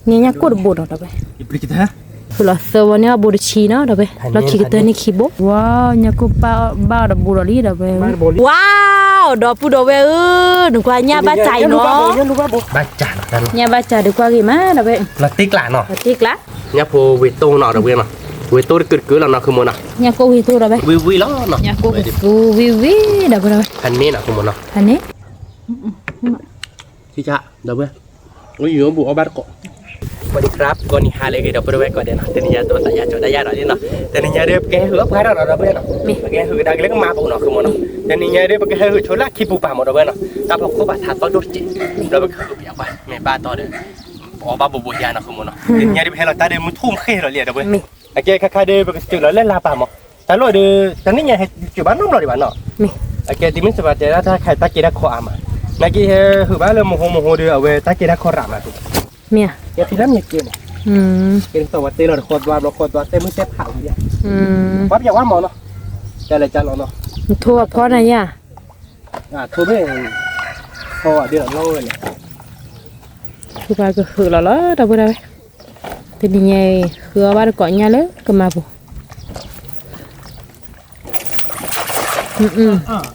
ညါညါကိၣ်တဘိဒီး ဒီပုၢ်ဝဲၢ်, ဖုလီၤသၢဝီန့ၢ်အဘိတဆံနီၤ ဒီပုၢ်ဝဲၢ်, လီၢ်ခံကတၢၢ်န့ၣ်ခံဘိ, ဝါ, ညါကိၣ်ဘၣ်အီၤတဘိဒီးလံ ဒီပုၢ်ဝဲၢ်, ဝါ, ဒီပုၢ်ဒီဝဲၢ်ဧၢ, နကွၢ်ညၣ်ဘၣ်စးအံၤနီၤ, ညၣ်ဘၣ်စးဒီးကွၢ်ဂ့ၤမး ဒီပုၢ်ဝဲၢ်, လီၤတ့ကျးနီၤ, လီၤတ့ကျး, ညၣ်ဖိဝ့ၢ်တိၢ်နီၤ ဒီပုၢ်ဝဲၢ်နီၤ, ဝ့ၢ်တိၢ်တကုာ်တကုာ်လီၤနီၤ ဃုမိၢ်နီၤ, ညၣ်ကိၣ်ဝ့ၢ်တိၢ် ဒီပုၢ်ဝဲၢ်, ဝံၤဝံၤလီၤနီၤ, ညၣ်ကိၣ်ဝ့ၢ်တိၢ် ဝံၤဝံၤ ဒီပုၢ်ဝဲၢ်, ဖးန့ၣ်နီၤ ဃုမိၢ်နီၤ, ဖးန့ၣ် ဒီပုၢ်ဝဲၢ်, အိၣ်ယိၤဘူးအီၣ်ဘၣ်တကိး, ပှၤဒံးခရၣ် ကိးနံၤဟါလၢအဂ့ၤ ဒီပုၢ်ဝဲၢ်ကိးဂၤနီၤ, တနံၤညါဒ်သိးယၤကၠီဒၣ်ယၤဒီးလံနီၤ, တနံၤညါဒ်ပကဟဲဟုၣ်အီၣ်ပှၤဒီး ဒီပုၢ်ဝဲၢ်နီၤ, ပကဟဲဟုၣ်ကဒါက့ၤလၢကမၤပူၤနီၤ ဃုမိၢ်နီၤ, တနံၤညါဒ် ပကဟဲဟုၣ်ဆိလၢခံပူၤပာ်မၢ် ဒီပုၢ်ဝဲၢ်နီၤ, တၢ်ဖီခိၣ်ဘၣ်ထးသီၣ်ဒိၣ်တစဲး, ဒီးပကဟုၣ်ပယီၤပှၤ မ့ၢ်ဘၣ်တီဒီး ပအီၣ်ဘၣ်ဘူးဘူးယၤနီၤ ဃုမိၢ်နီၤ, တနံၤညါဒ်ပဟဲလီၤတၢ်ဒီးမုၢ်ထူၣ်မုၢ်ဃ့ဒီးလံ ဒီပုၢ်ဝဲၢ်, အကဲခါခါဒ် ပကစၢၤလီၤလၢလါပာ်မၢ်, တၢ်လီၢ်ဒီး တနံၤညါဟဲစၢၤဘၣ်နီတဘျီဒံးဘၣ်နီၤ, အကဲတမ့ၢ်စၢၤဘၣ်တဲဒၣ်တၢ်ခါတၢ်ကဲတၢ်ခီအါမး, နာ်က့ဟဲဟုၣ်ဘၣ်လၢမဟိမဟိဒီး အဝဲတၢ်ကဲတၢ်ခီရးမး, မ့ၢ်ဧါ, ကဲဖံလၢမ့ၢ်ကဲန့ၣ်, ကဲတသီၣ်ဝဲတဲလီၤတဃီသွားဘျီဃီသွား တဲမုၢ်တဲဖးဝံၤလံ, ပှၤပယီၤဝါမၢ်နီၤ, ကဲလဲၤကၢ်လီၤနီၤ, ထိအဖီနၤယၤ, ထိမ့ၢ်, ဖီဒ်လီၤနီၤဝဲန့ၣ်, ဖုပှၤကဟုၣ်လီၤလီၤ ဒီပုၢ်ဝဲၢ်, တနံၤညါအံၤ ဃုအီၣ်ဘၣ်တကိးညၣ်လၢကမၤပူၤ,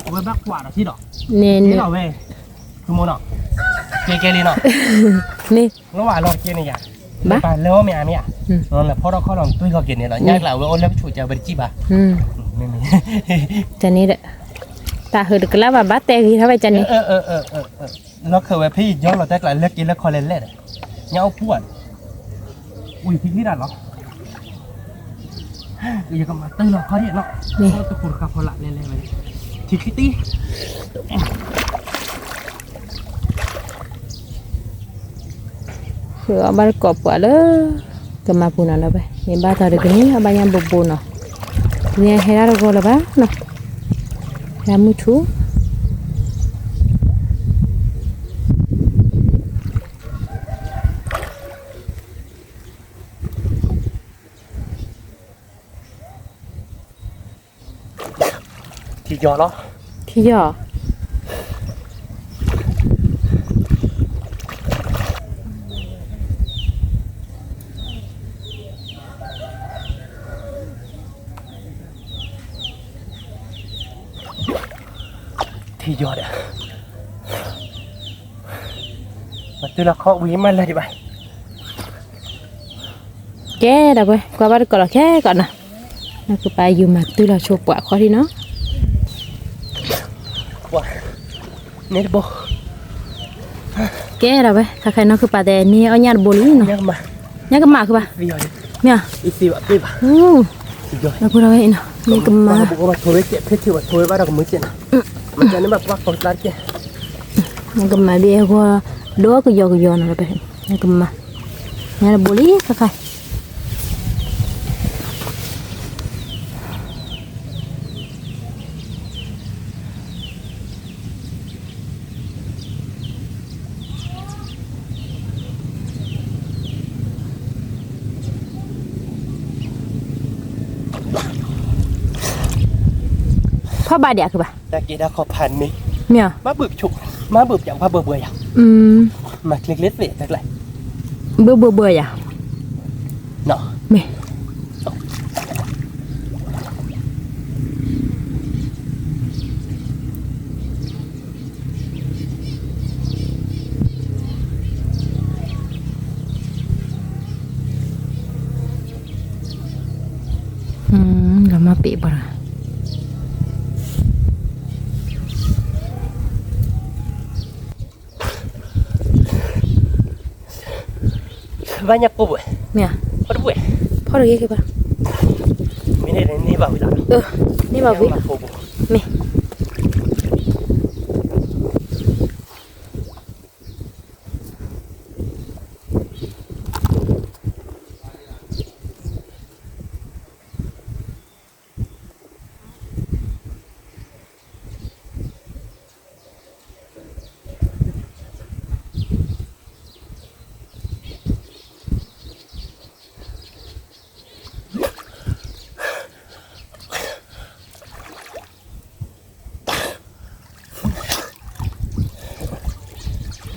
ဝဲဘၣ်ကွၢ်ဒီးထံဒီး, န့ၣ်န့ၣ်, ဝဲ, ကဲကဲလံနီၤ, န့ၣ်, လီၤဝဲလီၤကဲန့ၣ်ယၤ, ဘၣ်ပာ်လၢအီၣ်မ့ၢ်အါမ့ၢ်ဧါ, လီၤလၢဖီထီၣ်ခီၣ်လီၤတွံၢ်ခီၣ်က့ၤန့ၣ်လီၤ ညၣ်ကျးဝဲအိၣ်လၢပဆိးကၢ်ဝဲတစံၣ်ဘၣ်, မ့ၢ်မ့ၢ်, တၢ်န့ၣ်ဒီး, တၢ်ဟုၣ်တကလၢဘၣ် ဘၣ်တဲဂ့ၤထီၣ်ဝဲကန့ၣ် လီၢ်ခၢၣ်ဝဲဖဲယယီလီၤတၢ်ကျးလၢက့ၤလၢခီလဲၤလဲၣ်ဒီး, ညၣ်အိၣ်ပူၤဧါ, ဝံၤဖံဖံတၢ်လီၤ, ယကမၤတၢ်လီၤခီဒံးနီၤ, တခိၣ်တခါဖီလာ်လဲၤလဲၤဝဲ, ထံချံတံၢ် ဃုအီၣ်ဘၣ်တကိးပှၤလၢ, ကမၤပူၤနီၤလၢၤဘၣ် မ့ၢ်ဘၣ်သးဒီးကန့ၢ်အီၣ်ဘၣ်ညၣ်ဘိဘိနီၤ, ညၣ်ဟဲဒၣ်တဂီၤလၢၤဘၣ်နီၤ, ဟဲမုၢ်ထူၣ် ထံယီၤလီၤ, ထံယီၤ, ထံယီၤဒီး, မၤတုၤလီၤခီဝံၤမးလၢဒံးဘၣ်, ကဲဒီးဝဲ ကွၢ်ဘၣ်တကိးလီၤခဲကိးနီၤ, နီၢ်ကပၤယူၤမၤတုၤလီၤဆိပှၤခီဒံးနီၤ, န့ၣ်တဘိ, ကဲဒီးဝဲ ခါခဲနီၢ်ကပၤတဲန့ၢ်အီၣ်ညၣ်တဘိလံနီၤ, ညၣ်ကမၣ်, ညၣ်ကမၣ်ကဘၣ်, မ့ၢ်, အူ, ဒီးဖိဒီးဝဲအံၤနီၤ မ့ၢ်ကမၣ်, မ့ၢ်ကမၣ်ဘ့ၣ်အဂီၢ်, ဒီးကယီကယီနီၤ ကမၣ်, ညၣ်တဘိလံခါခါ ဖီၣ်ဘၣ်ဒံးအကဘၣ်, တၢ်က့ၤတၢ်ခီဖးန့ၣ်, မ့ၢ်, မၤဘုၣ်ပဆိ, မၤဘုၣ်ပျး ပှၤဘၢဘှဲယၤ, မၤချ့ချ့သ့တၢ်ကျါ, ဘုၣ်ဘၢဘှဲယၤ, မ့ၢ် လီၤမၢ်ပ့ၤဘၣ်, ဘၣ်ညၣ်ကိၢ်ဘှဲၣ်, မ့ၢ်, ဖီတဘှဲၣ်, ဖီတဂ့ၤကဘၣ်, မ့ၢ်န့ၢ်ဘၣ်ဝံၤလီၤ, န့ၢ်ဘၣ်ဝံၤ, မ့ၢ် ဘၣ်ဒ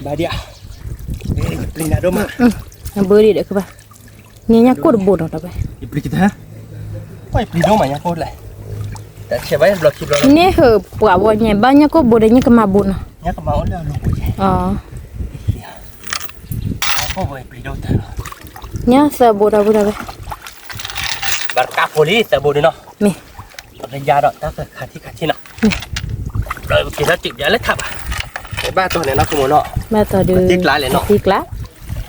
ံးဧါ, ပျံၤနၤဒိၣ်မး, အဘၢဒံးဒီးခုဘၣ်, န့ၣ်ညၣ်ကိၢ်တဘိနီၤ ဒီးဝဲ, ယပျံၤကတၢၢ်, ယပျံၤဒိၣ်မးညၣ်ကိၢ်လဲၣ်, တၢ်ဆဲးဘၣ်ဘျီခံဘျီလီၤ, န့ၣ်ဟၢပှၤဝဲညါ ဘၣ်ညၣ်ကိၢ်ဘိဒီး ညၣ်ကမၤဘိနီၤ, ညၣ်ကမၤအိၣ်လၢအလိၤဘိယဲၢ်, အီၤ, ညၣ်ကိၢ်ဘိယပျံၤဒိၣ်တၢ်လီၤ, ညၣ်သၢဘိဒီးဝဲဒီးဝဲ, ဘၣ်တကးဖိလံသၢဘိဒုနီၤ, မ့ၢ် ပကယါဒီးတၢ်သၢခါထံခါထံနီၤ, ဒီးပက့ၤထီၣ်စံးပျးလၢထးဘၣ်, ဘၣ်တီၢ်န့ၣ်နီၤ ခိၣ်မုၣ်နီၤ, ဘၣ်တီၢ်ဒုး တံကျးလဲၣ်နီၤ, တံကျး,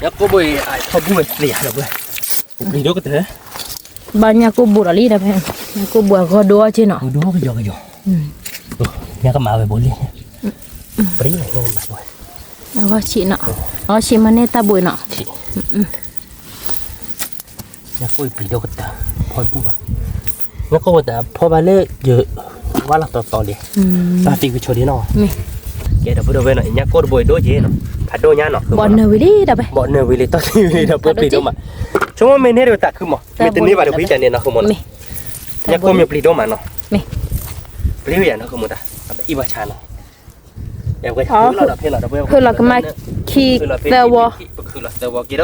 ညၣ်ကိၢ်ဘိအံၤ အထီၣ်ဘူၣ်ဝဲသ့ၣ်ယၤဒီးဝဲ, ပျံၤဒိၣ်ကတၢၢ်, ဘၣ်ညၣ်ကိၢ်ဘိဒီးလံဒီးဖဲ, ညၣ်ကိၢ်ဘိအဂီၢ်ဒိအီၣ်က့နီၤ, ဒိကယီကယီ, ညၣ်ကမၤဝဲဘိလံ, ပျံၤညၣ်ကမၤဘိ, အဂီၢ်ဆံးနီၤ, အဂီၢ်ဆံးမ့ၢ်န့ၢ်တၢ်ဘိနီၤ, ညၣ်ကိၢ်အံၤပျံၤဒိၣ်ကတၢၢ်, ဖီတဘူၣ်ဘၣ်, ညၣ်ကိၢ်ဝဲတၢ်ဖီဘၣ်လၢယ ဝါလီၤတီတီလံ, တၢ်သံကဆိးဒံးနီၤ, ကဲဒီပုၢ်ဒီဝဲၢ်နီၤ ညၣ်ကိၢ်တဘိအံၤဒိၣ်က့နီၤ, ဖးဒိၣ်ညါနီၤ, ဘီနၢၤဝံၤလံဒီးဝဲ, ဘီနၢၤဝံၤလံ တီၢ်သံဝံၤလံဒီးပှဲၤပျံၤဒိၣ်မး, ဆိကမိၣ်မ့ၢ်န့ၢ်ဒီးတၢ်ခုမး, မ့ၢ်တန့ၢ်ဘၣ်တဝံၤကန့ၣ်နီၤ ခိၣ်မုၣ်နီၤ, ညၣ်ကိၢ်မ့ၢ်ပျံၤဒိၣ်မးနီၤ, ပျံၤဝဲယၤနီၤ ခိၣ်မုၣ်တၢ်, အံၣ်ဘၣ်ဆါနီၤ ဖုလီၤကမၤခံသၢဝီ, ပခုလီၤသၢဝီ, က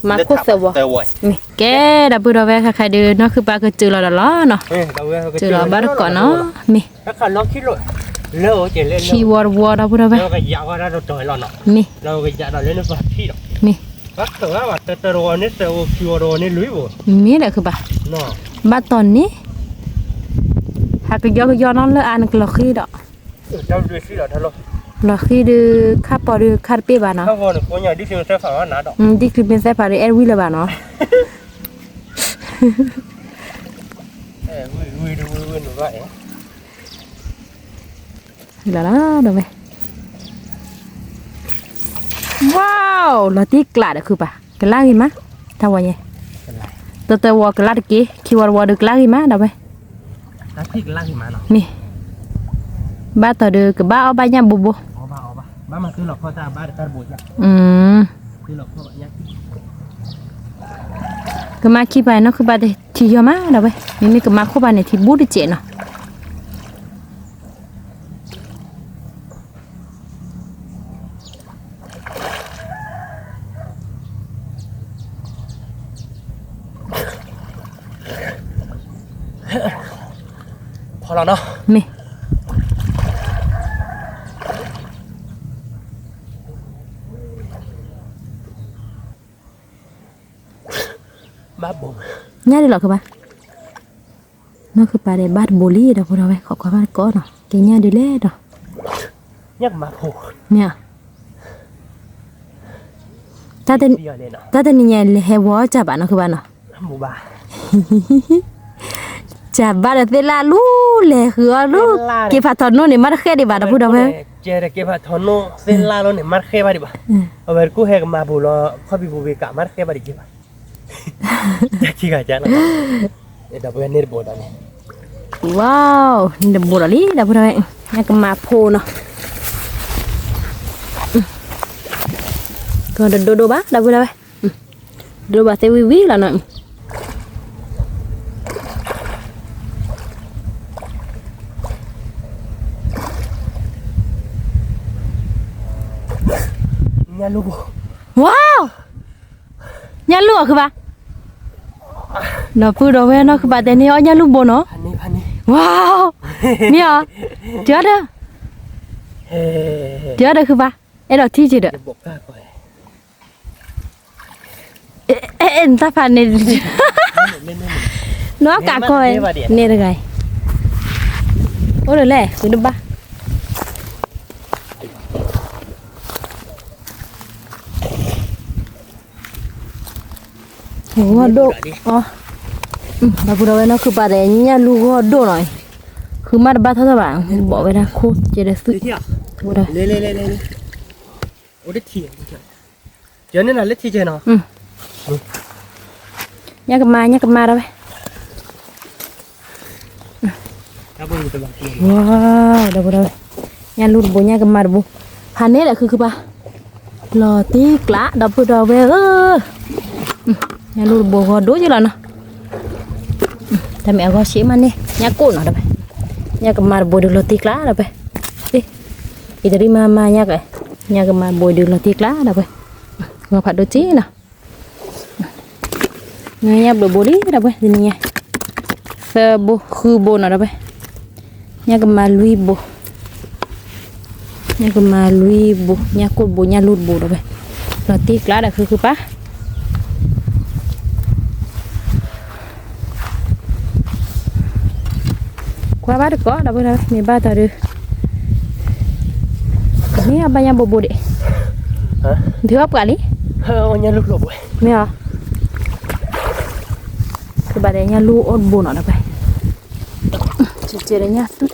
မၤခိၣ်သၢဝီ, ကဲဒီပုၢ်ဒီဝဲၢ် ခဲခါဒုးနီၢ်ခုပၢ်ကစၢၤလီၤဒီးလီၤနီၤ, ကစၢၤလီၤဘၣ်တကိးနီၤ, မ့ၢ် ခံဝီတဝီဒီပုၢ်ဒီဝဲၢ်, မ့ၢ် မ့ၢ်ဒီးခုပၢ်, ဘၣ်တီၢ်န့ၣ်, ဟးကယီကယီနီၤလၢအါနကလီၤဃံဒီး, လီၤဃံဒုးခါပီၤဒုးခါတပ့ၢ်ဘၣ်နီၤ, ဒ်ချံမ့ၢ်သဲဖးဒုးအဲၣ်ဝံၤလၢၤဘၣ်နီၤ, လီၤလီၤဒီးဝဲ, ဝါ, လီၤတံၢ်ကျးဒီးခုပၢ်, ကလၢ်ဂ့ၤမး, တၢ်ဝီညါ, တၢ်တၢ်ဝီကလၢ်တက့ၢ်, ခံဝီတဝီဒီးကလၢ်ဂ့ၤမးဒီးဝဲ, မ့ၢ် ဘၣ်တီၢ်ဒုးကဘၣ်အီၣ်ဘၣ်ညၣ်ဘိဘိ, ကမၤခံပၤနီၢ်ခုပၢ်တထံၣ်ယီၤမးဒီးဝဲ, မ့မ့ၢ်ကမၤခိၣ်ပၤန့ၣ် ထံဘူၣ်တစဲးနီၤ ဖီလီၤနီၤ မ့ၢ် ဘၣ်ဘိ ညၣ်ဒုးလီၤကဘၣ်, နီၢ်ခုပၤဒီးဘၣ်တဘိလံဒီး ဖိဒီးဝဲၢ် ခိးကွၢ်ဘၣ်တကိးနီၤ ကဲညၣ်ဒုးလဲၣ်ဒီး, မ့ၢ်ဧါ, တၢ်တနံၤညါလဲၤဟဲဝီစၢ်ဘၣ်နီၢ်ခုပၤနီၤ စၢ်ဘၣ်ဒီးသ့ၣ်လၣ်လူၤလဲၤဃုအီၣ်လူၤ, က့ၤဖးထီၣ်နိၣ်န့ၣ် မၤတဃဲဒံးဘၣ်ဒီး ဖိဒီးဝဲၢ်, က့ၤဖးထီၣ်နိၣ်သ့ၣ်လၣ်လီၤန့ၣ် မၤတဃဲဘၣ်ဒံးဘၣ်, အဝဲတကူၣ်ဟဲကမၤဘိလီၤ ခီၣ်ဖံးပူၤဖံးကး မၤတဃဲဘၣ်ဒံးက့ၤဘၣ်, ခံဂၤကၢ်လီၤ, ဒီပုၢ်ဝဲၢ်န့ၣ်တဘိဒီးန့ၣ်, ဝါ, န့ၣ်တဘိဒီးလံဒီး ဖိဒီးဝဲၢ်, ညၣ်ကမၤဖိနီၤ, ကဒိၣ်ဒိၣ်ဘၣ်ဒီး ဖိဒီးဝဲၢ် ဒိၣ်ဘၣ်သ့ဝံၤဝံၤလီၤနီၤ, ညၣ်လူၤဘိ, ဝါ, ညၣ်လူၤအီၤခုဘၣ်, ဒီပုၢ်ဒီးဝဲၢ်နီၢ်ခုပၤတဲန့ၣ် အီၣ်ညၣ်လူၤဘိနီၤ, ဝါ, မ့ၢ်အီၤ, တုၤအီၤဒီး, တုၤအီၤဒီးခုဘၣ်, အဲၣ်ဒိးထံၣ်က့ၤဒီး အဲ အဲ နတၢ်ဖးန့ၣ် နီၢ်ကးကီၢ် န့ၣ်တဂၤအံၤ အိၣ်ဒီးလဲၣ် ဃုတဘၣ် ဂီၢ်ဒိၣ်အီၤ, ဒီပုၢ်ဒီးဝဲၢ်နီၢ်ခုပၤဒီး ညၣ်လူၤဂီၢ်ဒိၣ်နီၤအံၤ, ဃုမးတဘၣ်ထီၣ်ထီၣ်ဘၣ်, ဘိးဝဲဒၣ်ခိၣ်ကဲဒီးသုး, ဝဲဒၣ် ယန့ၢ်နၤလၢထံကဲနီၤ, ညၣ်ကမၤ ညၣ်ကမၤဒီးဝဲ, ဝါ, ဒီပုၢ်ဒီးဝဲၢ်, ညၣ်လူၤတဘိ ညၣ်ကမၤတဘိ, ဖးန့ၣ်ဒီးခုခုပၤ, လီၤတံၢ်ကျး ဒီပုၢ်ဒီးဝဲၢ်ဧၢ, ညၣ်လူၤတဘိဂီၢ်ဒိၣ်ယလီၤနီၤ, တၢ်မ့ၢ်အဂီၢ်ဆံးမးန့ၣ် ညၣ်ကိၣ်နီၤဒီးဝဲ, ညၣ်ကမၤတဘိဒုးလီၤတံၢ်ကျးဒီးဝဲ, အံၤတရံးမၤမၤညၣ်က, ညၣ်ကမၤဘိဒုးလီၤတံၢ်ကျးဒီးဝဲ, ဂီၢ်ဖးဒိၣ်က့နီၤ, ညၣ်ဘျုးဘိလံ ဒီပုၢ်ဝဲၢ် တနံၤညါ, သၢဘိ ဃုဘိနီၤ ဒီပုၢ်ဝဲၢ်, ညၣ်ကမၤလွံၢ်ဘိ, ညၣ်ကမၤလွံၢ်ဘိ, ညၣ်ကိၣ်တဘိ ညၣ်လူၢ်တဘိ ဒီပုၢ်ဝဲၢ်, လီၤတံၢ်ကျးဒီး ဃုဃုပၢ် ကွၢ်ဘၣ်တကိး ဒီပုၢ်ဝဲၢ် မ့ၢ်ဘၣ်တၢ်ဒုး, မ့ၢ်အီၣ်ဘၣ်ညၣ်ဘိဘိဒံး, ဒုးအီၣ်ပှၤလံ, မ့ၢ်အီၤ, ကဘၣ်ဒီးညၣ်လူၢ်အိၣ်တဘိနီၤ ဒီပုၢ်ဝဲၢ်, ကဲဒီးညၣ်သူ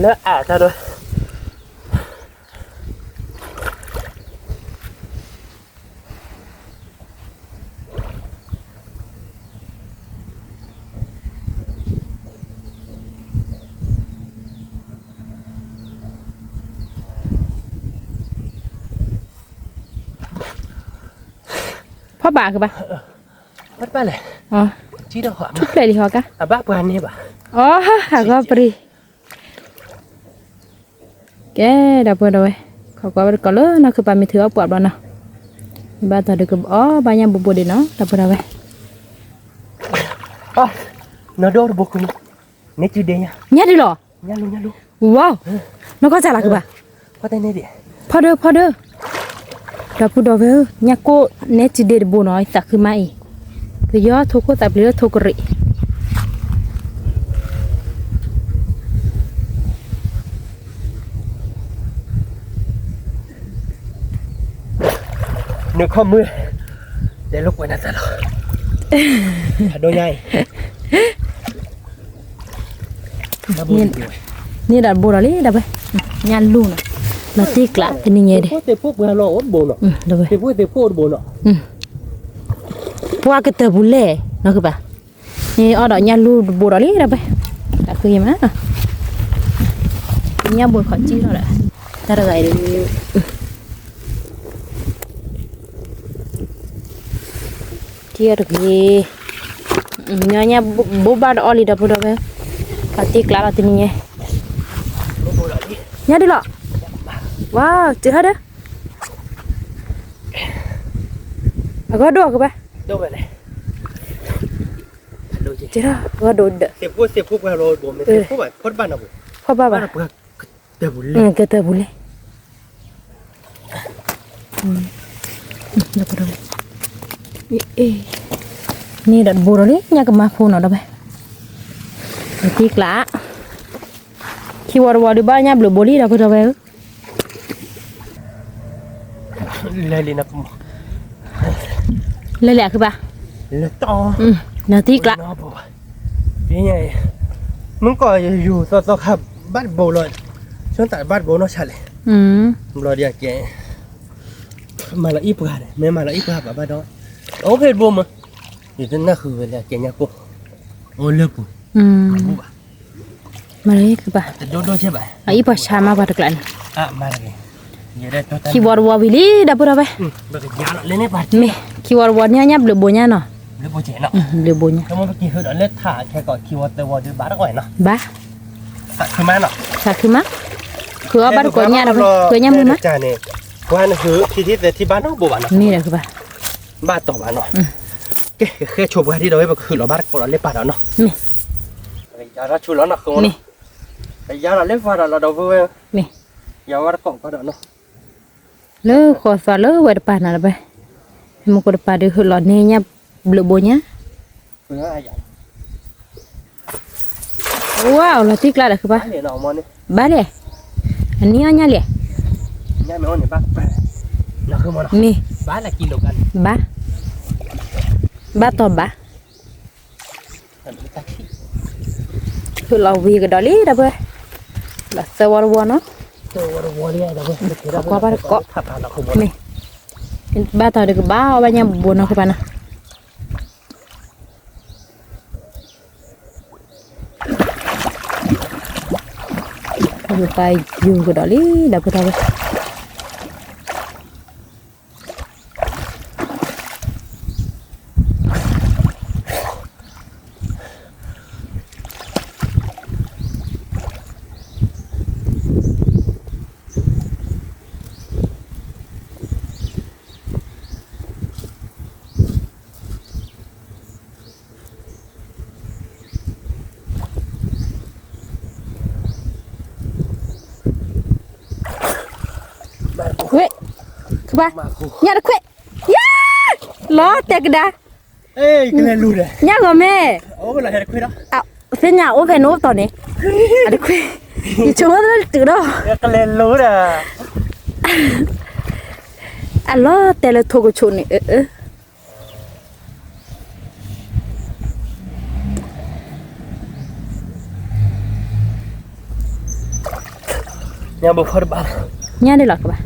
လၢအတၢ်ဒီး ဖီၣ်ဘၣ်ကဘၣ်, ထူၣ်ဖျဲးလံဟီကါ, အဘၣ်ပှၤန့ၢ်ဘၣ်, အဂီၢ်ပရံၤ, ကဲ ဒီပုၢ်ဝဲၢ်, ခိးကွၢ်ဘၣ်တကိးလၢနီၢ်ခုပၢ်မ့ၢ်ထုးအီၣ်ပှၤဘျီနီၤ, ဘၣ်တၢ်ဒုးကအီၣ်ဘၣ်ညၣ်ဘိဘိဒံးနီၤ ဒီပုၢ်ဝဲၢ်, နီၢ်ဒိၣ်တဘိ, န့ၣ်ဒုးဒဲးညါ, ညၣ်ဒုးလီၤ, ဝါ, နီၢ်ကီၢ်စၢ်လၢကဘၣ်, ဖီဒၢ ဖီဒၢ, ဒီပုၢ်ဝဲၢ်ဧၢ, ညၣ်ကိၣ်န့ၣ်ဒုးဒဲးတဘိနီၤ သးခုမးအံၤ, ပယီၤထိၣ်ခိၣ်သးပျံၤလၢထိၣ်ကရံး နခီမုၢ်, တဲလိာ်ကွဲနၤသးလီၤ, ဖးဒိၣ်ညါအံၤ, န့ၣ်ဒီးတဘိဒီးလံ ဒီပုၢ်ဝဲၢ်, ညၣ်လူၢ်နီၤ, လီၤတံၢ်ကျးတနံၤညါဒံး, ပှၢ်ကတၢၢ်ပူၤလဲၣ် နီၢ်ခုပၢ်, န့ၣ်အီၣ်ဒီးညၣ်လူၢ်တဘိဒီးလံ ဒီပုၢ်ဝဲၢ်, တၢ်ဃုယမး, ညၣ်ဘိခီၣ်ကံၢ်လီၤဒီး, တၢ်တဂၤအံၤ ကံၢ်တဂ့ၤ, ညၣ်ဘိဘၣ်တအီၣ်လံ ဒီပုၢ်ဝဲၢ်, လီၤတံၢ်ကျးလီၤတနံၤညါ, ညၣ်ဒုးလီၤ, ဝါ, စၢၤဟဲဒီး, အဂီၢ်ဒိၣ်ကဘၣ်, ဂီၢ်ဒိၣ်ဒီး, ဖီၣ်ဘၣ်ဘၣ်, ကတၢၢ်ပူၤလဲၣ်, ကတၢၢ်ပူၤလဲၣ်, န့ၣ်ဒီးတဘိဒီးလံ ညၣ်ကမၤဖိနီၤ ဒီပုၢ်ဝဲၢ်, လီၤတံၢ်ကျး, ခံဝီတဝီဒုးဘၣ်ညၣ်ဘျုးဘိလံ ဒီပုၢ်ဝဲၢ်ဧၢ လဲၤလံနီၤ, လဲၤလံအခုပၢ်, လီၤတံၢ်ကျး, မုၢ်ကီၢ်ယူၤသီသီခါ ဘၣ်တဘိလီၤ, ဆိသးဘၣ်တဘိနီၢ်ဆါလဲၣ်, ဘျီဒ်အကဲ, မၤလီၤအံၣ်ပှၤန့ၣ် မ့ၢ်မၤလီၤအံၣ်ပှၤဘၣ်ဘၣ်ဒီး, အိၣ်ဖဲတဘိမး, ယတနၢ်ဃုာ်ဝဲလၢအကဲညၣ်ကိၣ်, အိၣ်လၢပူၤ, မၤလီၤအံၣ်ပှၤ, အအံၣ်ပှၤဆါမးပှၤတကျးန့ၣ်, ခံဝီတဝီဝံၤလံ ဒီပုၢ်ဝဲၢ်, မ့ၢ်, ခံဝီတဝီန့ၣ်ညၣ်ဘျုးဘိညါနီၤ, ဘျုးဘိညါ, ဘၣ်, သးခုမး, ဃုအီၣ်ဘၣ်တကိးညၣ်ဒီး, ဃုညၣ်မုၢ်မး, မ့ၢ်ဒီးဃုဘၣ်, ဘၣ်တီၤဘၣ်နီၤ, ကဲ ဃဲဆိပှၤဒ်ဒီးဝဲ ပကဃုာ်လီၤဘၣ်တကိးဒီးလၢပၢ်ဒီးနီၤ, မ့ၢ်, ယၤထီၣ်ဆိလီၤနီၤ, ဃုမးနီၤ, ယၤဒီးလၢပၢ်ဒီးလီၤဒီးဝဲ, မ့ၢ်, ယၤဝဲတကိးကီးဒီးနီၤ, လၢဃီသွးလၢဝဲတပၤနီၤဒီးဝဲ, မ့ၢ်ကိးတပၤဒုးဃုာ်လီၤန့ၢ်ညၣ်ဘျုးဘိညါ ဝါ လီၤတံၢ်ကျါဒီးဃုဘၣ်, ဘၣ်လဲၣ်, အနံၣ်အီၣ်ညၣ်လဲၣ်, မ့ၢ်, ဘၣ်, ဘၣ်တီၤဘၣ်, ဃုာ်လီၤဝံၤကဒီးလံဒီပုၢ်ဝဲၢ်, လီၤသၢဝီတဝီနီၤ, ကွၢ်ဘၣ်တကိး, မ့ၢ်, ဘၣ်တီၤဒုးကဘၣ်အီၣ်ဘၣ်ညၣ်ဘိဘိနီၤဃုဘၣ်နီၤ ပာ်ယူၤကဒီးလံ ဒီပုၢ်ဝဲၢ်, ပာ်ယူၤကဒီးလံ ဒီပုၢ်ဝဲၢ်, ဘၣ်, ညၣ်တခွဲး, ယၤ, လီၤတဲာ်ကဒါ, ညၣ်ဂီၤမဲ, သ့ၣ်ညါအိၣ်ဖဲနအိၣ်တီၤန့ၣ်, အတခွဲး, ယဆိကမိၣ်လၢတတုၤဒီး, အလီၤတဲာ်လၢထိၣ်ကဆိးန့ၣ်, ညၣ်ဒ်လီၤကဘၣ်,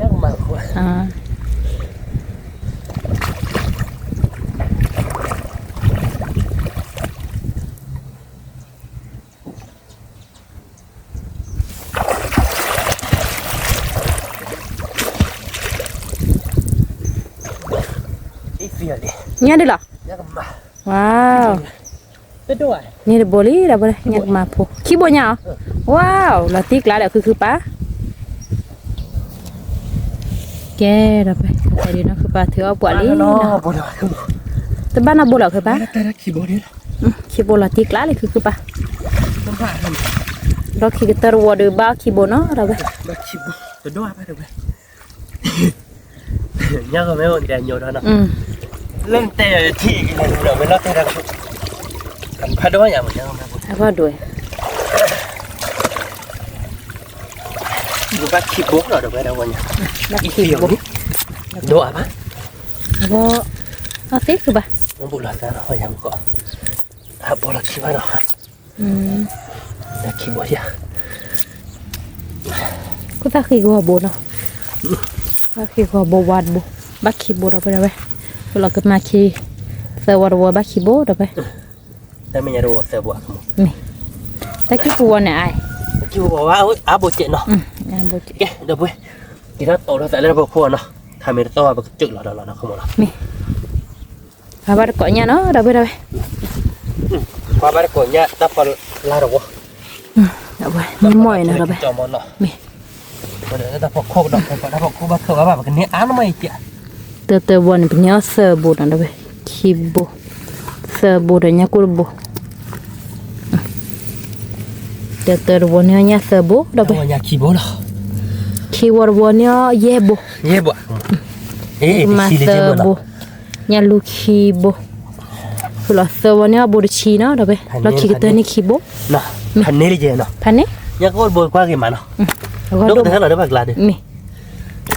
ညၣ်ဒ်လီၤ, ဝါ, န့ၣ်တဘိလံဒီး ညၣ်ကမၤဖိ ခံဘိညါအီၤ, ဝါ, လီၤတံၢ်ကျါဒီး ခုခုပၢ်, ကဲ, ဒီးဖဲဒ်နီၢ်ခုပၢ်ထုးအီၣ်ပှၤလံ, တဘၣ်နီတဘိလီၤခုပၢ်, ခံဘိလီၤတံၢ်ကျါလံ ခုခုပၢ်, ဒီးခံကတၢၢ်တဝီဒီး ဘၣ်အီၣ်ခံဘိနီၤ ဒီးဖဲ ညၣ်ဂီၤမ့ၢ်အိၣ်တဲညိးဒီးနီၤ, လၢနတဲထံၣ်ကလဲၤဒိးဝဲလီၤတဲာ်ဒီး, ဖးဒိၣ်ညါမ့ၢ်ညၣ်ဂီၤမ့ၢ်ဘိ, အဖးဒိၣ်, ဘၣ်ခံဘိလီၤဒီးဝဲဒၣ်ဝဲညါ, ဘၣ်ခံဘိ, ဒိၣ်အါဘၣ်, အဘီ, အသ့ခုဘၣ်, မ့ၢ်ဘူၣ်လီၤသးနီၤ ဝဲညါမ့ၢ်ကီး, အဘီလီၤခံဘၣ်နီၤ, ခံဘိယၤ, ခိၣ်သၣ်ဃံဂီၤဘိနီၤ, ဘၣ်ဃံဂီၤဘိဝါတဘိ, ဘၣ်ခံဘိဒီးဝဲဒၣ်ဝဲ, ပလီၤကမၤခံ, သၢဝီတဝီဘၣ်ခံဘိဒီးဝဲ, တၢ်မ့ၢ်ညါတဝီသၢဘိအကမူ, မ့ၢ်, တၢ်ခံပူဝီန့ၣ်အါ, တၢ်ခံပူဝီအါဘိကဲးနီၤ, ကဲ, ဒီးပှဲၤ, က့ၤထီၣ်တီၤထီၣ်သးလၢတၢ်ဖီခိၣ်နီၤ, ထါမ့ၢ်တသီၣ်ဘၣ်ပကစၢၢ်လီၤဒီးလီၤနီၤ ခမီၤနီၤ, မ့ၢ်, ပှၤဘၣ်တကိးညၣ်နီၤ ဒီးဝဲဒၣ်ဝဲ, ပှၤဘၣ်တကိးညၣ်တၢ်ဖီလာ်တဝီ, မ့ၢ်မီၢ်အံၤနီၤ ဒီးဝဲ, မ့ၢ် တၢ်ဖီခိၣ်ဒီး တၢ်ဖီခိၣ်ဘၣ်သၢဘၣ် ပကန့ၢ်အါန့ၢ်မးအံၤကဲ, တၢ်တၢ်ဝီန့ၣ် ပန့ၢ်အီၣ်သၢဘိနီၤ ဒီးဝဲ, ခံဘိ, သၢဘိဒီးညၣ်ကိၣ်တဘိ, တၢ်တၢ်တဝီန့ၢ်အီၣ်ညၣ်သၢဘိ ဒီးဝဲ, ခံဝီတဝီန့ၢ်အီၣ်ယဲၢ်ဘိ, မၤသၢဘိ, ညၣ်လူခံဘိ, ဖုလီၤသၢဝီန့ၢ်အီၣ်ဘိတဆံနီၤ ဒီးဝဲ, လီၢ်ခံကတၢၢ်န့ၢ်ခံဘိ, ဖးန့ၢ်လံယဲနီၤ, ဖးန့ၢ်, ညၣ်ကိၣ်တဘိကွၢ်က့ၤမးနီၤ, ဒိၣ်ကတၢၢ်လီၤဒီးဘၣ်ကျါဒီး, မ့ၢ်,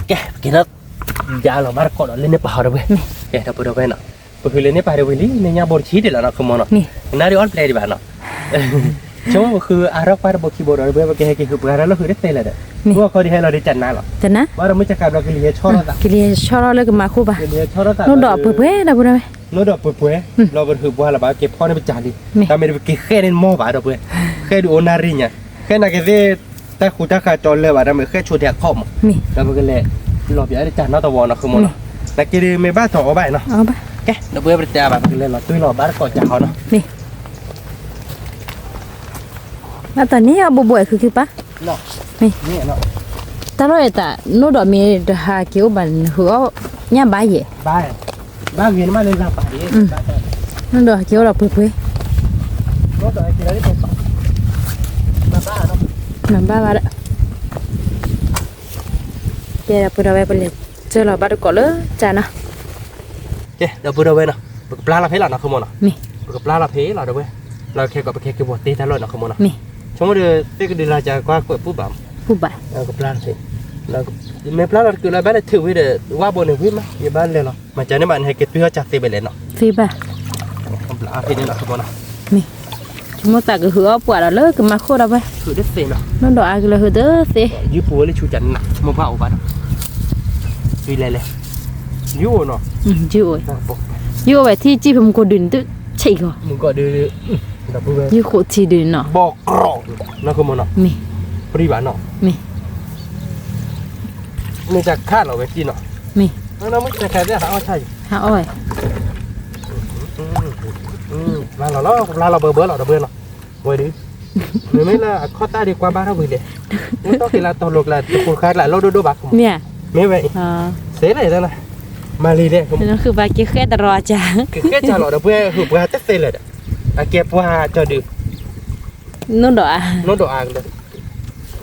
ကဲ, ကဲဒီး, ယၤလီၤဘၣ်တကိးဒီးလၢန့ၣ်ပာ်ဟီဒီးဝဲ, ကဲဒီးပဒီးဝဲနီၤ, ပဃုလၢန့ၣ်ပာ်ဒီးဝံၤလံ မ့ၢ်ညၣ်ဘိတဆံဒံးလီၤနီၤ ခမီၤနီၤ, နၢ်ဒံးအီၣ်ပျဲဒံးဘၣ်နီၤ, ဆိကမိၣ်ပဃုအါထီၣ်ကွၢ်တဘိခံဘိဒီး ပဝဲပကဟဲက့ၤဃုပှၤတၢ်လီၢ်ဃုတသ့လၢၤဒီး, မ့ၢ်, မ့ၢ်အခီဒံးဟဲလီၤဒီးကနါလီၤ, မ့ၢ်, ကလံၤဟဲဆီထီၣ်သး, ကလံၤဟဲဆီထီၣ်လၢကမၤခိၣ်ဘၣ်, နီၢ်ဒီးပှဲၤပှဲၤဒီးပဒီးဝဲ, နီၢ်ဒီးပှဲၤပှဲၤ, လီၤပတဃုပှၤလၢၤဘၣ် က့ၤဖီန့ၣ်ပစၢ်လံ, တၢ်မ့ၢ်တပက့ၤဃဲန့ၣ်မီၢ်ဘၣ်ဒီးပှဲၤ, ဃဲဒုးအိၣ်နၣ်ရံၣ်ညါ, ဃဲနာ်က့ၤသ့ၣ် တၢ်ဃူတၢ်ဃးကၠီလၢၤဘၣ် တၢ်မ့ၢ်ဃဲဆိတဲာ်အခီၣ်မး, ဒီးပကလဲၤလီၤပျးတစၢ်နီတဝီနီၤ ခမီၤနီၤ, နာ်က့ဒီးမ့ၢ်ဘၣ်ထီၣ်အီၤဘၣ်နီၤ, ကဲ, ဒီးပဝဲပတဲအါဘၣ် ပကလဲၤလီၤတွံၢ်လီၤဘၣ်တကိးစၢ်ဟီနီၤ, မ့ၢ်, ဘၣ်တၢ်န့ၣ်အဘိဘိခုခံပၢ်, မ့ၢ်, တၢ်လီၢ်အတၢ် နီၢ်ဒီးမ့ၢ်တဟးက့ၤအိၣ်ဘၣ်နဟုးအီၣ်ညၣ်ဘါယဲၢ် ဘၣ်ဂ့ၤနမးလၢလၢပာ်ဒံး, နီၢ်ဒီးဟဲက့ၤအိၣ်ဒီးပှဲၤပှဲၤ, နဘၣ်ဘၣ်ဒီး, ကဲဒီးပဒီးဝဲပလဲၤစၢလီၤဘၣ်တကိးလၢကၢ်နီၤ, ကဲဒီးပဒီးဝဲနီၤ ပကပျၢ်လီၤဖဲလီၤနီၤ ခမီၤနီၤ, ပကပျၢ်လီၤဖဲလီၤဒီးဝဲ, လီၤခဲကိးပကဟဲက့ၤဝီၤတ့တၢ်လီၢ်နီၤ ခမီၤနီၤ, ဆိကမိၣ်ဒီး သ့ၣ်ကဒုးလၢကကွၢ်ကွဲးပူၣ်ဘၣ်, ကပျၢ်လီၤဖဲ, မ့ၢ်ပျၢ်လီၤတကုးလီၤဘၣ်လၢထုးဝံၤဒီး ဝၣ်ဘိန့ၣ်ဝံၤမး ယဘၣ်လဲၤလီၤ မၤစၢၤန့ၣ်ဘၣ် နဟဲက့ၤတွံၢ်အီၣ်စၢ်သ့ဘၣ်လဲၣ်နီၤ, သ့ဘၣ်, မ့ၢ်, ဆိကမိၣ်သးကဟုးအီၣ်ပှၤဒီးလၢကမၤခိၣ်ဒီးဝဲ, နီၢ်ဒီးအါကလၢဟုးတသ့, ယုၢ်ပူၤဝဲလၢဆူကၢ်နး မ့ၢ်ဘၣ်အိၣ်ဘၣ်ဒီး, လဲၤလဲၤ, ယုၢ်အိၣ်နီၤ, ယုၢ်အိၣ်, ယုၢ်အိၣ်ဝဲထံၣ်ကံၣ်ဖဲမူကိးဒုးန့ၣ် ဆံးဂီၤ, မူကိးဒုး, ယုၢ်ဃိးထံဒုးနီၤ, ဘီၣ်ကြီၣ်, နီၤ ခမီၤနီၤ, မ့ၢ်, ပြံဘၣ်နီၤ, မ့ၢ် မ့ၢ်တၢ်ခးလီၤဝဲကံၣ်နီၤ, မ့ၢ်, မ့ၢ်တၢ်ခးသ့ၣ်ဟးအီၣ်ဆါအံၤ, ဟးအီၣ်ဝဲ, မၤလီၤလီၤ ကဘျါလီၤဘၢဘၢလီၤဒီးဘၢနီၤ, ဝဲဒုး, မ့မ့ၢ်လၢအခီၣ်တၢ်ဒံးကွၢ်ဘၣ်ထီၣ်ဝံၤလဲၣ်, မ့ၢ်တီၢ်က့ၤလၢတီၤလိၤကျါ တပူၤခါကျါ လီၢ်ဒိၣ်ဒိၣ်ဘၣ်ကမူ, မ့ၢ်ဝဲ, သ့လဲၣ်, မၤလံလဲၣ်, ကဃုဘၣ်က့ၤဃဲတရီၤကၢ်, ကဃဲကၢ်လီၤဒီးပှဲၤ ဟုးပှၤတသ့လၢၤဒီး, အကဲပှၤကၠီဒုး နီၢ်ဒီးအါ, နီၢ်ဒီးအါကလၢာ်,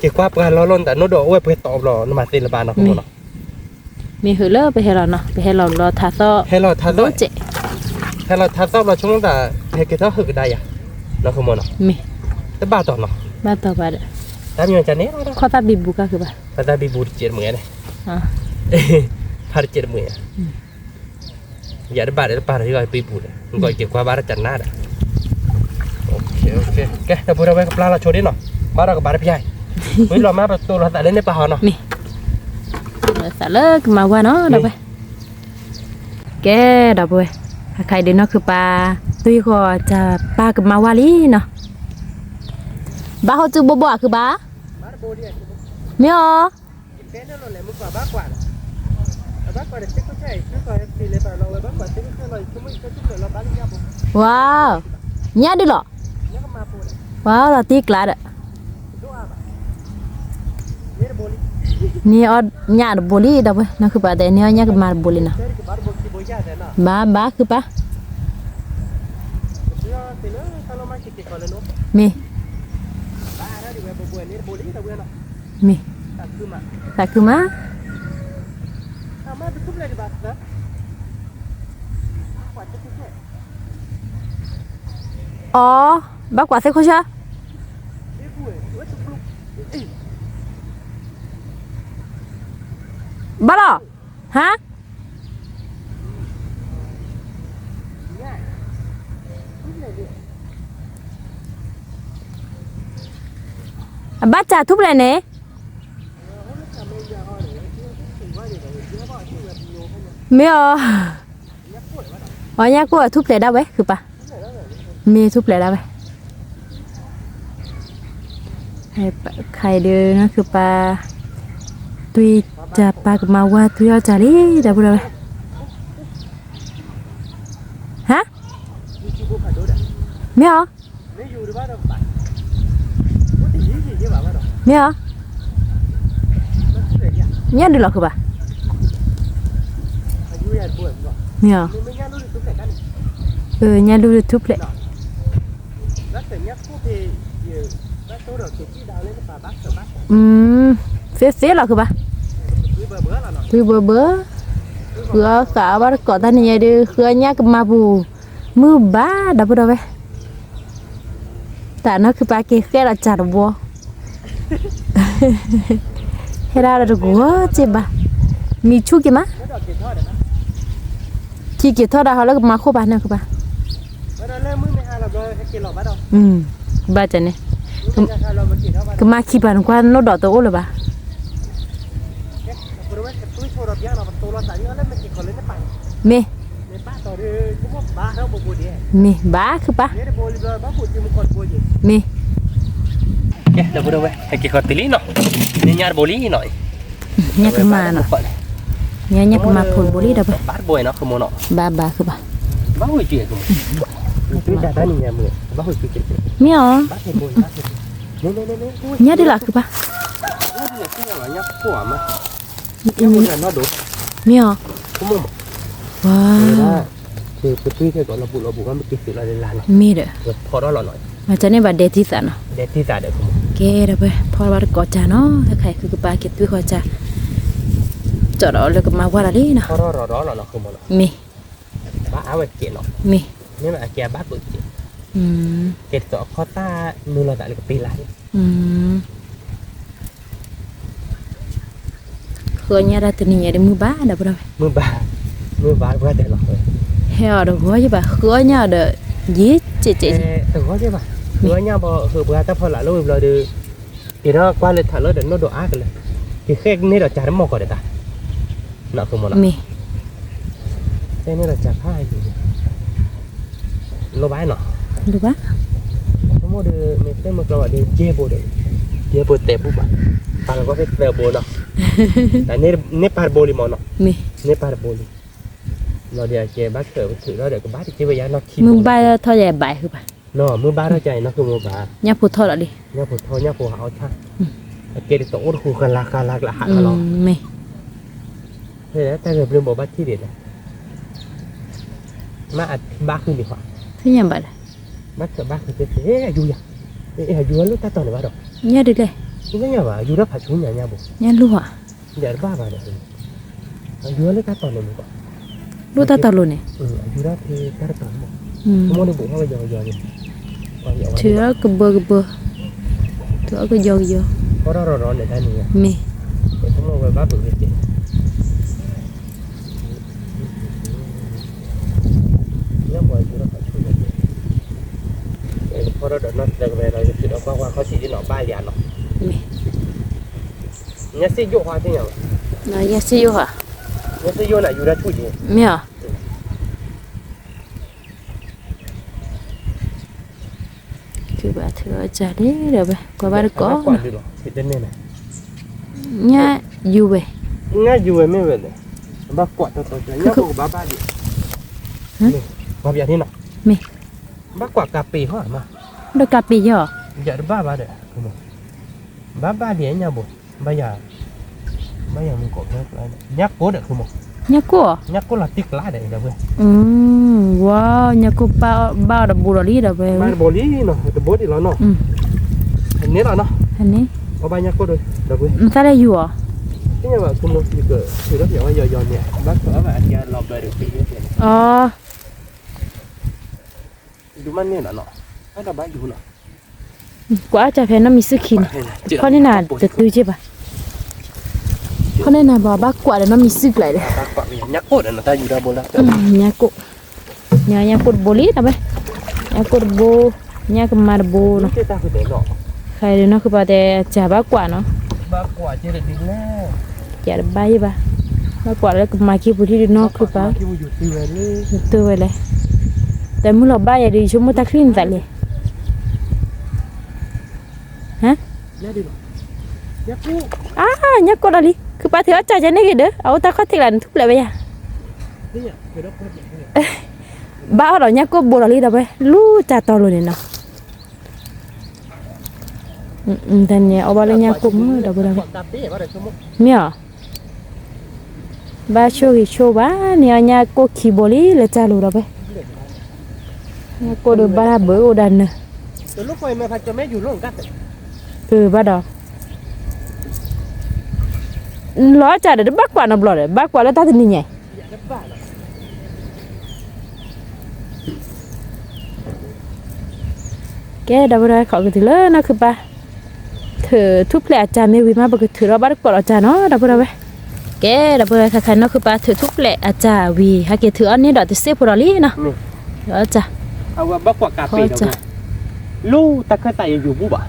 က့ၤကွၢ်ပှၤလီၤလီၤနတၢ် နီၢ်ဒီးအိၣ်ဝဲပှဲၤတီၤဘျီ နမၤသ့လၢၤဘၣ်နီၤ ခမီၤနီၤ, မ့ၢ်ဟုးလၢပဟဲလီၤနီၤ, ပဟဲလီၤဘျီထးသီၣ်, ဟဲလီၤထးသီၣ်, ဟဲလီၤထးသီၣ်ဘျီဆိကမိၣ်သး ပဟဲက့ၤထီၣ်ဟုးကဒါယၤ, နီၢ်ဃမီနီၤ, မ့ၢ်, တဘၣ်တီၤနီၤ, ဘၣ်တီၤဘၣ်ဒီး, တၢ်မံၤကန့ၣ်, ခီၣ်သၣ်ဘံဘူကါဃုာ်ဘၣ်, ခီၣ်သၣ်ဘံဘူတစဲးတမှဲၤန့ၣ်, ဖးတစဲးတမှဲၤ ယၤတဘၣ်ဒီးတပာ်တဂၤပံပူၤဒီး နကီၢ်က့ၤကွၢ်ဘၣ်ဒီးတနါဒီး, ကဲ ဒီပုၢ်ဒီဝဲၢ်ကပျၢ်လီၤဆိဒ်နီၤ, ဘၣ်ဒီးကဘၣ်တပျၢ်, ဝံၤလီၤမးပတိၢ်လီၤသးလၢန့ၣ်ပာ်ဟီနီၤ, သးလၢကမၤဝါနီၤ ဒီပုၢ်ဝဲၢ်, ကဲ ဒီပုၢ်ဝဲၢ်, အခါအံၤဒုးနီၢ်ခုပၢ် သွံၣ်ဃီၤတၢ်ပၢ်ကမၤဝါလံနီၤ, ဘၣ်ဟီၣ်စုဘိဘိအခုဘၣ်, မ့ၢ်အီၤ ဝါ, ညၣ်ဒုလီၤ, ဝါလီၤတံၢ်ကျါဒီး, န့ၢ်အီၣ်ညၣ်တဘိလံ ဒီပုၢ်ဝဲၢ်, နီၢ်ခုပၢ်တဲန့ၢ်အီၣ်ညၣ်ကမၤတဘိလံနီၤ, ဘၣ်ဘၣ်ခုပၢ်, မ့ၢ်, မ့ၢ်, သးခုမး အီ, ဘၣ်ကွၢ်သ့ၣ်ခိၣ်ဆၢ, ဘၣ်လီၤ, ဟါ, အဘၣ်စၢ်ထူၣ်ဖျဲးန့ၣ်, မ့ၢ်အီၤ, အီၤညၣ်ကိၢ်အထူၣ်ဖျဲးဒၣ်ဝဲ ခုပၢ်, မ့ၢ်ထူၣ်ဖျဲးဒၣ်ဝဲ, ခါအံၤဒုးနီၢ်ခုပၢ်, သွံၣ်တၢ်ပၢ်ကမၤဝါသွံၣ်အီၣ်တၢ်လံ ဒီပုၢ်ဒီဝဲၢ်, ဟါ, မ့ၢ်အီၤ, မ့ၢ်အီၤ, ညၣ်ဒုလီၤခုပၢ်, မ့ၢ်အီၤ, ညၣ်ဒုထူၣ်ဖျဲး, ညၣ်ဒုထူၣ်ဖျဲး, သ့သ့လီၤခုပၢ်, သုဘၢဘၢ, ဃုအီၣ်ဃာ်အီၣ်ဘၣ်တကိးတၢ်နံၤညါဒုး ဃုအီၣ်ညၣ်ကမၤပူၤ, မုၢ်ဘၣ် ဒီပုၢ်ဒီဝဲၢ် တၢ်နီၢ်ခုပၢ်က့ၤဃဲလီၤစၢ်တဘိ, ဟဲဒၣ်ဒီးတဂီၤစ့ၢ်ဘၣ်, မံၤဆူၣ်က့ၤမး, ခံက့ၤထီၣ်ဒၣ်ဟီလၢကမၤခိၣ်ပၢ်နီၢ်ခုပၢ်, ဘၣ်န့ၣ်, ကမၤခံပၢ်နကွၢ်နီၢ်ဒီးတအိၣ်လၢၤဘၣ်, မ့ၢ်, မ့ၢ်, ဘၣ်ခုပၢ်, မ့ၢ်, ကဲ ဒီပုၢ်ဒီဝဲၢ် ဟဲက့ၤဃီၤတုၤလံနီၤ, န့ၢ်ညၣ်တဘိလံနီၤ, ညၣ်ကမၤနီၤ, ညၣ်ကမၤဖိတဘိလံဒီး, ဘၣ်တဘိနီၤ ခုမိၢ်နီၤ, ဘၣ်ဘၣ်ခုပၢ်, မ့ၢ်အီၤ, ညၣ်ဒုလီၤခုပၢ်, မ့ၢ်အီၤ, ဝါ မ့ၢ်ဒီး, မၤကန့ၢ်ဘၣ်ဒဲးတံၢ်သးနီၤ, ကဲဒီပုၢ်ဝဲၢ် ဖီထီၣ်လီၤနီၤ, တခါအံၤခုကပၢ်က့ၤသွံၣ်ဃီၤစၢ်, ကၠီၣ်ဒီးလၢကမၤဝါလီၤလံနီၤ, မ့ၢ်, မ့ၢ်, ကဲဒ်သိးအခီၣ်သၣ်နုာ်လီၤသးလၢကပ့ၤလၢ်, ဃုအီၣ်ညၣ်ဒၣ်တနံၤညါဒ် မုၢ်ဘၣ်ဒီပုၢ်ဒီဝဲၢ်, မုၢ်ဘၣ်, မုၢ်ဘၣ်ပှၢ်တဲလီၤ, ဟဲအီၤတဂီၤယဘၣ် ဃုအီၣ်ညၣ်အီၤဒီး, ယံၤကဲးကဲး, တဂီၤယဘၣ်, ဃုအီၣ်ညၣ်ဘၣ် ဃုပှၤတၢ်ဖီလာ်လၢဝံၤဘျီဒီး, က့ၤထီၣ်ကွၢ်လၢထးလၢဒီးနီၢ်ဒိးအါကလၢာ်, က့ၤဃဲကန့ၢ်ဒီးစၢ်တမီၢ်ကီးဒီးတၢ်, နီၢ်ဃုမိၢ်နီၤ, မ့ၢ်, ဃဲန့ၢ်ဒီးစၢ်ဖးယံၤ လိၣ်ဘၣ်နီၤ, လိၣ်ဘၣ်, ဆိကမိၣ်ဒီး မ့ၢ်သ့ၣ်မုၢ်ကျီဘၣ်ဒီး ယဲၢ်ဘိဒီး, ယဲၢ်ဘိသဲးဘူၣ်ဘၣ်, ပာ်လီၤကီၢ်သ့ၣ်သၢဘိနီၤ, တၢ်န့ၢ်ပၢ်တဘိလံမၢ်နီၤ, မ့ၢ်, န့ၢ်ပၢ်တဘိလံ, လီၤဒီးအကဲဘၣ်ခၢၣ်ပထုးထီၣ်ဒီးကဘၣ်တက့ၢ်ဝဲယါနီၢ်ခံဘိ, မုၢ်ဘၣ်ထီၣ်ယဲၢ်ဘၣ်ဃုဘၣ်, နီၤ မုၢ်ဘၣ်ထီၣ်ကဲအံၤနီၢ်ခိမိၢ်ဘၣ်, ညၣ်ဖိထီၣ်လီၤလံ, ညၣ်ဖိထီၣ် ညၣ်ဖိဟးအီၣ်ဆၣ်, အကဲဒ်သိးအိၣ်တဃုဃလၤဃလၤကျါဟးလီၤလီၤ, မ့ၢ် ဖဲတၢ်ဂဲၤဘျုးဘိးဘၣ်ထံၣ်ဒံးလဲၣ်, မ့ၢ်အဘၣ်ဃုလံၤဃီ, သ့ၣ်ညါဘၣ်လဲၣ်, ဘၣ်ဘၣ်ဃုသ့သ့ အယူယၤ, အယူလၢတၢ်တီၤန့ၣ်ဘၣ်ဒီး, ညၣ်ဒ်လဲၣ်, သ့ၣ်ညါဘၣ် ယူထီၣ်ဖးဆူညါညၣ်ဘိ, ညၣ်လူၢ်ဧါ, ယတဘၣ်ဘၣ်ဒီး, ယူၤလၢတၢ်တီၤလိၤန့ၣ်ဘၣ်, ဒိၣ်တၢ်တီၤလိၤန့ၣ်, ယူၤဒၣ်ဖဲတၢ်တတီၤန့ၣ်, ဆိကမိၣ်န့ၣ်ဘူးထီၣ်ကယီကယီန့ၣ်, ထုးအီၣ်ကဘၢကဘၢ, ထုးအီၣ်ကယီကယီ, ဖီထီၣ်ရီၤရီၤန့ၣ်တၢ်န့ၣ်, မ့ၢ်, ဆိကမိၣ်ဝဲဘၣ်ဘုးဝဲက့ၤ, ညၣ်ပှၤယူၤထီၣ်ဖးဆူၣ်န့ၣ်, ဖီထီၣ်ဒီးနီၢ်သၢကမဲဒီး ယထုးဒီးကွၢ်ကွၢ်ခီၣ်ထံးဒ်နီၤဘၣ်လံဧါနီၤ, မ့ၢ်, ညၣ်စ့ယိၣ်ဟါသ့ၣ်ညါ, ညၣ်စ့ယိၣ်ဟါ, ညၣ်စ့ယိၣ်န့ၣ်ယူၤတၢ်ဆူၣ်က့ၤ, မ့ၢ်ဧါ. ထုးဘၣ်ထုးအီၣ်စၢ်လံဒီးဝဲ ကွၢ်ဘၣ်တကိးနီၤ, ညၣ်ယူၤဝဲ, ညၣ်ယူၤဝဲမ့ၢ်ဝဲလဲၣ်, ဘၣ်ကွၢ်တီတီ, ညၣ်ဘိကဘၣ်ဘၣ်ဒံး, မ့ၢ်, ဘၣ်ကွၢ်ကးပ့ၤဟီၣ်မး, ဒီးကးပ့ၤယီၤ, ယတဘၣ်ဘၣ်ဒီး, ဘၣ်ဘၣ်ဒံးညၣ်ဘိ, ဘၣ်ယၤ, ဘၣ်ယၤမူကီးဖဲ, ညၣ်ကိၣ်ဒီး, ညၣ်ကိၣ်, ညၣ်ကိၣ်လီၤတံၢ်ကျါဒီး, ဝါ, ညၣ်ကိၣ်ဘၣ်အီၤတဘိဒီးလံဒီးဝဲ, ဘၣ်တဘိလံနီၤ, တဘိဒံးလီၤနီၤ, န့ၣ်လီၤနီၤ, အဘၣ်ညၣ်ကိၣ်ဒီး, မတၤလဲၣ်ယူၤအီၤ, သ့ၣ်ညါဘၣ်ဆိကမိၣ်ကထုးဒီးပျးဝဲယီၤယီၤန့ၣ်, ဘၣ်ထုးအီၣ်ဘၣ်အကဲလီၤဘၢဒီး, အီ ဒုးမ့ၢ်န့ၣ်လီၤနီၤ, ဘၣ်ဒီးဘၣ်ယူၤနီၤ, ကွၢ်အီၣ်စၢ်ဖဲနီတမံၤစုခံန့ၣ်, ခီန့ၢ်နၤတတုၤက့ဘၣ်, ခီန့ၢ်နၤဘၣ်ဘၣ်ကွၢ်ဒီးနီတမံၤစုကျါဒီး, ညၣ်ကိၣ်, ညၣ်ကိၣ်တဘိလံဒီးဝဲ, ညၣ်ကိၣ်တဘိ, ညၣ်ကမါတဘိနီၤ, ခါအံၤနီၢ်ခုၣ်ပၤတဲအစၢ်ဘၣ်ကွၢ်နီၤ, စၢ်တဘၣ်ယဲဘၣ်, ဘၣ်ကွၢ်လၢကမၤခံပူၤထံဒုးနီၢ်ခုၣ်ပၤ, တုၤဝဲလဲၣ်, တၢ်မုၢ်လီၤဘၣ်ယဲဒီး ယဆိကမိၣ်တၢ်ချံၣ်န့ၣ်သးလဲၣ်, ဟါ, အါ, ညၣ်ကိၣ်ဒီးလံ, ခုၣ်ပၤထုးအီၣ်စၢ်ယဲန့ၣ်ဂ့ၤဒီး အအိၣ်တၢ်ခီၣ်ထံးလၢနထူၣ်ဖျဲးဝဲယၤ, ဘၣ်အီၣ်ဒီးညၣ်ကိၣ်ဘိဒီးလံဒီးဝဲ, လူတၢ်တီၤလိၤန့ၣ်နီၤ, တၢ်န့ၣ်အီၣ်ဘၣ်လၢညၣ်ကိၣ်မုၢ်ဒီးဝဲဒီးဝဲ, မ့ၢ်အီၤ ဘၣ်ဆိၣ်ဂ့ၤဆိၣ်ဝါန့ၣ် အညၣ်ကိၣ်ခံဘိလံ လၢတၢ်လိၤဒီးဝဲ, ညၣ်ကိၣ်ဒီးဘၣ်တၢ်ဘၢအိၣ်ဒၣ်နၢၤ, အၢ ဘၣ်ဒီး, လီၤစၢ်ဒီး တဘၣ်ကွၢ်နီတဘျီဒီး ဘၣ်ကွၢ်လၢတၢ်တနံၤညါအံၤ ကဲ ဒီပုၢ်ဒီဝဲၢ် ခိးကတုၤလၢနီၢ်ခုၣ်ပၤ ထုးထူၣ်ဖျဲးအစၢ်မ့ၢ်ဝံၤမး ပကထုးထီၣ်ဘၣ်တကိးဒီးစၢ်နီၤ ဒီပုၢ်ဒီဝဲၢ်. ကဲ ဒီပုၢ်ဒီဝဲၢ် ခါခါနီၢ်ခုၣ်ပၤထုးထူၣ်ဖျဲးအစၢ်ဝံၤ ဟဲက့ၤထုးအီၣ်န့ၢ်ဒီးတစ့ဖိဒီးလံနီၤ. အစၢ် အဝဲဘၣ်ကွၢ်ကးပ့ၤဒီး လၢတၢ်ခၢၣ်သးယယူၤဘူၣ်ဘၣ်.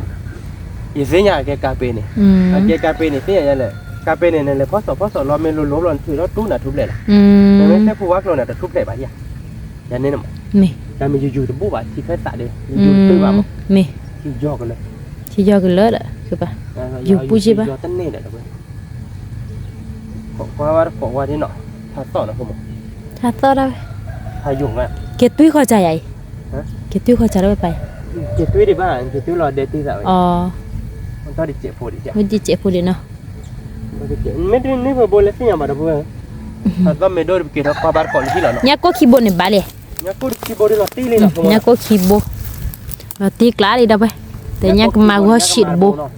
ယသ့ၣ်ညါအကဲကးပ့ၤန့ၣ်, အကဲကးပ့ၤန့ၣ် သ့ၣ်ညါယဲလဲၣ်, ကးပ့ၤန့ၣ် နလဲၤဖီၣ်စီၣ်ဖီၣ်စီၣ်လီၤ မ့ၢ်လိၤလိၤဘျီ နထုးထီၣ်တူၢ်နၤထူၣ်ဖျဲးလီၤ. နမ့ၢ်တဲဖိဝါကျိၤန့ၣ် တထူၣ်ဖျဲးဘၣ်ယၤ, ယၤန့ၣ်မး, တၢ်မ့ၢ်ယယူၤတဘူၣ်ဘၣ် ထံခၢၣ်သးဒီး ယယူၤတတုၤဘၣ်မး, မ့ၢ် ထံယီၤကလၢာ်, ထံယီၤကလၢာ်ဒီး ယူၤပူၤက့ဘၣ်, ယီၤတန့ၢ်ဒီး ခိးကွၢ်ဝဲတခိးဝဲဒ်နီၤ, ထါသီၣ်နီၤ, ထါသီၣ်ဒၣ်ဝဲ, က့ၤတွံၢ်ဃီၤစၢ်ယၤအံၤ, က့ၤတွံၢ်ဃီၤစၢ်လၢဝဲပၢ်အံၤ, က့ၤတွံၢ်ဒံးဘၣ် က့ၤတွံၢ်လီၤဒဲးတံၢ်သးဝဲ, ဝဲဒ်စဲးဖိဒံးနီၤ, မ့ၢ်တန့ၢ်ဝဲဘိလၢသ့ၣ်ညါဘၣ်ဒီပုၢ်ဝဲၢ်, ထါသီၣ်မ့ၢ်ဒိၣ်ဒီးပက့ၤထီၣ်ကွၢ်ဘၣ်တကိးလၢဟံၣ်လီၤနီၤ, ညၣ်ကိၣ်ခံဘိန့ၣ်ဘၣ်လဲၣ်, ညၣ်ကိၣ်ခံဘိ, လီၤတံၢ်ကျါလံဒီပုၢ်ဝဲၢ်, တညၣ်ကမၤဂီၢ်ဆံးတဘ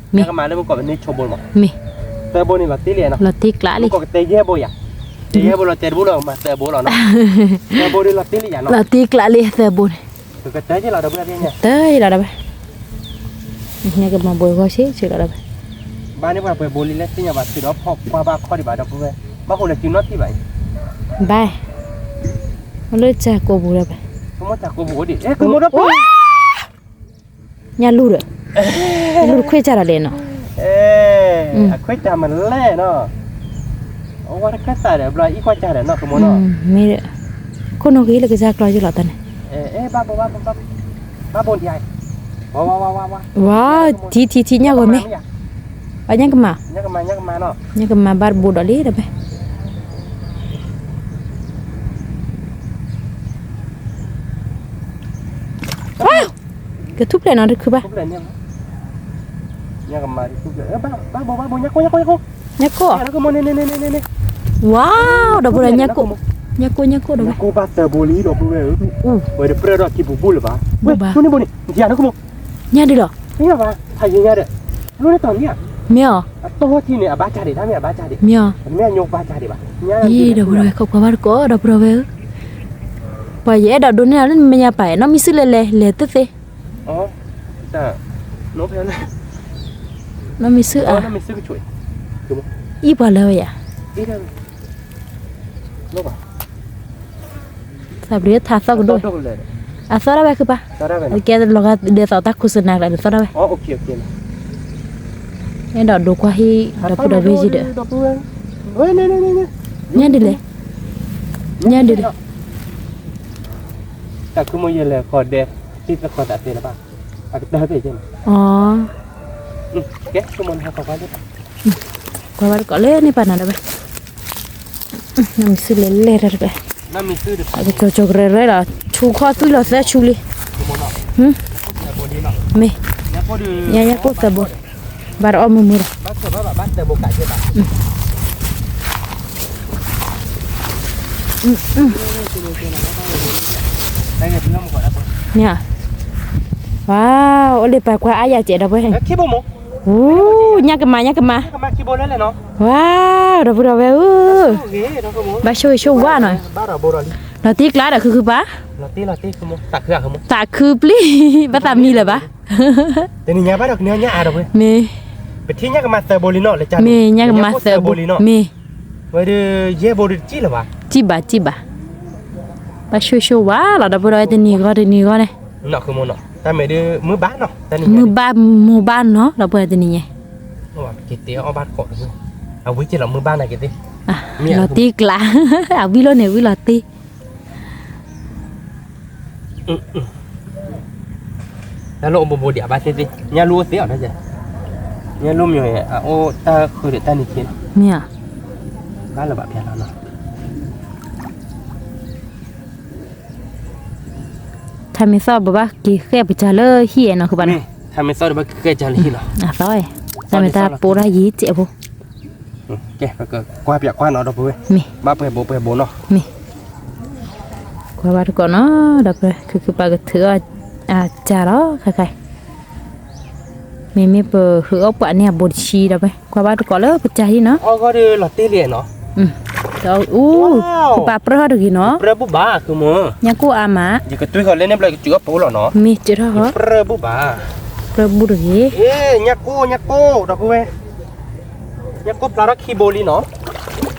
ိ, မ့ၢ်, မ့ၢ်, လီၤတံၢ်ကျါလံ, လီၤတံၢ်ကျါလံအသၢဘိန့ၣ်, တၢ်လံ, တၢ်လံဒီပုၢ်ဝဲၢ်, ညၣ်ကမၤဘိဂီၢ်ဆံးဆံးလီၤဒီပုၢ်ဝဲၢ်, ဘၣ်န့ၣ်ပှၤပှဲၤဘိလံလၢသ့ၣ်ညါဘၣ်ထုးဒီးဖီၣ်ကွၢ်ဘၣ်ခီၣ်ဒံးဘၣ်ဒီပုၢ်ဝဲၢ်, ဘၣ်ဃိလၢစုနီၣ်ထံၣ်ဘၣ်အံၤ, ဘၣ်, အိၣ်လၢစၢ်ကိးပူၤဒီပုၢ်ဝဲၢ်, ညၣ်လူၢ်ဒီး, ညၣ်လူၢ်တခွ့ၣ်စၢ်ဒီးလဲၣ်နီၤ, အခွ့ၣ်စၢ်မလဲၣ်နီၤ, အဝဲတခၢၣ်သးဒီးဘျီအံၣ်ကွၢ်စၢ်ဒီးနီၤ ကမိၣ်နီၤ, မ့ၢ်, ခိၣ်နူာ်က့ၤလၢကစၢ်ကျီယလီၤတၢ်န့ၣ်, ဘၣ်ဘိ, ဘၣ်ဘိ, ဝါ, ထံထံထံညၣ်ဂီၤမ့ၢ်, အညၣ်ကမၤ, ညၣ်ကမၤဘၣ်တဘိဒီးလံဒီပုၢ်ဝဲၢ်, ကထူၣ်ဖျဲးနီၤတခုဘၣ်, ညၣ်ကိၣ်, ဝါ, ဒီပုၢ်ဝဲၢ် ညၣ်ကိၣ်, ညၣ်ကိၣ်, ညၣ်ကိၣ်ဒီပုၢ်ဝဲၢ်, ညၣ်ကိၣ်ဘၣ်သၢဘိလံဒီပုၢ်ဝဲၢ်, ဝဲတပြၢဒီးကံပူၤဘူၣ်လၢၤဘၣ်, ဝဲ, ညၣ်ဒုးလီၤ, ညၣ်ဒုး, မ့ၢ်အီၤ, မ့ၢ်အီၤ, အံၤ ဒီပုၢ်ဒီဝဲၢ် ခိးကွၢ်ဘၣ်တကိး ဒီပုၢ်ဒီဝဲၢ်ဧၢ, ပှၤယအဲၣ်ဒိးဒိးန့ၢ်အီၤလၢနမဲာ်ညါပာ် နီၢ်မံၤစုလဲၤလဲၤ လဲၤသ့သ့, နီၢ်မံၤစုဧါ, အံၤပှၤလၢဝဲယၤ, သးဘျုးထါသီၣ်ကဒိၣ်, အသီၣ်ဒၣ်ဝဲခုပၢ်, ကဲလီၤဂာ်ဒ်သိးတၢ်ခိၣ်စနါကျါ နသီၣ်ဒၣ်ဝဲ, အဲၣ်ဒိးဒိးကွၢ်ဟံၣ် ဒီပုၢ်ဒီဝဲၢ်ယံၤဒီး, ညၣ်ဒ်လဲၣ်, ညၣ်ဒ်လဲၣ်, တၢ်ခုမိၢ်ယဲလဲၤဃီၤဒဲး, တံၢ်သဃီၤသးတဲလၢၤဘၣ်, အကတၢၢ်ဖဲယဲမး, ကဲ, ကွၢ်ဘၣ်တကိးလၢန့ၣ်ပာ်နၤဒီးဝဲ နီၢ်မံၤစုလဲၤလဲၤတၢ်တဖၣ်, အကကၠီၤကရၢရဲလီၤ ဆူခီသွံၣ်လီၤသၢဆူလံ, မ့ၢ်, ညါညါကိၣ်သၢဘိ, ဘၣ်တအီၣ်မုာ်မုာ်ဒီး, မ့ၢ်, ဝါ, အိၣ်လၢပာ်ကွၢ်အါယၤစဲးဒီးပှဲၤ ညၣ်ကမၤ ညၣ်ကမၤ, ဝါ, ဒီပုၢ်ဒီဝဲၢ်ဧၢ, ဘၣ်ဆိၣ်ဂ့ၤဆိၣ်ဝါနီၤ, လီၤတံၢ်ကျါဒီးခုခုပၢ်, သးခုပျံၤ, ဘၣ်သးမံလၢၤဘၣ်, မ့ၢ်, မ့ၢ်ညၣ်ကမၤသၢဘိ, မ့ၢ်, စံၣ်ဘၣ်စံၣ်ဘၣ်, ဘၣ်ဆိၣ်ဂ့ၤဆိၣ်ဝါလီၤ ဒီပုၢ်ဒီဝဲၢ် တနံၤဂီၢ်တနံၤဂီၢ်န့ၣ်, မုၢ်ဘၣ်, မုၢ်ဘၣ်နီၤ ဒီပုၢ်ဝဲၢ်တနံၤညါ, လီၤတံၢ်ကျါ, အဝံၣ်လီၤန့ၣ် ဝံၣ်လီၤတံၢ် တၢ်လီၢ်အိၣ်ဘူးဘူးဒံး အဘၣ်သ့ၣ်သ့ၣ် ညၣ်လူၢ်အိၣ်သ့အီၤ, ညၣ်လူၢ်မ့ၢ်အအိၣ်တၢ်ဃုာ်ဒီးတၢ်နံၤခံနီၤ, မ့ၢ်ဧါ, ဘၣ်လၢၤဘၣ်ဖျါလီၤနီၤ, ထါမ့ၢ်သီၣ်ဘၣ်က့ၤဃဲၣ်ပစၢၤလၢဟံၣ်အဲၣ်နီၤ ဃုဘၣ်နီၤ, ထါမ့ၢ်သီၣ်ဒီးဘၣ်က့ၤဃဲၣ်စၢၤလၢဟံၣ်လီၤ, အသီ, တၢ်မ့ၢ်တၢ်ပိာ်တၢ်ယံၤစဲးဖိ ကဲ, ကွၢ်ပၠးကွၢ်နီၤ ဒီပုၢ်ဝဲၢ်, မ့ၢ်, ဘၣ်ပှဲၤဘိပှဲၤဘိနီၤ, မ့ၢ်, ကွၢ်ဘၣ်တကိးနီၤ ဒီပုၢ်ဝဲၢ် ခုခုပၢ်ကထုးအီၣ်အစၢ်လီၤ ခဲခါ, မ့မ့ၢ်ပဟုးအီၣ်ပှၤန့ၣ်အဘူးတဆံဒီး ကွၢ်ဘၣ်တကိးလၢပစၢ်ဟံၣ်နီၤ, အီၣ်ဂီၢ်ဒီးလီၤတံၢ်လံနီၤ, အူ, ခုပၢ်ပြၢၢ်တဂ့ၤနီၤ, ညၣ်ကိၣ်အါမး, မ့ၢ်စံးထီၣ်ဟီ, ပြၢၢ်ဘူးတဂ့ၤ, ညၣ်ကိၣ် ညၣ်ကိၣ် ဒီပုၢ်ဝဲၢ် ညၣ်ကိၣ်ဖျါထီၣ်ခံဘိလံနီၤ,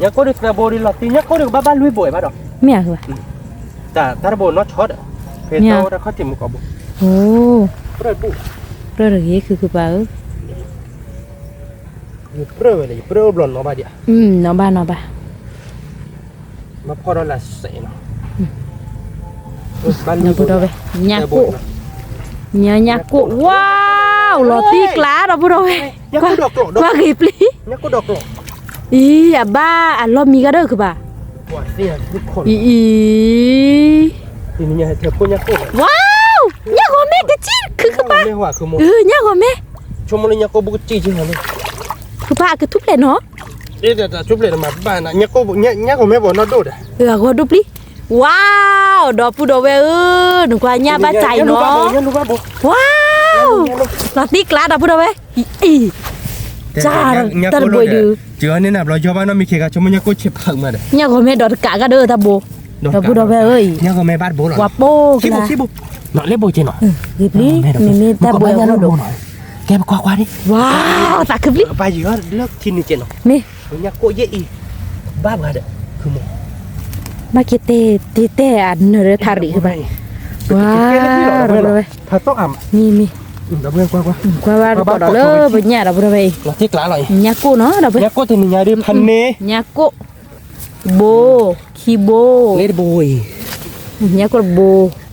ညၣ်ကိၣ်ဒုးသၢဘိဒုးလီၤတံၢ် ညၣ်ကိၣ်ဒုးကဘၣ်ဘၣ်လွံၢ်ဘိဘၣ်ဒီး, မ့ၢ်ဧါ, တၢ်တဘိနီၢ်ဆီဒီး, ဖဲတၢ်တၢ်ခီၣ်ထံးမုၢ်ကီၢ်ဘိ, ပြၢၢ်တဂ့ၤ ခုခုပၢ်ဧၢ, ယပြၢၢ်ဝဲလဲၣ် ယပြၢၢ်အိၣ်ဘျီနီၤဘၣ်ဒံး, နီၤဘၣ်နီၤဘၣ်, ဘၣ်ဖီၣ်ဒီးလၢစဲးနီၤ, ဒီပုၢ်ဒီဝဲၢ်, ညၣ်ကိၣ်, ညၣ်ကိၣ် ဝါ, လီၤတံၢ်ကျါ ဒီပုၢ်ဒီဝဲၢ်, ကွၢ်ဂ့ၤပျံၤ, အံၤ အဘၣ်အလီၢ်မံဂၤဒီးခုဘၣ်, အံၤ, ဝါ, ညၣ်ဂီၤမဲကစံၣ် ခုခုပၢ်, ညၣ်ဂီၤမဲ, ခုပၢ်အကထူၣ်ဖျဲးနီၤ ညၣ်ဂီၤမဲဘီနီၢ်ဒိၣ်ဒီး, ဝါ, ဒီပုၢ်ဒီဝဲၢ်ဧၢ, နကွၢ်ညၣ်ဘၣ်စံၣ်နီၤ, ဝါ, လီၤတံၢ်ကျါ ဒီပုၢ်ဒီဝဲၢ်, အံၤ, တၢ်တဘိဒုး, ညၣ်ဂီၤမဲဒီးတကးဂၤဒီးတၢ်ဘိ, ဒီပုၢ်ဒီဝဲၢ်ဧၢ, ဝါပိၢ်ကလါ, လၢဘိက့နီၤ, မ့မ့ၢ်တၢ်ဘိအဂီၢ်ဒီး, ကဲပကွၢ်ကွၢ်ဒံး, ဝါ, သးခုပျံၤ, လၢခံန့ၣ်ကဲနီၤ, မ့ၢ်, ညၣ်ကိၣ်ယဲအံၤ, ဘၣ်ပှၤဒီး, ဘၣ်က့ၤတဲ, တဲတဲအနၢၤလၢထးရံၣ်ကဘၣ်, ဝါ, မ့မ့ၢ်, ကွၢ်ဘၣ်တကိးဒီးလၢပညၣ်ဒီပုၢ်ဒီဝဲၢ်အံၤ, ညၣ်ကိၣ်နီၤ, ညၣ်ကိၣ်, ဘိ, ခံဘိ, ညၣ်ကိၣ်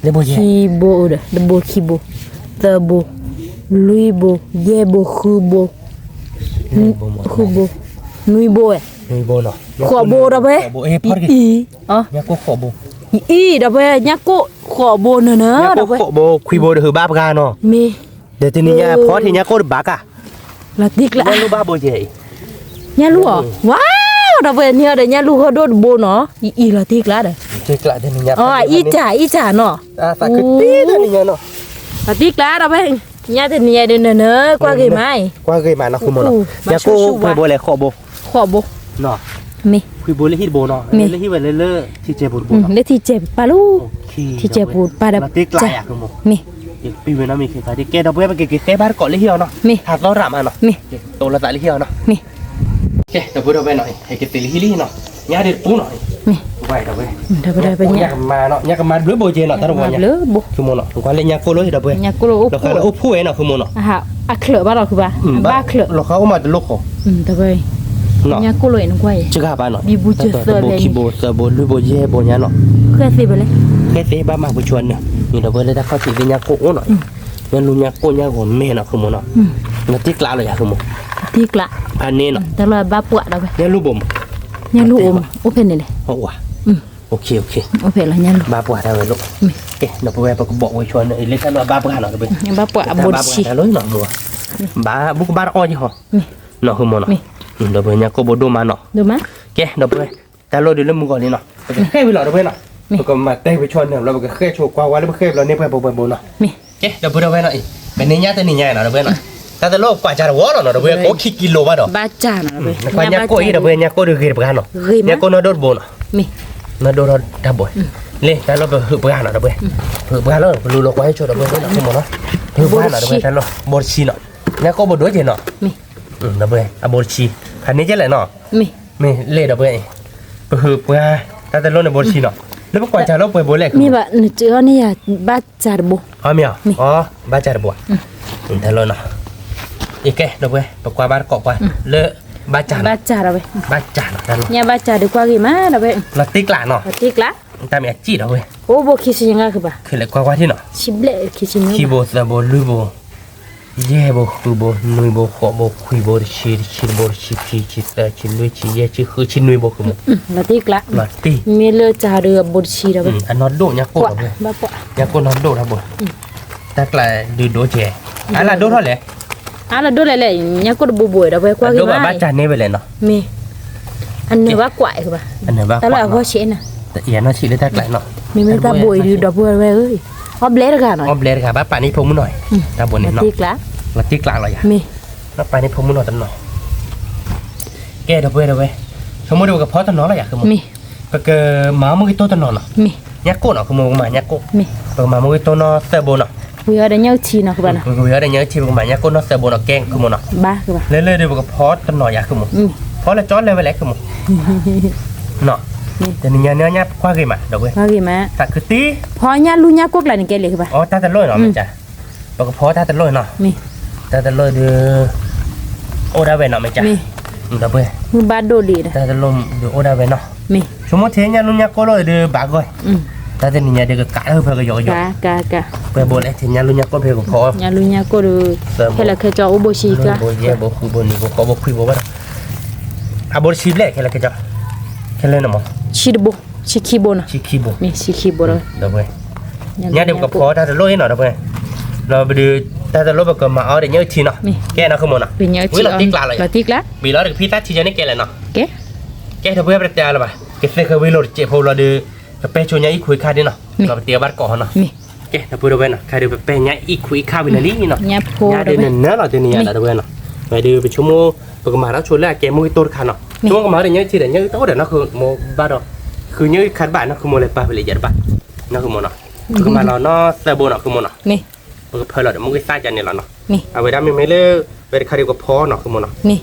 တဘိ, ခံဘိ, တဘိခံဘိ, သၢဘိ, လွံၢ်ဘိ, ယဲၢ်ဘိ, ဃုဘိ, ဃုဘိ, နွံဘိဝဲ, ဃိးဘိဒီပုၢ်ဝဲၢ်, အံၤ, အံၤ, ဒီပုၢ်ဝဲၢ် ညၣ်ကိၣ်ဃိးဘိနၢၤနၢၤ, ညၣ်ကိၣ်ဃိးဘိခွံဘိဒီးဟုးဘၣ်ပှၤနီၤ, မ့ၢ်, ဒီးတနံၤညါဖီထံးညၣ်ကိၣ်တဘၣ်ကါ, လီၤတံၢ်ကျါ, ညၣ်လူၢ်ဘၣ်ဘိယဲအံၤ, ညၣ်လူၢ်အီၤ, ဝါ, ဒီပုၢ်ဝဲၢ် န့ၢ်အီၤဒီးညၣ်လူၢ်ဟီၣ်ဒိၣ်တဘိနီၤ, အံၤ လီၤတံၢ်ကျါဒီး, အံၤတၢ် အံၤတၢ်နီၤ, လီၤတံၢ်ကျါ ဒီပုၢ်ဝဲၢ်, ညါတနံၤညါဒုးနၢၤနၢၤ ကွၢ်ဂ့ၤမးအံၤ, ကွၢ်ဂ့ၤမးနီၤ ဃုမိၢ်နီၤ, ညါကိၣ်ဖဲဘိလဲၣ် ဃိးဘိ, ဃိးဘိ, မ့ၢ်, ခွံဘိလၢဟံၣ်တဘိနီၤ, မ့ၢ်လၢဟံၣ်ဝဲလၢလၢ ထံကဲပူၤတဘိနီၤ, လၢထံကဲပူၤပၢ်လီၤ, ထံကဲပူၤပၢ်ဒီး, မ့ၢ်, ယပံဝဲနီၤ မ့ၢ်ခဲခါဒ်ကဲဒီပုၢ်ဝဲၢ် ပကက့ၤတဲဘၣ်တကိးလၢဟံၣ်အီၤနီၤ, မ့ၢ်, ဟးသီရၣ်မးနီၤ, မ့ၢ်, တိလီၤသးလၢဟံၣ်အီၤနီၤ, မ့ၢ်, ကဲ ဒီပုၢ်ဝဲၢ်နီၤ ဟဲက့ၤသ့လၢဟံၣ်လံနီၤ, ညါဒ်တပူၤနီၤ, မ့ၢ်, ဝဲဒီပုၢ်ဝဲၢ်, ညါကမၤနီၤ ညါကမၤဘျုးဘိကဲနီၤ တၢ်တဝီညါ, မ့ၢ်, မ့ၢ်, လၢညါကိၣ်လီၤဒီပုၢ်ဝဲၢ်, လီၤဃးလၢအိၣ်ဖှိၣ်ဝဲနီၤ ဃုမိၢ်နီၤ, အချၢးဘၣ်လီၤဃုဘၣ်, ဘၣ်ချၢး, လီၤဃးအိၣ်မးတလိၣ်ဃီ, ညါကိၣ်လီၤအံၤနကွၢ်အံၤ, စှၤဘၣ်နီၤ, တဘိခံဘိသၢဘိလွံၢ်ဘိယဲၢ်ဘိညါနီၤ, ဃဲသ့ဖဲလဲၣ်, ဃဲသ့ဘၣ်မၤပှဲၤဆိနၢၤ, ဒီပုၢ်ဝဲၢ်လၢတၢ်ခီၣ်ထံးသ့ၣ်ညါကိၣ်အိၣ်နီၤ, ညါလူညါကိၣ်ညါဂီၤမဲနီၤ ဃုမိၢ်နီၤ, လီၤတံၢ်ကျးလီၤယၤ ဃုမိၢ်, တံၢ်ကျး, ဖးန့ၣ်နီၤ, တၢ်လီၤဘၣ်ပှၤဒီပုၢ်ဝဲၢ်, ညါလူဘိမး, ညါလူအိၣ်မး အိၣ်ဖဲန့ၣ်လဲၣ်, အိၣ်ဝဲ, အိၣ်ဖဲလီၤညါလူ, ဘၣ်ပှၤတၢ်ဝဲလိၣ်, ကဲ ဒီပုၢ်ဝဲၢ် ပကဘီၣ်ဝဲဆိနၢၤ လၢတၢ်လီၤဘၣ်ပှၤနီၤ ဒီပုၢ်ဝဲၢ်, ဘၣ်ပှၤအဘိတဆံ, တၢ်လီၤနီၤ မ့ၢ်, ဘၣ်ဘူးကဘၣ်တအီၣ်က့ၤဟီ, နီၤ ဃုမိၢ်နီၤ, ဒီပုၢ်ဝဲၢ် ညါကိၣ်ဘိဒိၣ်မးနီၤ, ကဲ ဒီပုၢ်ဝဲၢ်, တၢ်လီၤဒုးလၢမုၢ်ဂီၤလံနီၤ, ပကဃဲဝံၤလီၤ ဒီပုၢ်ဝဲၢ်နီၤ, ပကမၤတဲဝဲဆိနၢၤဘျီ ပကဃဲဆိကွၢ်ဝဲလၢပဃဲဘျီန့ၣ် ပှဲၤဘိပှဲၤဘိနီၤ, ကဲ ဒီပုၢ်ဝဲၢ်နီၤ, ပန့ၢ်ညါတနံၤညါနီၤ ဒီပုၢ်ဝဲၢ်နီၤ, တၢ်တလိၣ်ကွၢ်စၢ်တဝီလီၤနီၤ ဒီပုၢ်ဝဲၢ် ကိးခံကံလိဘၣ်ဒီး, နကွၢ်ညါကိၣ်အံၤ ဒီပုၢ်ဝဲၢ် ညါကိၣ်ဒုးဂ့ၤတပှၤနီၤ, ညါကိၣ်နီၢ်ဒိၣ်တဘိနီၤ, နီၢ်ဒိၣ်ထီၣ်တၢ်ဘိ, လၢတၢ်လီၤပဟုးပှၢ်နီၤ ဒီပုၢ်ဝဲၢ်, ပဟုးပှၢ်လီၤ ပလူလီၤကွၢ်ဟဲဆိ ဒီပုၢ်ဝဲၢ် ဆိမိၢ်နီၤ, ပဟုးပှၢ်နီၤ ဒီပုၢ်ဝဲၢ် တၢ်လီၤ ဘိတဆံနီၤ, ညါကိၣ်ဘိဒိၣ်ကဲနီၤ, ဒီပုၢ်ဝဲၢ် အဘိတဆံ, ဖးန့ၣ်ကဲလဲၣ်နီၤ မ့ၢ်လ့ၣ်ဒီပုၢ်ဝဲၢ်အံၤ, ပဟုးပှၢ် တၢ်တလိၣ်န့ၣ်ဘိတဆံနီၤ, လၢပကွၢ်စၢ်လၢပှဲၤဘိလဲၣ်, မ့ၢ်ဘၣ် နစၢၤအီၤန့ၣ်ယၤ ဘၣ်စၢ်တဘိ, အမ့ၢ်အီၤ, ဘၣ်စၢ်တဘိ, တၢ်လီၤနီၤ, အကဲ ဒီပုၢ်ဝဲၢ် ပကွၢ်ဘၣ်တကိးကွၢ်, လၢ ဘၣ်စၢ်, ဘၣ်စၢ်ဒီပုၢ်ဝဲၢ်, ဘၣ်စၢ်နီၤ, ညါဘၣ်စၢ်ဒုးကွၢ်ဂ့ၤမး ဒီပုၢ်ဝဲၢ်, လီၤတံၢ်ကျးနီၤ, လီၤတံၢ်ကျး, တၢ်မ့ၢ်အစံၣ်ဒီပုၢ်ဝဲၢ်, အိၣ်ဘိခံဆံညါကဘၣ်, ခဲလၢာ်ကွၢ်ကွၢ်ထံၣ်နီၤ, ခံဘိသၢဘိလွံၢ်ဘိ ယဲၢ်ဘိဃုဘိနွံဘိဃိးဘိခွံဘိတဆံ တဆံတဘိတဆံခံ ဆံသၢ ဆံလွံၢ် ဆံယဲၢ် ဆံဃု ဆံနွံဘိ ဃုမိၢ်, လီၤတံၢ်ကျး, လီၤတံၢ်, မ့ၢ်လၢစၢ်ဒုးအဘိတဆံဒီပုၢ်ဝဲၢ်, အနီၢ်ဒိၣ်ညါကိၣ်ဒီပုၢ်ဝဲၢ်, ညါကိၣ်နီၢ်ဒိၣ်ဒီပုၢ်ဝဲၢ်, တၢ်ကျးဒုးဒိၣ်ကဲ, အါလၢဒိၣ်ထီၣ်လဲၣ်, အါလၢဒိၣ်လဲၣ်လဲၣ်, ညါကိၣ်တဘိဘိဒီပုၢ်ဝဲၢ် ကွၢ်ဂ့ၤမး, ဘၣ်စၢ်န့ၢ်ဝဲလဲၣ်နီၤ, မ့ၢ်, အနၢၤဘၣ်ကွၢ်ကဘၣ်, တၢ်လၢအဂီၢ်ဆံးနီၤ, ယနီၢ်ဆံးလၢတၢ်ကျးနီၤ, မ့မ့ၢ်တၢ်ဘိအံၤဒုးဒီပုၢ်ဝဲၢ်ဧၢ, အီၣ်ဘျဲတဂၤနီၤ, အီၣ်ဘျဲတဂၤ ဘၣ်ပာ်န့ၢ်ဖိမုၣ်နီၤ, တၢ်ဘိန့ၣ်နီၤ, လီၤတံၢ်ကျးလီၤယၤ, မ့ၢ်, ဘၣ်ပာ်န့ၢ်ဖိမုၣ်နီၤတနီၤ, ကဲဒီပုၢ်ဝဲၢ်ဒီပုၢ်ဝဲၢ်, ဆိကမိၣ်ဒီးပကဖီတနီၤလီၤယၤ ဃုမိၢ်, မ့ၢ်, ပကမၤအီၣ်မုၢ်ဂ့ၤတိၢ်တနီၤနီၤ, မ့ၢ်, ညါကိၣ်နီၤ ဃုမိၢ် ပကမၤညါကိၣ်, မ့ၢ်, ပကမၤမုၢ်ဂ့ၤတိၢ်နီၢ်သၢဘိနီၤ, ဝံၤအီၤဒီးညၣ်အုၣ်ထံနီၤ ဃုဘၣ်နီၤ, ပကဝံၤအီၤဒီးညၣ်အုၣ်ထံ ပကမၤညါကိၣ်နီၢ်သၢဘိနီၤ ကဲ ဃုမိၢ်နီၤ, ဘၣ်ဃုဘၣ်, လၢလၢဒီးပကဖီတနီၤယၤ ဃုမိၢ်, ဖီလၢကၠီလၢဝဲလဲၣ် ဃုမိၢ်, နီၤ, တနံၤညါန့ၣ်ညါကွၢ်ဂ့ၤမး ဒီပုၢ်ဝဲၢ်, ကွၢ်ဂ့ၤမး, သးခုတံၢ်, ဖီညၣ်လူညါကိၣ်ကျါန့ၣ် ကဲလံ ဃုဘၣ်, အီ တၢ်တလိၣ်နီၤ မ့ၢ်ကၢ်, ပကဖီတၢ်တလိၣ်နီၤ, မ့ၢ်, တၢ်တလိၣ်ဒုး အိၣ်ဒၣ်ဝဲနီၤ မ့ၢ်ကၢ်, မ့ၢ်, ဒီပုၢ်ဝဲၢ်, မုၢ်ဘၣ်ဒိၣ်လံဒီး တၢ်တလိၣ်ဒုးအိၣ်ဒၣ်ဝဲနီၤ, မ့ၢ်, ဆိကမိၣ်ထဲညၣ်လူညါကိၣ်လီၤဒုးဘၣ်ဂီၢ်, တၢ်တနံၤညါဒုးကကးလၢဖဲကယီကယီ, ပှဲၤဘိလဲၣ် ထဲညၣ်လူညါကိၣ်ဖဲကဖီ, ညၣ်လူညါကိၣ်ဒုး, ခဲလၢာ်ခဲဆ့အိၣ်ဘိဆံးကျါ, ဘိယဲၢ်ဘိဃုဘိနွံဘိဃိးဘိခွံဘိဘၣ်ဒီး, အဘိတဆံဘျဲၣ် ခဲလၢာ်ခဲဆ့, ခဲလၢာ်န့ၣ်မ့ၢ်, ဆံတဘိ, ဆံခံဘိနီၤ, ဆံခံဘိ, မ့ၢ်ဆံခံဘိဒီး, ဒီပုၢ်ဝဲၢ်, ညါဒုးပကဖီတၢ်တလိၣ်အံၤနီၤ ဒီပုၢ်ဝဲၢ်, ဒီးပဒုး, တၢ်တလိၣ်ပကမၤအီၤဒီးညၣ်အုၣ်ထံနီၤ, ကဲနီၤ ဃုမိၢ်နီၤ, ဝံၤလီၤတံၢ်ကျးလီၤယၤ, ဘံၣ်လီၤဒီးကဖံသၣ်ထံယဲန့ၣ်ကဲလဲၣ်နီၤ, ကဲ, ကဲဒီပုၢ်ဝဲၢ် ပတတဲလၢၤဘၣ်, ကသ့ဃဲၤဝံၤလိာ်တစဲးဖိလီၤဒီး, ကပဲၢ်ဆိညါအံၣ်ခူအံၣ်ခါဒ်နီၤ, ဒီးပတဲဘၣ်တကိးဟီနီၤ, ကဲဒီပုၢ်ဝဲၢ်နီၤ ခဲဒုးပပဲၢ်ညါအံၣ်ခူအံၣ်ခါဝံၤလီၤလံနီၤ, ညါဒုးနနၢၤလီၤတနံၤညါလီၤ ဒီပုၢ်ဝဲၢ်နီၤ, ဝဲဒုးပဆိကမိၣ်, ပကမၤထီၣ်ဆိလၢအကဲမုၢ်ဂ့ၤတိၢ်တခါနီၤ, ဆိကမိၣ်ကမၤဒီးညၣ်အုၣ်ထံဒီး ညၣ်အုၣ်တအိၣ်ဒီးနီၢ်ဃုမိၢ်ဘၣ်ဒီး, ဃုညၣ်အုၣ်ခါတဘၣ်နီၢ်ဃုမိၢ်လဲၤပာ်ဖဲလဲၣ်ယၤတဘၣ်, နီၢ်ဃုမိၢ်နီၤ, ပကမၤလီၤနီၢ်သၢဘိနီၤ ဃုမိၢ်နီၤ, ပကဖၢလီၤဒီးမုၢ်ဂ့ၤသၣ်ကန့ၣ်လီၤနီၤ, အဝဲဒၣ်မ့မ့ၢ်လၢ, ဝဲတခါဒုးကဖီနီၤ ဃုမိၢ်နီၤ, လီ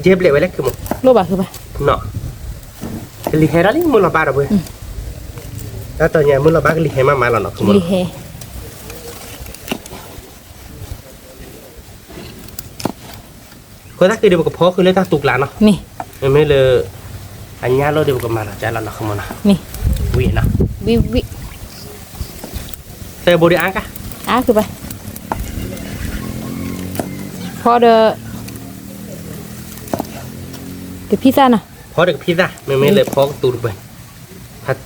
ၤယဲၢ်ဘျဲၣ်ဝဲလဲၣ် ဃုမိၢ်, ကလံၤဟဲဒၣ်လံ မုၢ်လီၤဘၣ်ဒီပုၢ်ဝဲၢ်, တၢ်တီညါမုၢ်လီၤဘၣ်ကလံၤဟဲမးမးလီၤနီၤ ဃုမိၢ်နီၤ ဃိသၣ်ဃံဒုးပကဖီဃုာ်လၢတၢ်သူကျါနီၤ, မ့ၢ်လၢ, အညၣ်လိၣ်ဒုးပကမၤလီၤကၢ်လီၤနီၤ ဃုမိၢ်နီၤ, ဝံၤနီၤ, ဝံၤဝံၤ, သၢဘိဒုးအါကါ, အါကဘၣ်, ဖီဒီး, ကဖံသၣ်နီၤ, ဖီဒီးကဖံသၣ် မ့မ့ၢ်လၢဖီကသူတပၢၢ်,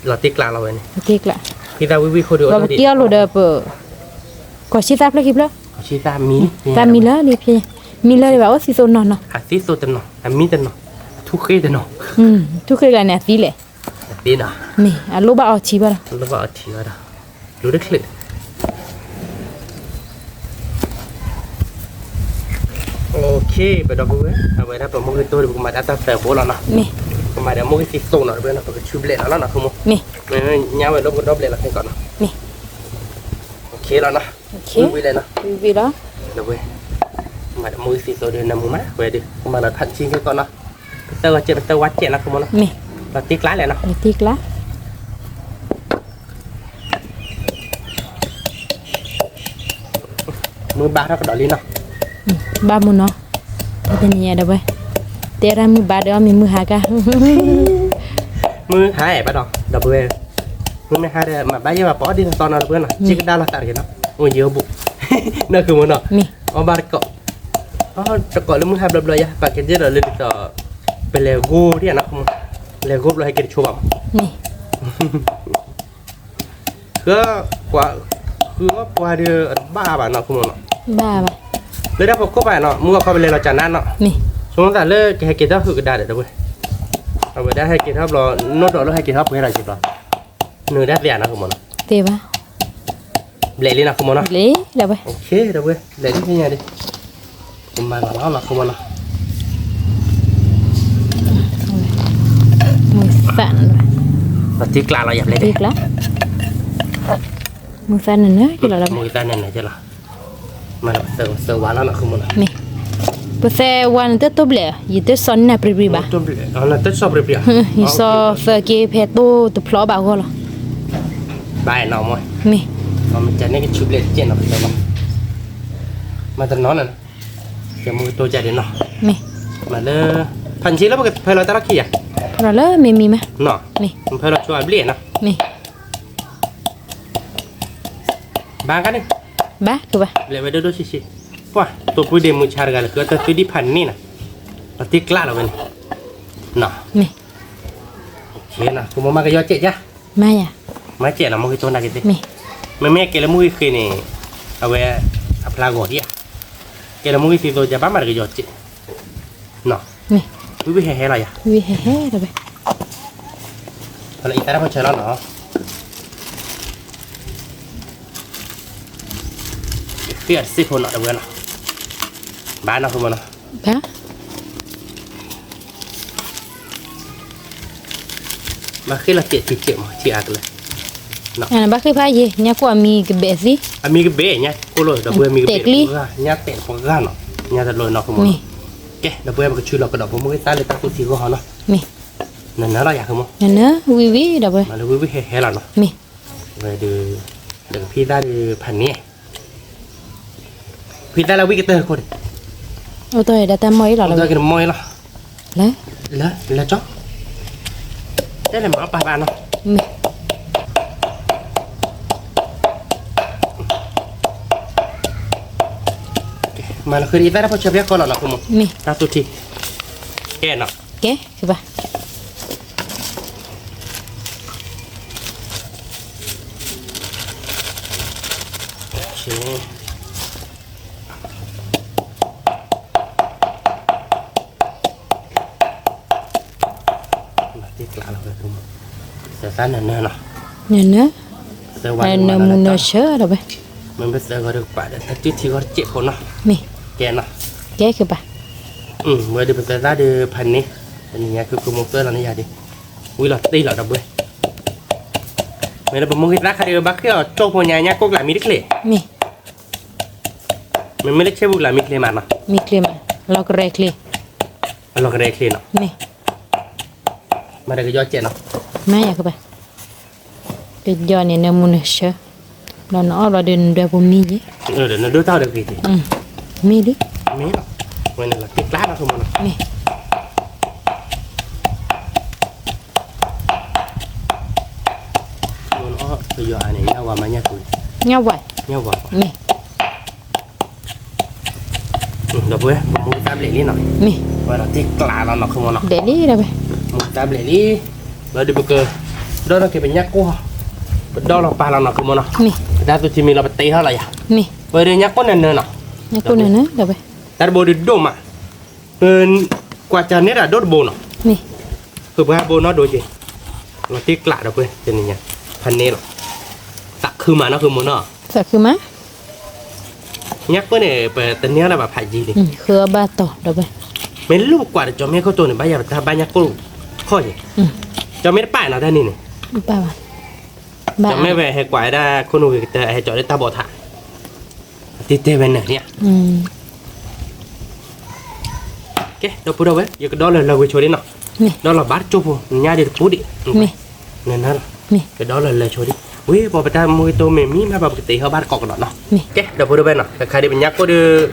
လီၤတံၢ်ကျါလီၤဝဲန့ၣ်, ဖံသၣ်ဝံၤဝံၤဃိဒုး, ပက့ၢ်အီၤလိာ်ဒီးပ, ကီၢ်ဆံသၣ်ဖျၢၣ်ခံဖျၢၣ်, တၢ်မံလၢ, မံလၢဒံးဘၣ်အိၣ်သံသိးနီၢ်နီၤ, အသံသိးတနီၤ အမံတနီၤ, အထူၣ်ဃ့တနီၤ, ထူၣ်ဃ့ကျါန့ၣ်အသံလဲၣ်, အသံနီၤ, မ့ၢ်အလိၣ်ဘၣ်အီထံဘၣ်ဒီး, အလိၣ်ဘၣ်အီထံဘၣ်ဒီး, လူတချုး ပဒီပုၢ်ဝဲၢ် အဝဲဒၣ်ပမိၢ်ဂ့ၤတိၢ်ဒီး ပကမၤတၢ်တၢ်သၢဘိလီၤနီၤ. ပကမၤဒီးမိၢ်ဂ့ၤသံသိနီၤ ဒီပုၢ်ဝဲၢ်နီၤ ပကဆူဘျဲးလီၤလီၤနီၤ ဃိမိၢ်. ညါဝဲလၢပကဒီဘျဲးလီၤခဲကီးနီၤ. လီၤနီၤ. ဝံၤလီၤ. ဒီပုၢ်ဝဲၢ် မၤဒီးမိၢ်ဂ့ၤသံသိဒီး နၢမူမး ဝဲဒီး ကမၤလီၤဖးဆံခဲကီးနီၤ. ပသၢဂီၤစဲး ပသၢဝါစဲးနီၤ ဃိမိၢ်နီၤ. လီၤတံၢ်ကျါလဲၣ်နီၤ. လီၤတံၢ်ကျါ မုၢ်ဘါထီၣ်ကဒီးလံနီၤ. ဘၣ်မုၢ်နီၤ. တနံၤညါဒီးဝဲ တဲဒၣ်မုၢ်ဘါဒီးအီၣ်မ့ၤမုၢ်ဟါကါ. မုၢ်ဟါအဲၣ်ဘၣ်ဒီး ဒီပုၢ်ဝဲၢ် မုၢ်မ့ၢ်ဟါဒီး မၤဘၣ်ယဲၢ်ဘၣ်ပီၣ်ဒ်သိးသိးနီၤ ဒီပုၢ်ဝဲၢ်နီၤ စ့ကဒါလီၤသးတဂ့ၤနီၤ အိၣ်ယဲၢ်အိၣ်ဘူး နီၤ ဃိမိၢ်နီၤ. အီၣ်ဘၣ်တကိး တကိးလၢမုၢ်ဟါဘျီဘျီယါ ပာ်ကဲဒ်ဒီးလၢဒ်သိး ပလဲၤဂိၢ်ဒ်နီၤ ဃိမိၢ် လဲၤဂိၢ်ဘျီဟဲက့ၤတဆိဘၣ်မး ဃုကွၢ် ဃုအီၣ်ပှၤဒီး အတဘၣ်ဘၣ်နီၤ ဃိမိၢ်နီၤ. လၢတၢ်ဖီခိၣ်ဘၣ်နီၤ မုၢ်ဂီၤခီပလဲၤလီၤကၢ်နါနီၤ ဆိကမိၣ်သးလၢကဟဲက့ၤထီၣ်ဃုာ်ကဒါဒီး ဒီပုၢ်ဝဲၢ် အဝဲဒၣ်ဟဲက့ၤထီၣ်ဘျီ နီၢ်ဒီးလၢဟဲက့ၤထီၣ်ပှဲၤလီၤက့ၤဘျီ နုၤဒၣ်သ့ဧါနီၤ ဃိမိၢ်နီၤ. သ့ဘၣ် ဘျဲးလံနီၤ ဃိမိၢ်နီၤ. ဘျဲးလံ ဒီပုၢ်ဝဲၢ် ဘျဲးလံသ့ၣ်ညါဒီး ကမၤလီၤလီၤနီၤ ဃိမိၢ်နီၤ. မုၢ်သၣ် လီၤတံၢ်ကျါလီၤ ယၤဘျဲး မုၢ်သၣ်နၢၤနၢၤက့ၤလီၤ မုၢ်သၣ်နၢၤနၢၤက့ၤလီၤ. မၤလီၤပသၢဂီၤသၢဝါလီၤနီၤ ဃိမိၢ်နီၤ. ပသၢဝါန့ၣ်တတိၢ်ဘျဲး ယတစီန့ၢ်နၤပြံပြံဘၣ် နတစီပြံပြံ ယစီသၢက့ဖဲတိၢ်တဖျီဘၣ်အဂီၢ်လီၤ. ဘၣ်နီၤ မ့ၢ် မ့ၢ်ကန့ၢ်ကဆူဘျဲးတကဲးနီၤ ပသၢဝါ မၤတနီၤနီၤ ကဲမုၢ်ကတိၤကဒီးနီၤ မ့ၢ် မၤလၢ ဖးဆံလၢပကဖဲလီၤတၢ်လီၢ်ခံယၤ ဖဲလီၤလၢမ့မံၤမး မ့ၢ် ဖဲလီၤဆိအဘျဲၣ်နီၤ မ့ၢ် ဘၣ်ကန့ၣ် ဘၣ်ကဘၣ် ဘျဲးဝဲဒိၣ်ဒိၣ်ဆံးဆံး ပှၤ တိၢ်ပူၤဒ့မုၢ်ဆါတဂၤလၢ ကတၢၢ်သုဒံးဖးန့ၣ်နီၤ လီၤတံၢ်ကျါလီၤဝဲန့ၣ် မ့ၢ် ကမၤမၤကယီကဲးယါ မၤယၤ မၤကဲးနီၤ မုၢ်ဂ့ၤတိၤနာ်က့ၤသ့ၣ် မ့မ့ၢ်ကဲလၢမုၢ်ဂ့ၤဃ့န့ၣ် အဝဲ အဖျါဂီၤဒံးဧါ ကဲလၢမုၢ်ဂ့ၤသံသိယါ ဘၣ်မၤတကယီကဲး မ့ၢ် ဝံၤဝံၤဟဲဟဲလီၤယၤ ဝံၤဟဲဟဲလီၤဝဲ ဖဲလၢအံသၣ်တၢ်ဖီဆၢလီၤနီၤ ဃ့အီၤတစ့ၢ်ဖိနီၤ တဝဲနီၤ ဘၣ်နီၤဃိမိၢ်နီၤ ဘၣ် ဘၣ်ဃ့လီၤစဲးထံစဲးမး ထံအါကလဲာ် ဘၣ်ဃ့ဖးယံၤ ညါကိၣ်အမံၤကဘဲးသံ အမံၤကဘဲး ညါကိၣ်လိာ် ဒီပုၢ်ဝဲၢ် မံၤကဘဲး တဲာ်ကျံ ညါတဲာ်ပှၤဂၤနီၤ ညါတလိၣ်နီၤ ဃိမိၢ်နီၤ ကဲ ဒီပုၢ်ဝဲၢ် ပကဆူလီၤကဒီး ပမိၢ်ဂ့ၤသၣ်လၢတၢ်သူၣ်ထံဂီၢ်ဟီနီၤ မ့ၢ် နနၢ်လီၤယၤ ဃိမိၢ် နနၢ် ဝံၤဝံၤ ဒီပုၢ်ဝဲၢ် မၤလၢဝံၤဝံၤဟဲဟဲလီၤနီၤ မ့ၢ် ဝဲဒီး ဒီးကဖံသၣ်ဒီးဖးန့ၣ် ဖံသၣ်လၢဝံၣ်ကတၢၢ်ခိၣ်န့ၣ် အိၣ်တ့ၢ်ဒီးတၢ်မီၢ်အံၤလီၤ အိၣ်တ့ၢ်က့ၤတမီၢ်အံၤလီၤ လၢ လၢ လၢကၠီ တဲလဲၣ်မၤအီၣ်ပာ်ဘၣ်နီၤ မ့ၢ် မၤလီၤဃုာ်ဒ်အံသၣ်တၢ်ဖီဆၢဖဲကီးလီၤနီၤ ဃိမိၢ် မ့ၢ် တၢ်သူၣ်ထံ ကဲနီၤ ကဲ ကဘၣ် တံၢ်ကျါလီၤဝဲ သၢသၣ်နၢၤနၢၤနီၤ နၢၤနၢၤ သၢဝါနၢၤမူနၢၤဆၢလီၤဝဲ မ့မ့ၢ်ပသၢဂီၤဒီးကပာ်ဒီး တၢ်စုထံဂီၤတစဲးဖိနီၤ မ့ၢ် ကဲနီၤ ကဲကဘၣ် ဝဲဒီးပသၢသၣ်ဒီးဖးန့ၣ် တနံၤညါ ဃုကမိၢ်သၢလီၤန့ၣ်ယၤဒီး ဝံၤလီၤတံၢ်လီၤ ဒီပုၢ်ဝဲၢ် မ့ၢ်လၢပမိၢ်ဂ့ၤသၣ်ခါဒီး ဘၣ်ဃ့အီၤတိၢ်ဖိညါ ညါကိၣ်ကျးမံတချ့ မ့ၢ် မ့မ့ၢ်လၢဆ့ပူၤကျးမံချ့မးနီၤ မံချ့မး လီၤကရဲချ့ အလီၤကရဲချ့နီၤ မ့ၢ် မၤဒီးကယီကဲးနီၤ မၤယၤကဘၣ် ကယီန့ၣ် နၢၤမူနၢၤဆၢ ဒီးနအီၣ်ဘျီဒီးနဒွဲပူၤမံယဲၢ် နဒိၣ်တၢ်ဒီးဂ့ၤက့ၤ မ့ၢ်ဒ် မ့ၢ်လီၤ ဝဲန့ၣ်လီၤတံၢ်ကျါနီၤ ဃိမိၢ်နီၤ မ့ၢ် မ့ၢ်အီၣ်ပယီၤအါန့ၣ် ညၣ်ဝါမးညၣ်ကူ ညၣ်ဝါ ညၣ်ဝါ မ့ၢ် ဒီပုၢ်ဝဲၢ် ပမိၢ်သၣ်ဘျဲးလံနီၤ မ့ၢ် ဝဲဒီးတံၢ်ကျါလီၤနီၤ ဃိမိၢ်နီၤ ဘျဲးလံဒီပုၢ်ဝဲၢ် မိၢ်သၣ်ဘျဲးလံ ဝဲဒီးပက ဒီးနီၣ်က့ၤပညၣ်ကိၢ် ပဒီလီၤပာ်လီၤနီၤ ဃိမိၢ်နီၤ မ့ၢ် ပတၢ်သူၣ်ထံမံၤလီၤပတဲထီၣ်လီၤယၤ မ့ၢ် ဝဲဒီးညၣ်ကိၢ်နၢၤနၢၤနီၤ ညၣ်ကိၢ်နၢၤနၢၤ ဒီပုၢ်ဝဲၢ် တၢ်တဘိဒီးဒိၣ်မး ပ ကွၢ်ကၢ်န့ၣ်ဒၣ်ဒိၣ်တဘိနီၤ မ့ၢ် ပပှၤဘိနီၣ်ဒိက့ၤ လီၤတံၢ်ကျါဒီပုၢ်ဝဲၢ် တနံၤညါ ဖးန့ၣ်လီၤ သးခုမးနီၤ ဃိမိၢ်နီၤ သးခုမး ညၣ်ကိၣ်န့ၣ် ပတန့ၢ်အီၣ်ဒၣ်ဘၣ်ဖးယံၤန့ၣ်, ဃုအီၣ်ဘၣ်တီၤဒီးဝဲ, မ့ၢ်လၢပကွၢ်ဒီးကၠီမ့ၢ်ခိၣ်တိန့ၣ် ဘၣ်ယၤပတၢ်ဘၣ်ညၣ်ကိၣ်ခီၣ်ယဲ, ကၠီမ့ၢ်တပာ်နီၤတၢ်န့ၣ်န့ၣ်, ကၠီမ့ၢ်ဝဲဟဲကွၢ်ဝဲဒၣ်ခိၣ်နူာ်ဂ့ၤကတၢၢ် ဟဲကၠီလၢတၢ်ဘီထး, အတတဲဝဲနၤန့ၣ်, ကဲ ဒီပုၢ်ဒီဝဲၢ် ယကဒီလၢလၢဝ့ၤဆိဒ်နီၤ, ဒီလီၤဘၣ်တကၠိဖိ ညၣ်ဒ်တပူၤဒံး, နနၢ်လီၤ, ကဒီလၢလၢဆိဒံး, ဝံၤပီၤပတၢ်မူဂ့ၤတိၢ်မ့ၢ်မံမ့ၢ်ဘၣ်ပကတ့ဟီၣ်ဘၣ်တကိးကဒီးနီၤ, ကဲဒီပုၢ်ဒီဝဲၢ်နီၤ ကခါဒ်ပညၣ်ကိၣ်ဒီး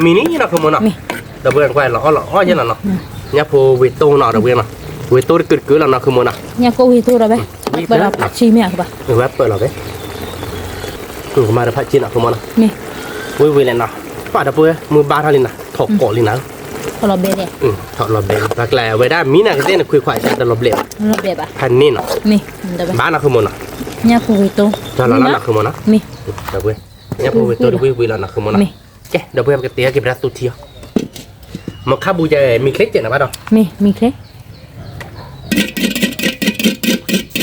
မံၤန့ၣ်နီၤ ဃုမိၢ်နီၤ, ဒီပုၢ်ဝဲၢ်ကွၢ်လီၤအီၣ်လီၤအီၣ်ယဲလီၤနီၤ, ညၣ်ဖိဝ့ၤတိၢ်နီၤ ဒီပုၢ်ဝဲၢ်နီၤ, ဝ့ၤတိၢ်တကုာ်တကုာ်လီၤနီၤ ဃုမိၢ်နီၤ, ညၣ်ကိၣ်ဝ့ၤတိၢ်ဒီးဝဲ, ပၢလီၤဖးဆံမ့ၢ်ဧါ, ဝဲပၢလီၤဝဲ ကမၤဒီးဖးဆံနီၤ ဃုမိၢ်နီၤ, ဝံၤဝံၤလဲၣ်နီၤ, ပၢ်ဒီပုၢ်ဝဲၢ် မုၢ်ဘါထီၣ်လံနီၤ ထီၣ်ကိးလံနီၤ, ထီၣ်လီၤဘဲလဲၣ်, ထီၣ်လီၤဘဲလဲၣ် ပှၤကျါဝဲဒၣ်မံနီၤ ကသ့ၣ်နခွံခွါတၢ်တလီၤဘဲလဲၣ်ဘၣ်, ဖးန့ၣ်နီၤ, ဘါနီၤ ဃုမိၢ်နီၤ, ညၣ်ဖိဝ့ၤတိၢ်, ထီၣ်လီၤလီၤနီၤ ဃုမိၢ်နီၤ, ညၣ်ဖိဝ့ၤတိၢ်ဒီးဝံၤဝံၤလီၤနီၤ ဃုမိၢ်နီၤ, ကဲဒီပုၢ်ဝဲၢ် ပကတ့အီၣ်က့ၤပတၢ်သူထံအီၤ, မ့ၢ်ခါဘူးယဲ မံၤချ့ကဲးနီၤဘၣ်ဒီး, မံၤချ့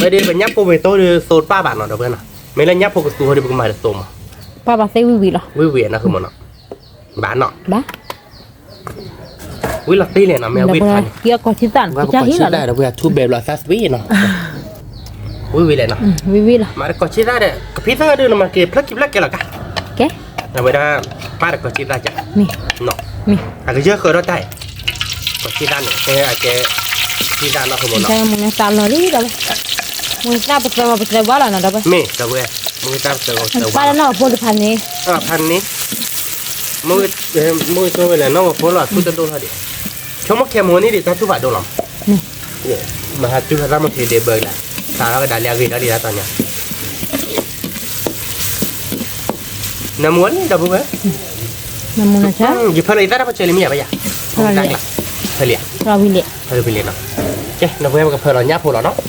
ဝဲဒၣ်ပညၣ်ဖိဝ့ၤတိၢ်ဒီးသိတပၣ်ဘၣ်နီၤ ဒီပုၢ်ဝဲၢ်နီၤ, မ့ၢ်လၢညၣ်ဖိကသူဟီဒီး ပကမၤတသိမး, ပၣ်ဘၣ်သ့ၣ်ဝံၤဝံၤလီၤ, ဝံၤဝံၤနီၤ ဃုမိၢ်နီၤ, ဘၣ်နီၤ, ဝံၤလီၤတ့ၢ်လဲၣ်နီၤ မ့ၢ်ဝံၤခါန့ၣ်, ကီၢ်ဆံသၣ် ဒီပုၢ်ဝဲၢ် ထူဘဲးဘျီသးသွံနီၤ, ဝံၤဝံၤလဲၣ်နီၤ, ဝံၤဝံၤလီၤ, မၤတကိးဆံသၣ်ဒီး ကဖံသၣ်ဒုး နမၤက့ၤဖျၢၣ်ခံဖျၢၣ်ကဲလီၤကါ, အဝဲဒၣ် ပၢ်တကိးဆံသၣ်ကါ, အကယၢၢ်ဃၢၤထီၣ်တၢ်အံၤ, ကိးဆံသၣ်န့ၣ် တဲအကဲ ဆံသၣ်နီၤ ဃုမိၢ်နီၤ, မုၢ်နသးလီၤလံဒီးဝဲ, မုၢ်နသးပသၢဂီၤပသၢဝါလီၤနီၤ ဒီပုၢ်ဝဲၢ်, မ့ၢ်ဒီပုၢ်ဝဲၢ်, မုၢ်နသးပသၢဂီၤပသၢဝါလီၤ, ဖးန့ၣ်, မုၢ်ဆိဝဲလဲၣ် နီၢ်ဂီၤဖိလီၤ အသူတဒိၣ်ထီၣ်ဒံး, ဆိကမိၣ်ခဲမိၢ်န့ၣ်ဒံး တၢ်ထူၣ်ဖးဒိၣ်လီၤ, မဟါတုၤဖသၣ်မုၢ်ထံဒံးဘၢကလါ, သးထီၣ်ကဒါလံအဂ့ၤဒီးလံတၢ်သီညါ နမူအီၤလံ ဒီပုၢ်ဝဲၢ်, နမူနဆါ, ယဖၢလီၤယသၣ်တၢ်ပဆၢလံမ့ၢ်ယၤဘၣ်ယၤ, ဖၢလံ, ဖၢလံ, ဖၢလံနီၤ, ကဲ ဒီပုၢ်ဝဲၢ် ပကဖၢလီၤညၣ်ဖိလီၤနီၤ,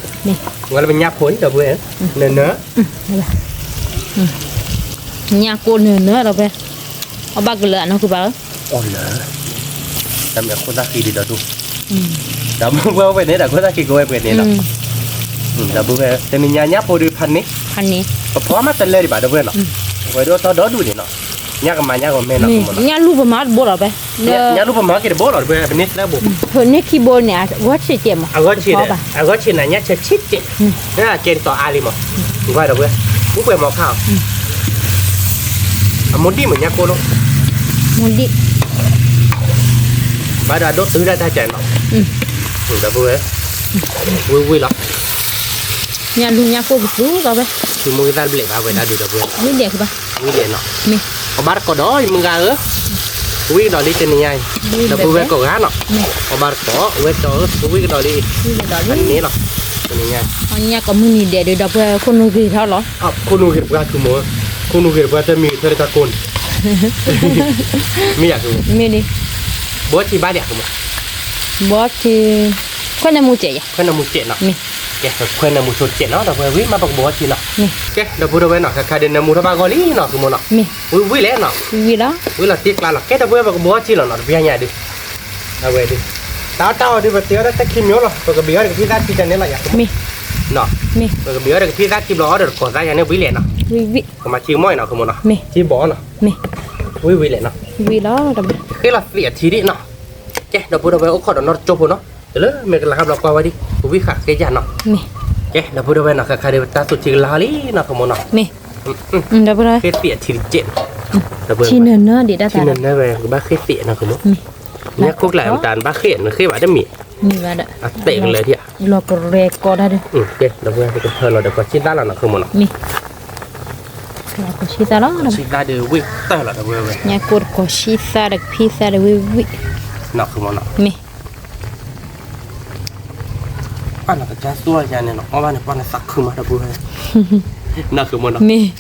ဝဲလၢပညၣ်ဖိလံ ဒီပုၢ်ဝဲၢ်, နၢၤနၢၤ, ညၣ်ကိၣ်နၢၤနၢၤ ဒီပုၢ်ဝဲၢ်, အီၣ်ဘၣ်ကလၢာ်နီၤ ဃုဘၣ်ဧၢ, အီၣ်လၢာ်, တၢ်မ့ၢ်အခိၣ်သၣ်ဃံဒံးဒီးဒိၣ်, ဒီပုၢ်ဝဲၢ် ဝဲန့ၣ်ဒီး ခိၣ်သၣ်ဃံကဝဲပှဲၤန့ၣ်လီၤ, ဒီပုၢ်ဝဲၢ် တနံၤညါညၣ်ဖိဒုးဖးန့ၣ်, ဖးန့ၣ်, ပဖီမးတလၢဒံးဘၣ် ဒီပုၢ်ဝဲၢ်နီၤ, ဝဲဒၣ်တီဒီဒူၣ်န့ၣ်နီၤ, ညၣ်ကမၤညၣ်ကမဲနီၤ, ညၣ်လူၢ်ပမၤတဘိလီၤဖဲ, ညၣ်လူၢ်ပမၤက့ၤတဘိလီၤ ဒီပုၢ်ဝဲၢ် ပန့ၢ်သၢဘိ, န့ၢ်ခံဘိန့ၣ် အဂီၢ်ဆံးကဲးမး, အဂီၢ်ဆံး, အဂီၢ်ဆံးန့ၣ် ညၣ်ဆဲးဆံးကဲး, ကဲးတီၤအါလံမး, ကွၢ်ဒီပုၢ်ဝဲၢ်, မူပှဲၤမီၤခါအီၤ, အမိၢ်ဒံၣ်မ့ၢ်ညၣ်ကိၣ်လီၤ, မိၢ်ဒံၣ်, ဘၣ်ဒီးအဒိၣ်တုၤဒၣ်တၢ်ကဲးနီၤ, ဒီပုၢ်ဝဲၢ်, ဝံၤဝံၤလီၤ, ညၣ်လူၢ်ညၣ်ကိၣ်ကသူဒီပုၢ်ဝဲၢ်, ဆိကမိၣ်ဂ့ၤသၣ်တဘျဲးဘၣ်ဝဲဒၣ်ဒုး ဒီပုၢ်ဝဲၢ်, ဝံၤဒဲး, ဝံၤဒဲးနီၤ, အီၣ်ဘၣ်တကိးဒီး ယမုၢ်ဂၤဧၢ, ဝံၤကဒီးလံတနံၤညါအံၤ, ဒီပုၢ်ဝဲၢ်ကိးဂၤနီၤ, အီၣ်ဘၣ်တကိး ဝဲတီဧၢ ဝံၤကဒီးလံ, အန့ၣ်လီၤ, တနံၤညါ, ညၣ်ကိၣ်မုၢ်နံၤဒဲးဒုး ဒီပုၢ်ဝဲၢ် ခိၣ်နူာ်ဂ့ၤထီၣ်လီၤ, ခိၣ်နူာ်ဂ့ၤတပှၢ် ဆိကမိၣ်, ခိၣ်နူာ်ဂ့ၤတပှၢ် တမံၤဂ့ၤထီၣ်လၢတၢ်ကိၢ်န့ၣ်, မ့ၢ်ယၤဆိကမိၣ်, မ့ၢ်ဒ်, ဘီထံဘၣ်ဒံးအဆိကမိၣ်, ဘီထံ, ခွဲးနၢမူစဲးယၤ, ခွဲးနၢမူစဲးနီၤ, ကဲ ခွဲးနၢမူဆိစဲးနီၤ ဒီပုၢ်ဝဲၢ် ဝံၤမ့ၢ်ပကဘီထံနီၤ, ကဲ ဒီပုၢ်ဝဲၢ်နီၤ ခဲခါဒုးနၢမူထီၣ်ဘၣ်ဂီၢ်လံနီၤ ဆိကမိၣ်နီၤ, ဝံၤဝံၤလဲၣ်နီၤ, ဝံၤလီၤတ့ကျါလီၤ ကဲ ဒီပုၢ်ဝဲၢ် ပကဘီထံလီၤနီၤ တပျၢ်ညါဒုး, အဝဲဒုး, တၢ်အီၣ်တၢ်အီဒုး ပတ့အီၣ်တၢ်တၢ်ခံမံၤလီၤ ပကဘ့ၣ်အီၣ်ဒီးကဖံသၣ်ထံတန့ၣ်လီၤယၤ, ပကဘ့ၣ်အီၣ်ဒီးကဖံသၣ်ထံဘျီအီၣ်ဒီးတကိးသၣ်ယၤန့ၣ် ဝံၤလဲၣ်နီၤ, ကမၤထံကမီၣ်အံၤနီၤ ဆိကမိၣ်နီၤ, ထံဘီနီၤ, ဝံၤဝံၤလဲၣ်နီၤ, ဃ့လီၤသံးအထံဒံးနီၤ, ကဲ ဒီပုၢ်ဝဲၢ် အိၣ်ခိးဒီးနီၢ်တကၠိဖိနီၤ, တလၢမ့ၢ်ကလၤဟးဘျီကွၢ်ဝဲဒံး ကဝံၣ်ဃာ်ဃ့ယၤနီၤ, ကဲ ဒီပုၢ်ဝဲၢ်နီၤ ခဲခါဒုး ပတၢ်သူၣ်ထံကလၤဟီၣ်လံနီၤ ဆိကမိၣ်နီၤ, ဃ့သံးအထံတကဲးနီၤ, ထံနၢၤနၢၤဒံးတၢ် ထံနၢၤနၢၤဝဲ ကဘၣ်ဃ့သံးနီၤ ဆိကမိၣ်, ညၣ်ကိၣ်ကျါမတၤနဘၣ်ဃ့ နဃ့ဘၣ်တမံၤ, အတဲာ်ကလၢာ်ထံဧါ, လီၤကရဲကီတၢ်ဒုး, ကဲ ဒီပုၢ်ဝဲၢ် ပကဖၢလီၤဒီးကိးဆံသၣ်လီၤနီၤ ဆိကမိၣ်နီၤ, ကိးဆံသၣ်လီၤ, ဆံသၣ်ဒုးဝံၣ်တၢၢ်လီၤ ဒီပုၢ်ဝဲၢ်, ညၣ်ကိၣ်တကိးဆံသၣ်ဒီးကဖံသၣ်ဒီးဝံၣ်ဝံၣ်, နီၤ ဆိကမိၣ်နီၤ, မ့ၢ် ပၢ်နကစၢ်သူၣ်အယါန့ၣ် နအီၣ်ဘၣ်န့ၣ် ပှၢ်နသးခုမး ဒီပုၢ်ဝဲၢ်, နီၤ ဆိကမိၣ်နီၤ, မ့ၢ်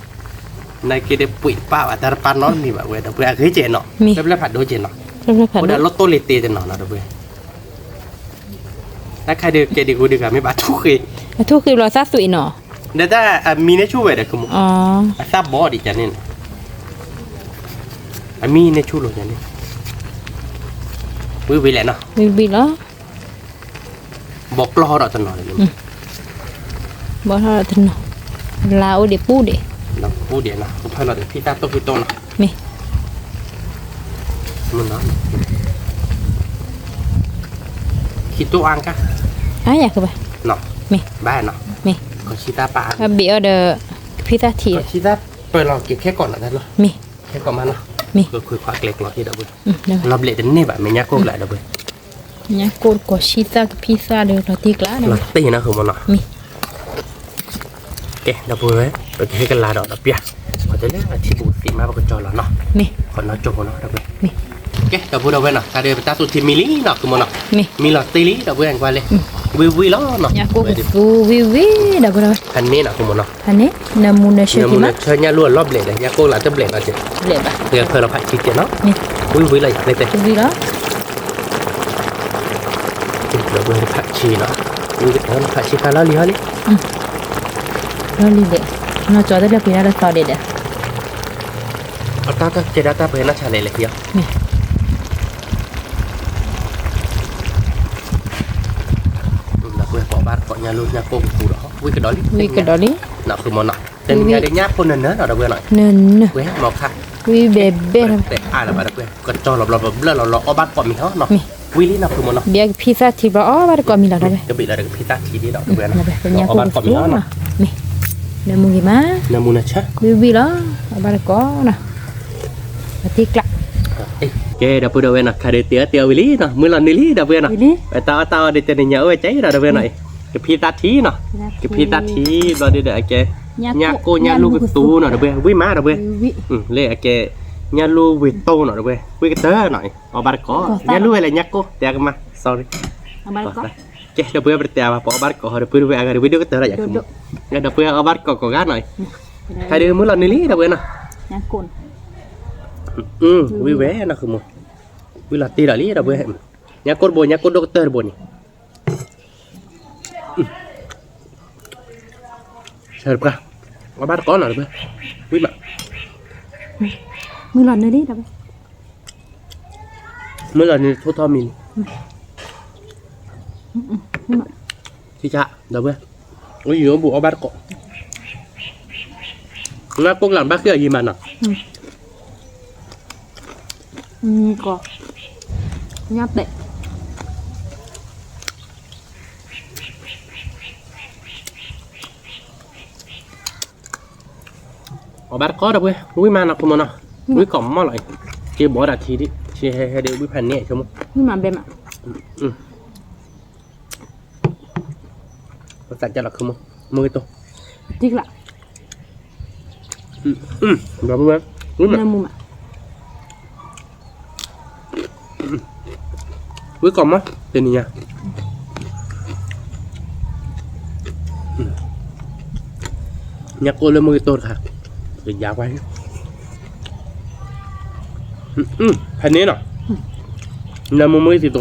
နက့ဒ်ပှ့ၤတပၢ်ဘၣ် တၢ်တပၢ်နီတမံၤဘၣ်ဝဲ ဒီပုၢ်ဝဲၢ် အဂ့ၤကဲးနီၤ, ပျဲၢ်ဖးဒိၣ်ကဲးနီၤ, အိၣ်ဒီးလီၢ်တိၢ်လ့ၤတ့ၢ်တနီၤနီၤ ဒီပုၢ်ဝဲၢ်, တၢ်ခါဒုးကဲဒံးဂူဒုးဂၤမ့ၢ်ဘၣ်ထူၣ်ဃ့, အထူၣ်ဃ့ဘျီသၣ်သွံးနီၤ, ဒီးတၢ်အမံန့ၢ်ဆူၣ်ဝဲဒီး ဆိကမိၣ်, အသၣ်ဘီဒံးကန့ၣ်, အမံန့ၢ်ဆူၣ်လီၤကန့ၣ်, ဝံၤဝံၤလဲၣ်နီၤ, ဝံၤဝံၤလီၤ ဘီကျီၢ်ထီၣ်ဒီးတနီၤ, ဘီထီၣ်ဒီးတနီၤ, လါအိၣ်ဒံးပူၤဒံး, ပူၤဒံးနီၤ ကဖၢလီၤဒီးဖံသၣ်တိၢ်ဖုတိၢ်နီၤ, မ့ၢ် မ့ၢ်နီၤ, ခံတိၢ်အါကါ, အါယၤကဘၣ်, နီၤ, မ့ၢ်, ဘၣ်နီၤ, မ့ၢ်, ကီၢ်ဆံသၣ်ပာ်အါ, အဘ့ၣ်အီၤဒီး, ကဖံသၣ်ထံး, ကီၢ်ဆံသၣ်ပၢၤလီၤက့ၤခဲကိာ်နီၤတၢ်လီၤ, မ့ၢ်, ခဲကိာ်မးနီၤ, မ့ၢ်, ကခွ့ခွးကျဲကျီၤဟံၣ်ဒီးဘၣ်, လီၤဘျဲးတန့ၢ်ဘၣ် မ့ၢ်ညၣ်ကိၢ်ကျါဒီးဘၣ်, ညၣ်ကိၢ်ကီၢ်ဆံသၣ်ကဖံသၣ်ဒီးလီၤတံၢ်ကျါ, လီၤတံၢ်နီၤ ဃုမ့ၢ်နီၤ, မ့ၢ် ကဲ ဒီပုၢ်ဝဲၢ် ပကဟဲကလၤဒီး ဒီးပျၢ်, ပှၤတဲလၢအထံပူၤသ့ၣ်မး ပကကၠီလီၤနီၤ, မ့ၢ်, ပနီၢ်ကၠီဖိနီၤ ဒီပုၢ်ဝဲၢ်, မ့ၢ်, ကဲ ဒီပုၢ်ဝဲၢ်နီၤ တၢ်ဒီးပတၢ်သူၣ်ထံမံလံနီၤ ဃုမ့ၢ်နီၤ, မ့ၢ်, မံလီၤတံၢ်လံ ဒီပုၢ်ဝဲၢ် ကွၢ်လံ, ဝံၣ်ဝံၣ်လီၤနီၤ, ညၣ်ကိၢ်ကသူဝံၣ်ဝံၣ် ဒီပုၢ်ဝဲၢ်, ဖးန့ၣ်နီၤ ဃုမ့ၢ်နီၤ, ဖးန့ၣ် နၢမူနၢဆၢခံမး, နၢမူနၢဆၢ ညၣ်လူၢ်အလီၢ်ဘျဲးဒီး ညၣ်ကိၢ်လၢတဘျဲးနီၤကဲ, ဘျဲးဘၣ်, ဖၢလီၤဖးဆံကဲနီၤ, မ့ၢ်, ဝံၣ်ဝံၣ်လီၤယၤ ဖဲတဲ, ဝံၣ်လီၤ ဒီပုၢ်ဝဲၢ်ဖးဆံနီၤ, ဝံၣ်ကတၢၢ်လီၤဖးဆံခါလီၤလံဟီလံ, လီၤလံလဲၣ်, နီၢ်ကၠီတလၢပှဲၤဒၣ်လၢသီဒဲးဒီး, အတၢ်ကဲဒၣ်တၢ်ပှဲၤနီၢ်ဆါလဲၣ်လဲၣ်ယီၤ, မ့ၢ်, ဒီပုၢ်ဝဲၢ် ပအီၣ်ဘၣ်တကိးညၣ်လူၢ်ညၣ်ကိၢ်ကပူၤဒီး ဝံၣ်ကဒီးလံ, ဝံၣ်ကဒီးလံ, နီၤ ဃုမ့ၢ်နီၤ, တနံၤညါဒ်ညၣ်ဖိနၢနၢနီၤ ဒီပုၢ်ဝဲၢ်နီၤ, နၢနၢ, ဝဲမီၤခါ, ဝံၣ်ဘဲဘဲ, တဲအါလၢၤဘၣ်ဒီပုၢ်ဝဲၢ် ကကၠီလီၤဘျီဘျီဘျၢၣ်လီၤလီၤ အီၣ်ဘၣ်တကိးမံၤဟီနီၤ, မ့ၢ်, ဝံၣ်လံနီၤ ဃုမ့ၢ်နီၤ, ဘၣ်ကဖံသၣ်ထံဘျီ အီၣ်ဘၣ်တကိးမံၤလီၤဒီပုၢ်ဝဲၢ်, ကဘ့ၣ်လီၤဒီးကဖံသၣ်ထံဒ်ဒီး ဒီပုၢ်ဝဲၢ်နီၤ, အီၣ်ဘၣ်တကိးမံၤဟီနီၤ, မ့ၢ်, နၢမူဂ့ၤမး, နၢမူနၢဆၢ, ဝံၣ်ဝံၣ်လီၤ, အီၣ်ဘၣ်တကိးနီၤ, အတံၢ်ကျါ, ကဲ ဒီပုၢ်ဝဲၢ်နီၤ ခါဒီးတ့အီၣ်တ့အီၣ်ဝံၤလံနီၤ မုၢ်လီၤနုာ်လံ ဒီပုၢ်ဝဲၢ်နီၤ, အတၢ်အီၣ်တၢ်အီဒီးတနံၤညါအိၣ်ဝဲကဲအံၤဒီး ဒီပုၢ်ဝဲၢ်နီၤ, ကဖံသၣ်ထံနီၤ, ကဖံသၣ်ထံဘျီဒီးအကဲ, ညၣ်ကိၢ်ညၣ်လူၢ်ကသူနီၤ ဒီပုၢ်ဝဲၢ်, ဝံၣ်မး ဒီပုၢ်ဝဲၢ်, လၢအကဲ, ညၣ်လူၢ်ဝ့ၤတိၢ်နီၤ ဒီပုၢ်ဝဲၢ်, ဝံၣ်ကတၢၢ်နီၤ, အီၣ်ဘၣ်တကိး, ညၣ်လူၢ်ဝဲလဲၣ် ညၣ်ကိၢ် တဲကမၤ sorry, ကဲ ဒီပုၢ်ဝဲၢ် ပတတဲအါဘၣ် ပအီၣ်ဘၣ်တကိးဟီ ဒီပုၢ်ဝဲၢ်အဂၤဒီး ဝံၣ်ဒိၣ်ကတၢၢ်လီၤယၤ, ဒီပုၢ်ဝဲၢ်အီၣ်ဘၣ်တကိးကိးဂၤနီၤ, ခါဒီးမုၢ်လီၤနုာ်လံ ဒီပုၢ်ဝဲၢ်နီၤ, ဝံၣ်ဝဲနီၤ ဃုမ့ၢ်, ဝံၣ်လီၤတံၢ်ဒီးလံ ဒီပုၢ်ဝဲၢ်, ညၣ်ကိၢ်တဘိ ညၣ်ကိၢ်ဒိၣ်ကတၢၢ်တဘိန့ၣ် ဆၢတပှၢ်, အီၣ်ဘၣ်တကိးနီၤ ဒီပုၢ်ဝဲၢ်, ဝံၣ်မး, မုၢ်လီၤနုာ်လံ ဒီပုၢ်ဝဲၢ်, မုၢ်လီၤနုာ်ထိၣ်ထီၣ်မံၤလံ, ထံဆး ဒီပုၢ်ဝဲၢ်, အိၣ်ယံၤအိၣ်ဘူးအီၣ်ဘၣ်တကိး, ညၣ်ကိၢ်ကလၢ်ဘၣ်ဃ့ၢ်အယံၤမးနီၤ, ကီး, ညၣ်ပဲာ် အီၣ်ဘၣ်တကိး ဒီပုၢ်ဝဲၢ်, ဝံၣ်မးနီၤ ဃုမ့ၢ်နီၤ, ဝံၣ်ကိးမီၢ်လီၤ, က့ဘီဒၣ်ထံဒံး ဆ့ဟဲဟဲဒံး ဝံၣ်ဖးန့ၣ်ဆိကမိၣ်, ဝံၣ်မးဘဲမး, ပသးကလီၤ ဃုမ့ၢ်, မုၢ်ဂ့ၤတိၢ်, ထံကျါ, ဒီပုၢ်ဝဲၢ်, ဝံၣ်မး ဝံၣ်ကိးမီၢ် တနံၤညါ, ညၣ်ကိၢ်လၢမုၢ်ဂ့ၤတိၢ်တခါ, ကယါကွၢ်, ဖဲန့ၣ်နီၤ, နၢမူမုၢ်ဂ့ၤတိၢ်,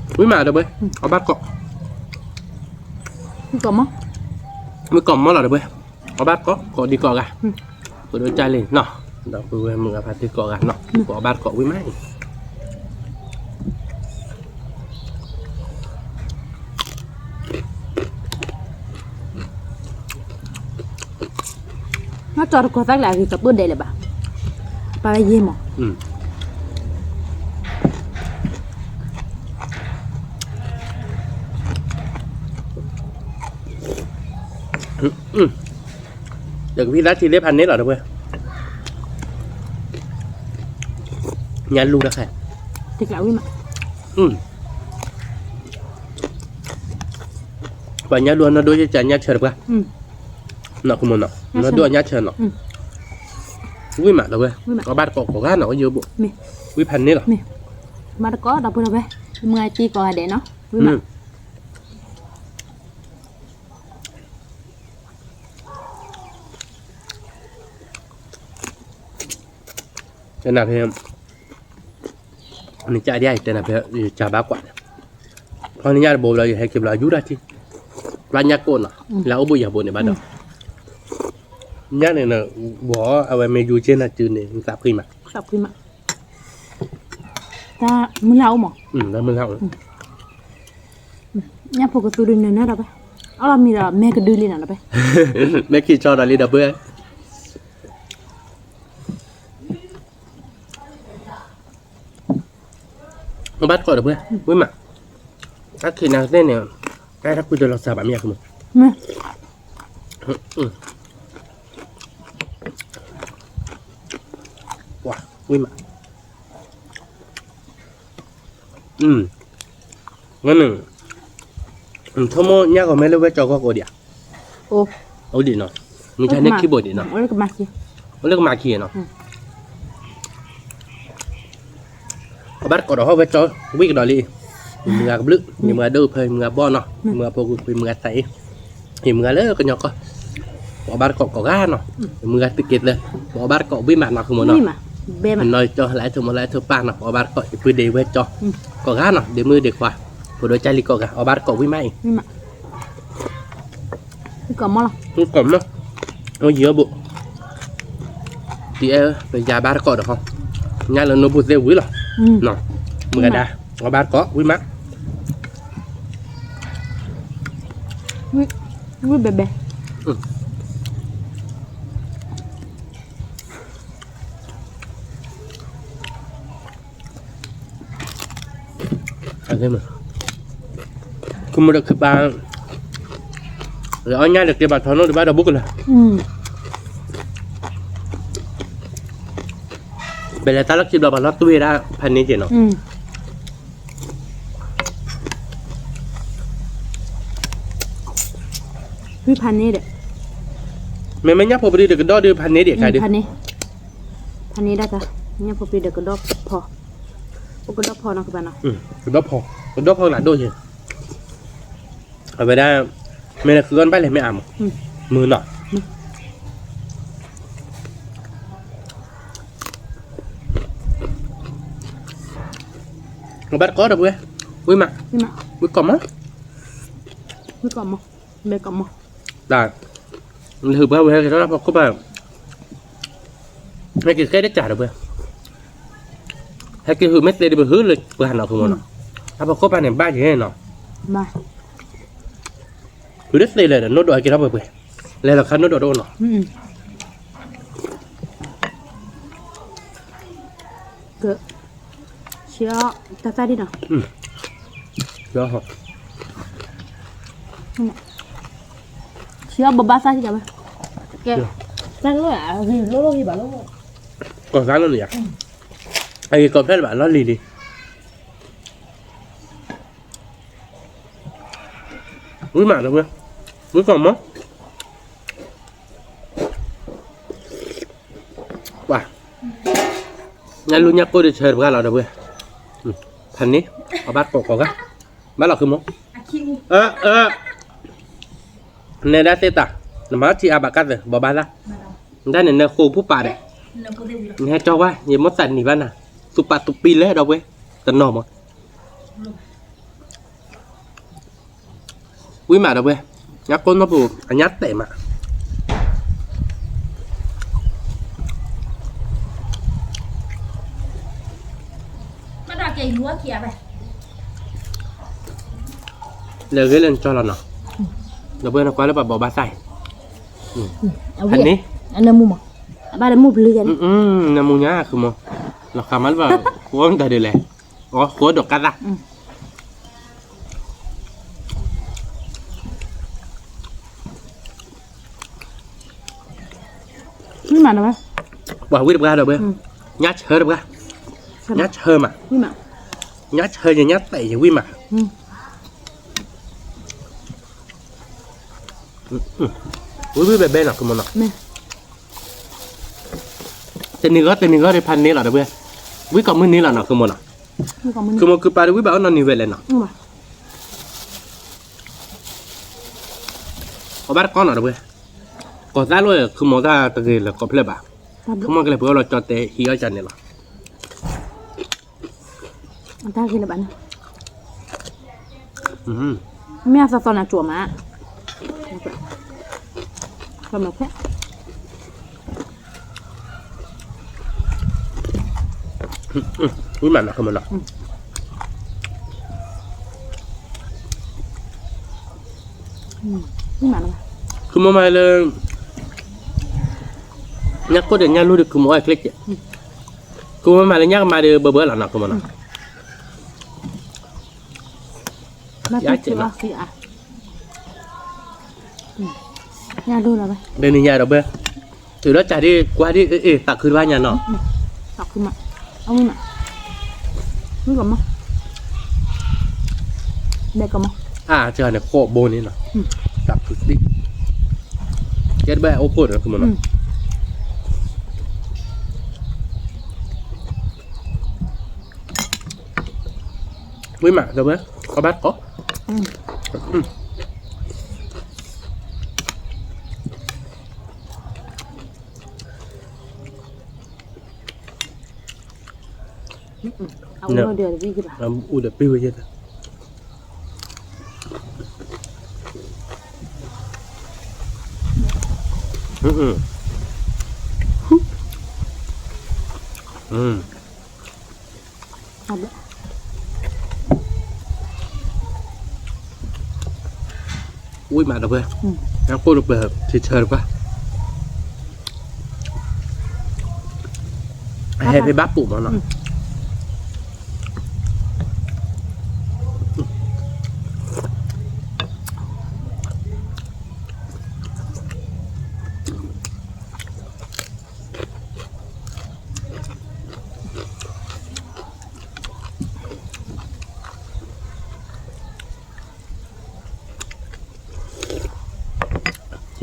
ဝံၣ်မး ဒီပုၢ်ဝဲၢ်, အီၣ်ဘၣ်ကိး, ဝံၣ်ကိးမီၢ်လီၤ ဒီပုၢ်ဝဲၢ်, အီၣ်ဘၣ်ကိး ကိးဒံးကိးဂၤ, ပဒိၣ်ကၢ်လံနီၤ, ဒီပုၢ်ဝဲၢ်မုၢ်ဂၤဖါတံၢ်ကိးဂၤနီၤ, ပအီၣ်ဘၣ်တကိးဝံၣ်မးအံၤ နီၢ်ကၠီတကိးသၣ်ကျါအဂ့ၤ ကပၢၢ်ဒဲးလၢၤဘၣ်, ပၢ်ဝဲယဲၢ်မး, ဒီးကဖံသၣ်ထံသ့ၣ်ဖးန့ၣ်လီၤ ဒီပုၢ်ဝဲၢ်, ညၣ်လူၢ်တခါ, ပှၤညၣ်လူၢ်နီၢ်ဒိၣ်ယကညၣ်ဆၢတပှၢ်, နီၤ နီၢ်ဒိၣ်ညၣ်ဆၢနီၤ, ဝံၣ်မး ဒီပုၢ်ဝဲၢ်, အီၣ်ဘၣ်တကိးကိးဂၤနီၤ အိၣ်ယိဘိ, ဝံၣ်ဖးန့ၣ်လီၤ, ဘၣ်တကိး ဒီပုၢ်ဝဲၢ်, မုၢ်ဂၤတံၢ်ကိးဂၤဒဲးနီၤ ဝံၣ်မး တဲနၤဖဲ, နကဒ်အံၤ တဲနၤဖဲ ယကဘၣ်ကွၢ်န့ၣ်, ခီနညၣ်တဘိဘျီ ယဟဲက့ၤဘျီ ယူၢ်တၢ်ထံ, ဘျီညၣ်ကိၢ်နီၤ, လၢအိၣ်ဘိယၤဘိန့ၣ်ဘၣ်ဒီး, ညၣ်န့ၣ် ဝီၤအဝဲမ့ၢ်ယူၢ်က့ၤနၤတုၤန့ၣ် သးဖှံမး, သးဖှံမး, တၢ်မုၢ်လၢ်အိၣ်မး, တၢ်မုၢ်လၢ်အိၣ်, ညၣ်ဖိကသူဒုးနၢၤနၢၤဒီးပဲ, အီၣ်လီၤမံၤဒီးမဲာ်ကဒုလံနီၤဒီးပဲ, မဲာ်ခံဆီဒီးလံဒီးပဲ အ ဘၣ်တကိးဒီးပှဲၤ ဝံၣ်မး, တၢ်ခံးနၤသ့ၣ်န့ၣ် တၢ်တၢ်ကွံတလီၤစှၤဘၣ်မ့ၢ်ယါမး, ဝံၣ်မး, ဝဲန့ၣ် နဆိကမိၣ်ညၣ်ဂီၤမ့ၢ်လၢဝဲကၠီဂီၢ်ကအိၣ်ဒံးဧါ, အိၣ်ဒံးနီၤ, မုၢ်ဆါန့ၢ်ခံဘိဒံးနီၤ, အိၣ်လၢကမၤခံ, အိၣ်လၢကမၤခံနီၤ, ပအီၣ်ဘၣ်တကိးဒီးဟီၣ်ဝဲကၠီဝံၣ်ကဒီးလံ, ယမုၢ်ဂၤကဘျုး, ယမုၢ်ဂၤဒိၣ်ဖၢ, ယမုၢ်ဂၤဘီၣ်နီၤ, ယမုၢ်ဂၤဖိကွံာ်, ယမုၢ်ဂၤသးအ့, ယမုၢ်ဂၤလၢကညီကီၢ်, ပအီၣ်ဘၣ်တကိးကိးဂၤနီၤ, ယမုၢ်ဂၤသုးက့သၢ, ပအီၣ်ဘၣ်တကိးဝံၣ်မးနီၤ ဃုမိၢ်နီၤ, ပနီၢ်ကၠီ လၢအထၢၣ်မိၢ်လၢအထၢၣ်ပၢ်နီၤ, ပအီၣ်ဘၣ်တကိး ယပုၢ်ဒ့ဝဲကၠီ, ကိးဂၤနီၤ, ဒ့မုၣ်ဒ့ခွါ, ဖိဒိၣ်ကၢ်လံၤကိးဂၤ, အီၣ်ဘၣ်တကိးဝံၣ်မးအံၤ ဝံၣ်ကိးမး, အိၣ်ယံၤအီၣ်ဘိး, ဒ်အဲၣ်ပယါဘၣ်တကိးဒီးဟီ, ညၣ်လၢနိၣ်ဘိၣ်သ့ၣ်ဝံၤလီၤ, မုၢ်ဂၤဒါ, အီၣ်ဘၣ်တကိးဝံၣ်မး, ဝံၣ်ဘဲဘဲ မ ခူမူဒီးခုပၢ်, လၢအီၣ်ညၣ်ဒီးက့ၤဘၣ်ထီနိၣ်ဒီးဘၣ်ဒီးဘူးကလၢာ်, ပလဲၤတၢ်လီၢ်ခံဘျီပှၤလီၤတွံၢ်ဒၣ်ဖးန့ၣ်က့ၤနီၤ, ဖးန့ၣ်ဒီး, မ့မ့ၢ်ညၣ်ဖိပဒုဒီးကဒီၣ်ဒုးဖးန့ၣ်ဒံးခါဒုး, ဖးန့ၣ်ဒၣ်တၢ်, ညၣ်ဖိပဒုဒီးကဒီၣ်ဖီ, အိၣ်ကဒီၣ်ဖီနီၤကဘၣ်နီၤ, ကဒီၣ်ဖီ, ကဒီၣ်ဖီကလၢဒိၣ်က့ၤ အဝဲဒၣ်, မ့ၢ်လၢဃုအီၣ်နဘၣ်လဲၤမ့ၢ်အါမး, မုာ်နီၤ, အဘၣ်တကိးဒီးပှဲၤ, ဝံၣ်မး, ဝံၣ်ကိးမး, ဝံၣ်ကိးမး, ဘဲကိးမး, တၢ်, နဟုးပှၤဝဲဟဲက့ၤထီၣ်တၢ်ဖီခိၣ်ပၢ် ဟဲက့ၤဃဲတစၢ်ဒီးပှဲၤ, ဟဲက့ၤဟုးမ့ၢ်သ့ဒီးပဟုးလၢပှၤနီၤ ဃုမီၢ်နီၤ, တၢ်ဖီခိၣ်ပၢ်န့ၣ်ဘၣ်ယဲနီၤ, ဟုးတသ့လဲၣ်ဒီး နိၣ်ဒိးဟဲက့ၤထီၣ်ပှဲၤပှဲၤ, လဲၤလီၤခါနိၣ်ဒိးတအိၣ်နီၤ ဆံးအီၣ်တၢ်သၣ်ဒံးနီၤ, ဆံးအီၣ်ဘိးဘၣ်သၣ်ဒံးဝဲ, ကီၢ်သၣ်လီၤန့ၣ်ယါ, အဂ့ၤကီၢ်ဖျဲၣ်လၢၤဘၣ်လီၢ်လံၤလံၤ, ဝံၣ်မးဒီးဝဲ, ဝံၣ်ကီၢ်မး ပှၤ, ညၣ်လူၢ်ညၣ်ကိၢ်ဒီးဆၢတပှၢ်လီၤဒီးဝဲ, ဖးန့ၣ်, အဘၣ်ကိးကိးဂၤ, ဘၣ်လီၤဃုမီၢ်, အ, နဲဒၣ်သ့ၣ်တၢ်, နမၤထံအါဘၣ်ကၢ်သၢ ဘိးဘၣ်သၣ်, ဒၣ်န့ၣ်နဃိာ်ဖိပာ်ဒီး, နဟဲကၠီဝဲ ယမိၣ်သးနံၤဘၣ်နၤ, သူၣ်ပာ်သူၣ်ပံၤလဲၣ်ဒီးဝဲ, တနီၤမး ဝံၣ်မးဒီးပှဲၤ, ညၣ်ကိၢ်နီၢ်ပူၤ အညၣ်တဲာ်မး, လဲၤဂ့ၤလၢနကၠီလီၤနီၤ, ဒီးပှဲၤနကွၢ်လၢပှၤဘိးဘၣ်သၣ်အံၤ, ဖးန့ၣ်, နမူညါဃုမီၢ်, လီၤဃးမးလၢပှၤ, ဃိမတၤဒ်လဲၣ်, အဃိဒိးကၢ်သၣ် ဝံၣ်မးဒီးဝဲ, ပှၤဝံၣ်တပှၢ်ဒီးဝဲ, ညၣ်ဆၢတပှၢ်, ညၣ်ဆၢမး, ညၣ်ဆၢယညၣ်တဲာ်ယဝံၣ်မး, ဝံၣ်ဝံၣ်ဘဲဘဲနီၤ ကမီၤနီၤ, တနံၤဂီၢ်တနံၤဂီၢ်ဒီးဖးန့ၢ်လီၤဒီးဝဲ, ဝံၣ်ကိးမုၢ်နံၤလီၤနီၤ ကမီၤနီၤ, ကမီၤကုပၤဒီးဝံၣ်ဘၣ်အိၣ်နီတနံၤဝဲလဲၣ်နီၤ အီၣ်ဘၣ်တကီနီၤတပှဲၤ, ကီၢ်သၣ်လိၣ် ခူမီၤတၢ်တဂ့ၤလၢၤကီၢ်ဖျၢၣ်ဘၣ်, ခူမီၤကလဲၤပှဲၤအီၣ်လီၤကၠီတဲဟံးအီၣ်ကၠီန့ၣ်လီၤ, တၢ်ဂ့ၤလၢၤဘၣ်န့ၣ်, မ့ၢ်အသီသီနၤကၠိမး, ကီၢ်မၢ်ဖဲ ဝံၣ်မးနီၤ ခူမီၤနီၤ, ခူမီၤမၤလၢ ညၣ်ကိၢ်ဒီးညၣ်လူၢ်ဒီးခူမီၤအီၣ်ချ့ကဲး, ခူမီၤမၤလၢညၣ်ကမါဒီးဘၢဘၢလီၤနီၤ ခူမီၤနီၤ, ယါကဲးလီၤ, ညၣ်ဒိၣ်လီၤဘၣ်, ဒီးနံၤညါဒီးဘၣ်, တုၤလီၤကးဒ်ကွၢ်ဒ်အ့ၣ် သးခုတဘၣ်ညါနီၤ, သးခုမး, အဝံၤမး, မုၣ်ကမီၤ, ဘဲကမီၤ, အါ ကန့ၣ်ဃိးဘိန့ၣ်နီၤ, သးခုသံ, ကဲတဘၣ်အိၣ်ဖှိၣ်ဒီး မုၣ်ကမီၤနီၤ. ဝံၤမး ဒီးဝဲ ခီဘၣ်တကိး, အိၣ်ဒီးပ့ၢ်ဝဲယဲၢ်, ဝံၤမးဒီးဝဲ, ညၣ်ကိၢ်တပှဲၤ ထံဆၢတပှၢ်, အဟဲဖဲဘၣ်ပူၤမးနီၤ.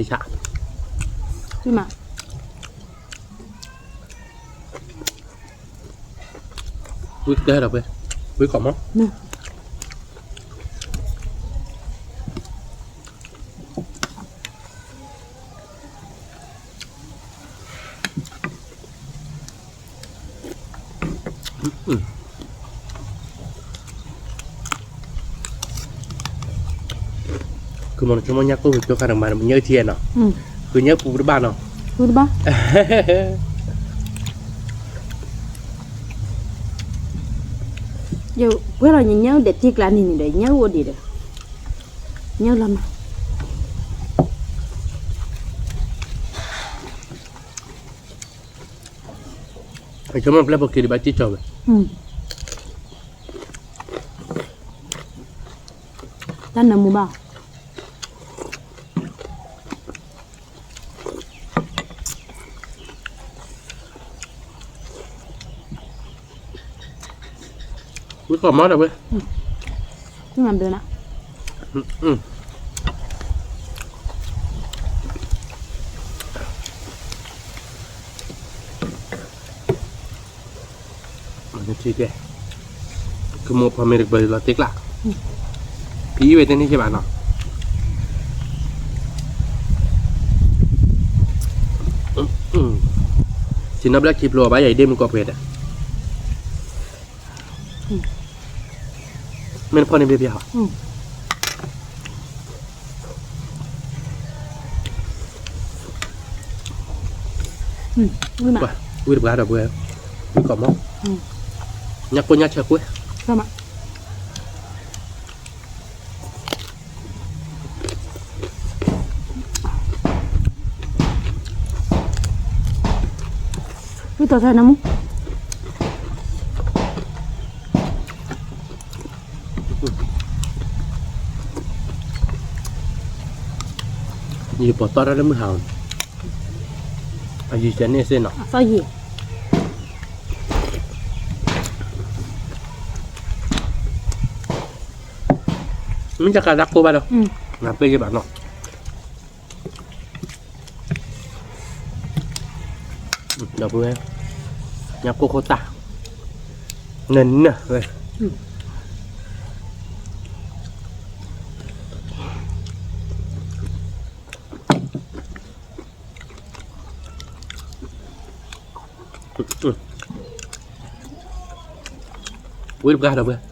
ဆံဆး, ဝံၤမး, ဝံၤကဲဒီးဝဲ, ဝံၤကီးမး. ကုမီၤဆိကမိၣ်ညၣ်ကိၢ်ဝံၤကၠိခါတမၤ ညၢထံနီၤ, ကုညၢပူၤတဘၣ်နီၤ, ပူၤတဘၣ်, ယပှဲၤလီၤ ယညၢဒဲးထံကျါန့ၣ်န့ၣ်ဒီး ယညၢအိၣ်ဒံးဒီး, ညၢလီၤမး. အဆိကမိၣ်ပျဲၢ်ဖိက့ၤဒံးဘၣ်စံၣ်ကၠီဝဲ, တၢ်နၢမူဘၣ်. ဝံၤကီးမးဒီးဝဲ, ထံကဲ, ကမိၢ်ဖီမ့ၢ်တကပၤလီၤတ့ကျး, ဖံအံၤဝဲတန့ၢ်က့ဘၣ်နီၤ, ဆ့ၣ်နီၤဘျၢၣ်ခံဖျိအီၤဘၣ် ယၤအံၤဒ့ၣ်မုၢ်ကီၢ်ပှဲၤဒီး, မ့ၢ်နဖီၣ်န့ၣ်ဘျ့ဘျ့ဟီ, ဝံၤတပှၢ်ဒီးပှဲၤ, ဝံၤကီးမး, ညၣ်ကိၢ်ညၣ်ဆၢကွ့ၢ်, ဝံၤတီၤဆၢနမူ ယပိာ်တီၢ်တၢ်လၢမုၢ်ဟါအီၤန့ၣ်, အယံၤစဲန့ၣ်စ့ၢ်နီၤ, အသီယံၤ, မ့ၢ်တကးတၢ်ကိၢ်ဘၣ်ဒီး, နပ့ၢ်ယဘၣ်နီၤ, ဒီပုၢ်ဝဲၢ်, ညၣ်ကိၢ်ခိၣ်တၢ်, နနၢ်ဝဲ ဝံၤတပှၢ်ဒီးဝဲ, ဝံၤ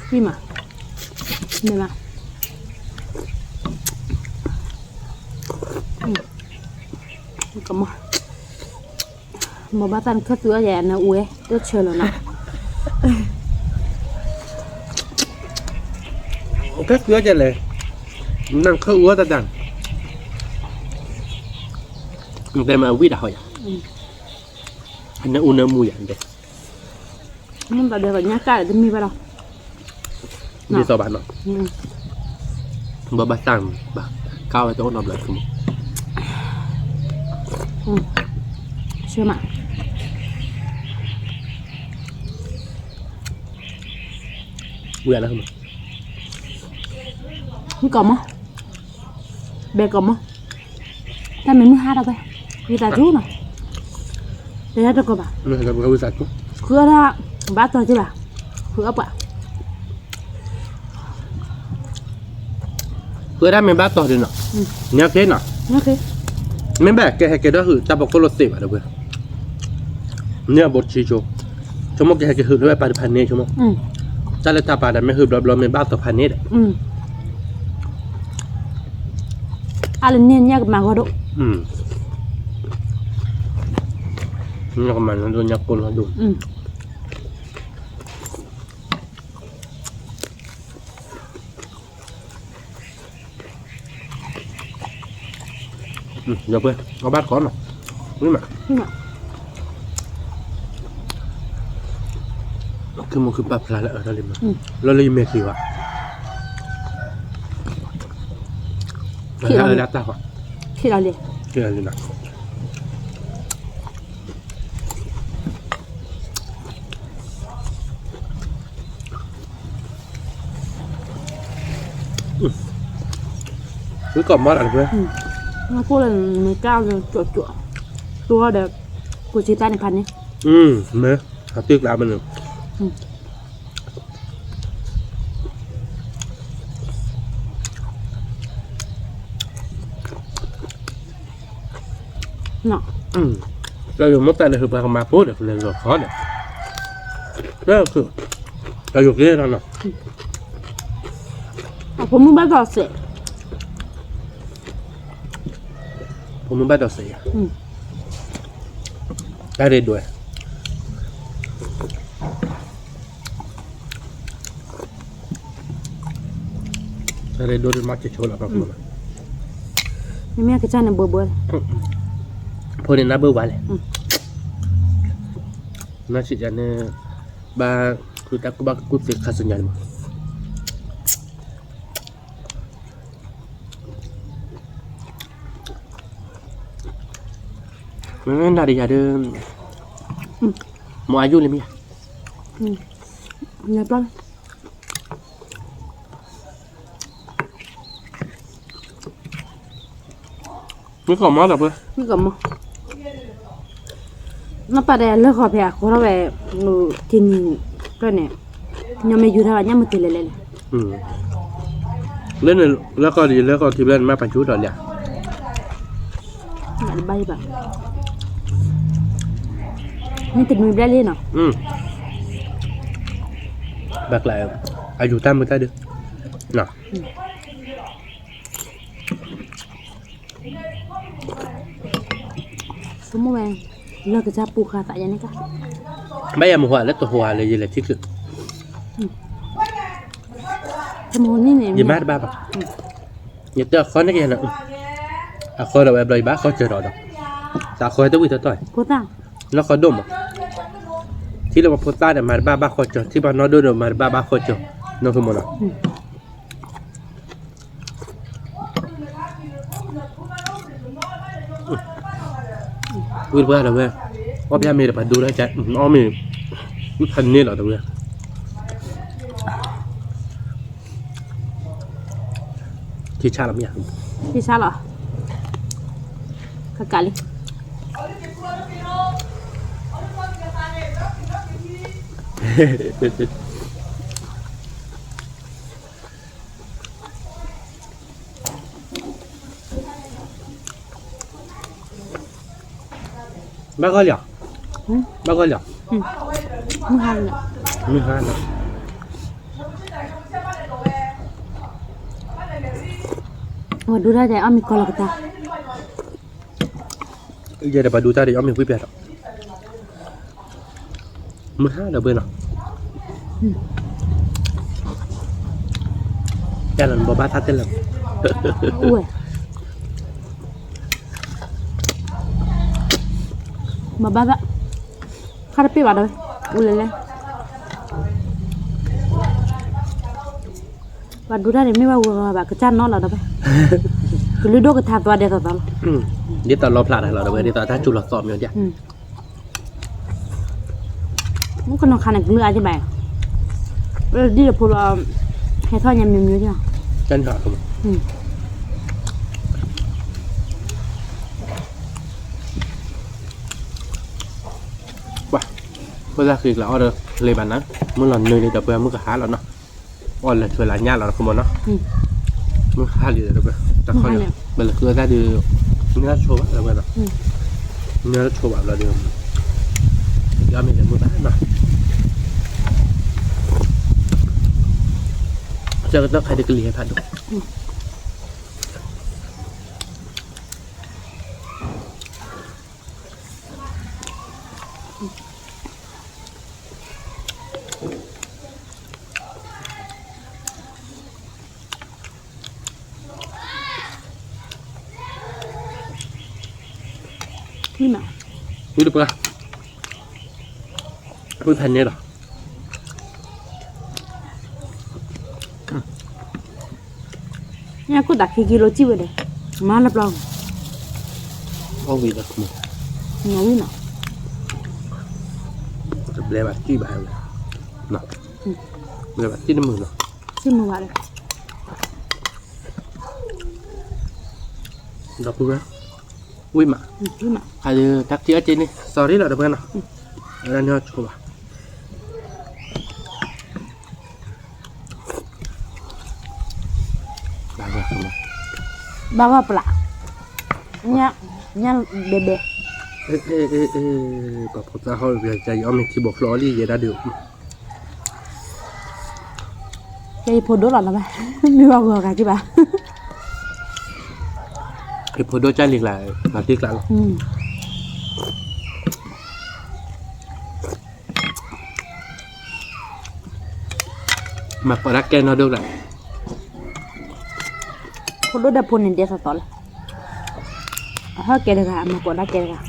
ကီးမး, ဝံၤမး, မ့ၢ်မး, ကမီၤ, မ့ၢ်ဘၣ်သးနခၢၣ်သူအီၤယဲ နအိၣ်ဝဲ တဆၢလီၤနီၤ. ခၢၣ်သူအီၤယဲလဲၣ်, နခၢၣ်အူအီၤတၢ်တၢ်, နတဲမ့ၢ်အဝံၣ်တၢ်ဟီယၤ, နအူနမူယၤတဲ, မ့ၢ်ဘၣ်ဒီးညါကၣ်တမံၤဘၣ်လီၤ. ဒ်သိးဘၣ်နီၤ, ဘၣ်ဘၣ်တၢ်ဘၣ်, ကါဝဲတအိၣ်နီတဘျီဆိကမိၣ်, ဆၢမး, ဝံၤလၢ, မုၣ်ကီၤမီၤ, ဘဲကီၤမီၤ, တၢ်မ့ၢ်မုၢ်ဟါဒီးဝဲ, ဝံသးစူၤနီၤ, တဲတၢ်တကီၢ်ဘၣ်, ဝံသးစူၤ, ဃုအီၣ်ဒၣ်, ဘၣ်တီၢ်က့ၤဘၣ်, ဃုအီၣ်ပှၤ ဃုဒၣ်မ့ၢ်ဘၣ်တီၢ်ဒ်နီၤ, ညါက့နီၤ, မ့ၢ်ဘၣ်ကဟဲက့ၤဒီးဟုးတၢ်ပီးကိၣ်လိာ်သ့ဘၣ်ဒီးဝဲ, န့ၢ်အဘိတဆံဆိ, ဆိကမိၣ်ကဟဲက့ၤဟုးလၢဝဲပာ်တဖၣ်န့ၣ်ဆိကမိၣ်, တၢ်လၢတၢ်ပာ်ဒီးမ့ၢ်ဟုးဘျီဘျီမ့ၢ်ဘၣ်တီၢ်ဖးန့ၣ်ဒီး, အါလၢန့ၣ်ညါကမၤဂီၢ်ဒိၣ်, ညါကမၤလၢဒိၣ်ညါကိၢ်လီၤဒိၣ်. ဒီးပှဲၤ အဘၣ်တကိးနီၤ, ဝံၤမး, ကမူၤခုပာ်ဖျါလၢအၢတၢ်လံမး, လီၤလၢယမဲာ်ချံဘၣ်, လၢတၢ်ဃီ, ထံၣ်လီၤလံ, ထံၣ်လီၤလံနီၤ. ဝံကီၢ်မီၢ်တၢ်တပှဲၤ, ကိၢ်လၢနမ့ၢ်ကၢ်လၢကၠိကၠိ, တိဒီး, ကိၢ်စံသၣ်န့ၣ်ဖးန့ၣ်, မ့ၢ်, အတုကျါမ့ၢ်န့ၣ် တၢ်ယိာ်မိၢ်တၢ်န့ၣ် ဟုးပှၤကမၤဖိဒီး ကလဲၤလီၤခီဒီး, တၢ်ယိာ်က့ၤလီၤနီၤ, အဖိမုၣ်ဘၣ်ဒီးစဲး, ဖိမုၣ်ဘၣ်ဒီးစဲးယၤ, တၢ်ရ့ဒိၣ် တၢ်ရ့ဒိၣ်ဒ်မၤက့ၤဆိလီၤ, မ့မ့ၢ်ကစၢ်န့ၣ်ဘှီဘှီ, ဖိန့ၣ်နၢ်ဘၢဝါလဲၣ်, နၢ်စံးယၤန့ၣ်, ဘၣ်, ဃုတၢ်ကူၣ်ဘၣ်ကူၣ်သ့ခါဆူညါန့ၣ်မး, မ့ၢ်နၤဒီးယၤဒီး, မ့ၢ်အယုၢ်လံမ့ၢ်ယၤ, မ့ၢ်ကီၢ်မီၢ်ဒီးပှဲၤ, မ့ၢ်ကီၢ်မီၢ်, နပာ်ဒီးလၢဃီဖဲအဃီထီၣ်ဝဲ, တနံၤ, န့ၣ်, ညီမ့ၢ်ယူၤထီၣ်ဘၣ်ညၣ်မ့ၢ်တ့လဲၤလဲၤလဲၤ လၢန့ၣ် လၢကီၢ်ဒ် လၢကီၢ်ခံဘျဲၣ်န့ၣ် မ့ၢ်ပှၤကၠူထီၣ်လံဧါ, မ့ၢ်တနွံဘျဲၣ်လံနီၤ, ဘၣ်ကျါ, အယူၤတၢ်မုာ်တၢ်ဒုး, ဆိကမိၣ်ဝဲ, လၢကစၢ်ပူၤဃာ်သးယဲန့ၣ်က, ဘၣ်ယဲမုၢ်ဟါလၢတဟိးလၢယလဲၤထံၣ်ချုး, ယမၤတဘၣ်ဘၣ်, ယတဲအဃီန့ၣ်ကယဲၢ်န့ၣ်, အဃီဒီးဝဲဘျီယဘၣ်ဃီစၢၤဒီးဒီး, တၢ်ဃီတဝံၣ်တီတီ, လၢဃီဒိၣ်မး, ထံၣ်လၢပှၤဖိသၣ်ဒီးမၤတဘၣ်ဘၣ်ဃီစၢၤ, ထံၣ်ပှၤနီၢ်ဒိၣ်ဒီးမၤတဘၣ်ဘၣ်ဃီစၢၤ, နီၢ်ကမီၤနီၤ ဝံၤတပှၢ်ဒီးဝဲ, အီၣ်ဖၠၣ်မ့ၤဒီးပှၤဒိတၢ်က, အီၣ်မ့ၤ, ဝံဖးန့ၢ်လီၤတဝဲ, ထံဆါလီၤမ့ၢ်ဧါ, ထံဆါလီၤ, ကကးလံ ဘၣ်ဂီၢ်လံဧါ, ဘၣ်ဂီၢ်လံဧါ, မုၢ်ဟါလီၤ, မုၢ်ဟါလီၤ, ဝဲဒိတၢ်ဒဲးအီၣ်မ့ၤကီလီၤကတၢ်, ယဲဒီးပှၤဒူတၢ်ဒီးအီၣ်မ့ၤဝံၣ်ပျၢ်ဒီး, မုၢ်ဟါဒီးဘၣ်နီၤ, တၢ်လီၤနဘီဘၣ်သၣ်တဲလၢၤ, ဘီဘၣ်သၣ်, ခါတပ့ၢ်ဘၣ်ဒီး, အိၣ်လဲၤလဲၤ ပှၤဒူတၢ်န့ၣ်မ့ၢ်ဘၣ်ဝဲဘၣ် ကစၢ်နီၣ်လီၤဒီးဘၣ်, ကလုၢ်ဒိၣ်ကထါသွါဒဲးသိးသိးလီၤ, ဒ်သိးလီဖျးတၢ်လီၤဒီးဝဲ ဒ်သိးတၢ်စူၤလီၤသီမ့ၢ်ဒ်, မုၣ်ကနီၤခါန့ၣ် ကလုၢ်အါကဘၣ်, ဒ်လၢဖိလီၤ, ဟဲထီၣ်ညါမ့ၢ်မ့ၢ်, ပှၤ, ဖိသၣ်ဃံကျါအီၣ်ဒီးလံဘၣ်နၤ, မုၢ်လီၤနုာ်လံဒီးပှၤမုၢ်ကဟါလီၤနီၤ, အီၣ်လဲၤထွဲလၢညၣ်လီၤတခီမီၤနီၤ, မုၢ်ဟါလံဒီးပှၤ, တခီ, ပလဲၤဃုအသၣ်ဒီး, နၢ်ဆိဘၣ်လၢဝဲဒီး, နၢ်ဆိဘၣ်လီၤဒီး, ယမ့ၢ်လဲၤမုၢ်ဘၣ်နီၤ, ဆၢကတီၢ်ခါဒီးကလံၤဟဲဖးဒိၣ် ဝံၣ်မး, ဝံၣ်တပှၢ်, ဝံၣ်ဖးန့ၣ်လီၤ, ညၣ်ကိၣ်တၢ်ခံကံလိစံၣ်ဝဲဒီး, မၤလၢပျီ, အီၣ်ဝံၣ်ဒီး, ဝံၣ်မး, တဘျဲဘၣ်စံၣ်ဘၣ်, ဘျဲဘၣ်စံၣ်တမုာ်လီၤ, စံၣ်မုာ်ဘၣ်ဒီး ဒီပုၢ်ဝဲၢ်, ဝံၣ်မး, ဝံၣ်မး, တၢ်ခံအီၣ်က့န့ၣ် sorry လီၤ ဒီပုၢ်ဝဲၢ်နီၤ, ဝဲဒၣ်န့ၣ်ဆိဘၣ်, ဘၣ်ဂီၢ်ပျၢ်, ညၣ်ဘဲဘဲ, ပှၤဖိသၣ်ဟီၣ် ယအီၣ်မ့ၤခံဘိးချီအီၣ်လံ ယဲဒၣ်ဒုး ကဲယဖိဒိၣ်လီၤလီၤဘၣ်, မ့ၢ်ဘၣ်ဂီၤဂၤက့ၤဘၣ်, ယဖိဒိၣ်ကၢ်လံကျါ, နၤတ့ကျါလီၤ, မၤကိးဒၣ်ကဲနီၢ်ဒိၣ်ကျါ, ဖိဒိၣ်ဒီးဖိန့ၣ်ဒဲးသီသီလီၤ, အဟီၣ်ကဲတဂၤ အမၤကိးဒၣ်ကဲတဂၤ,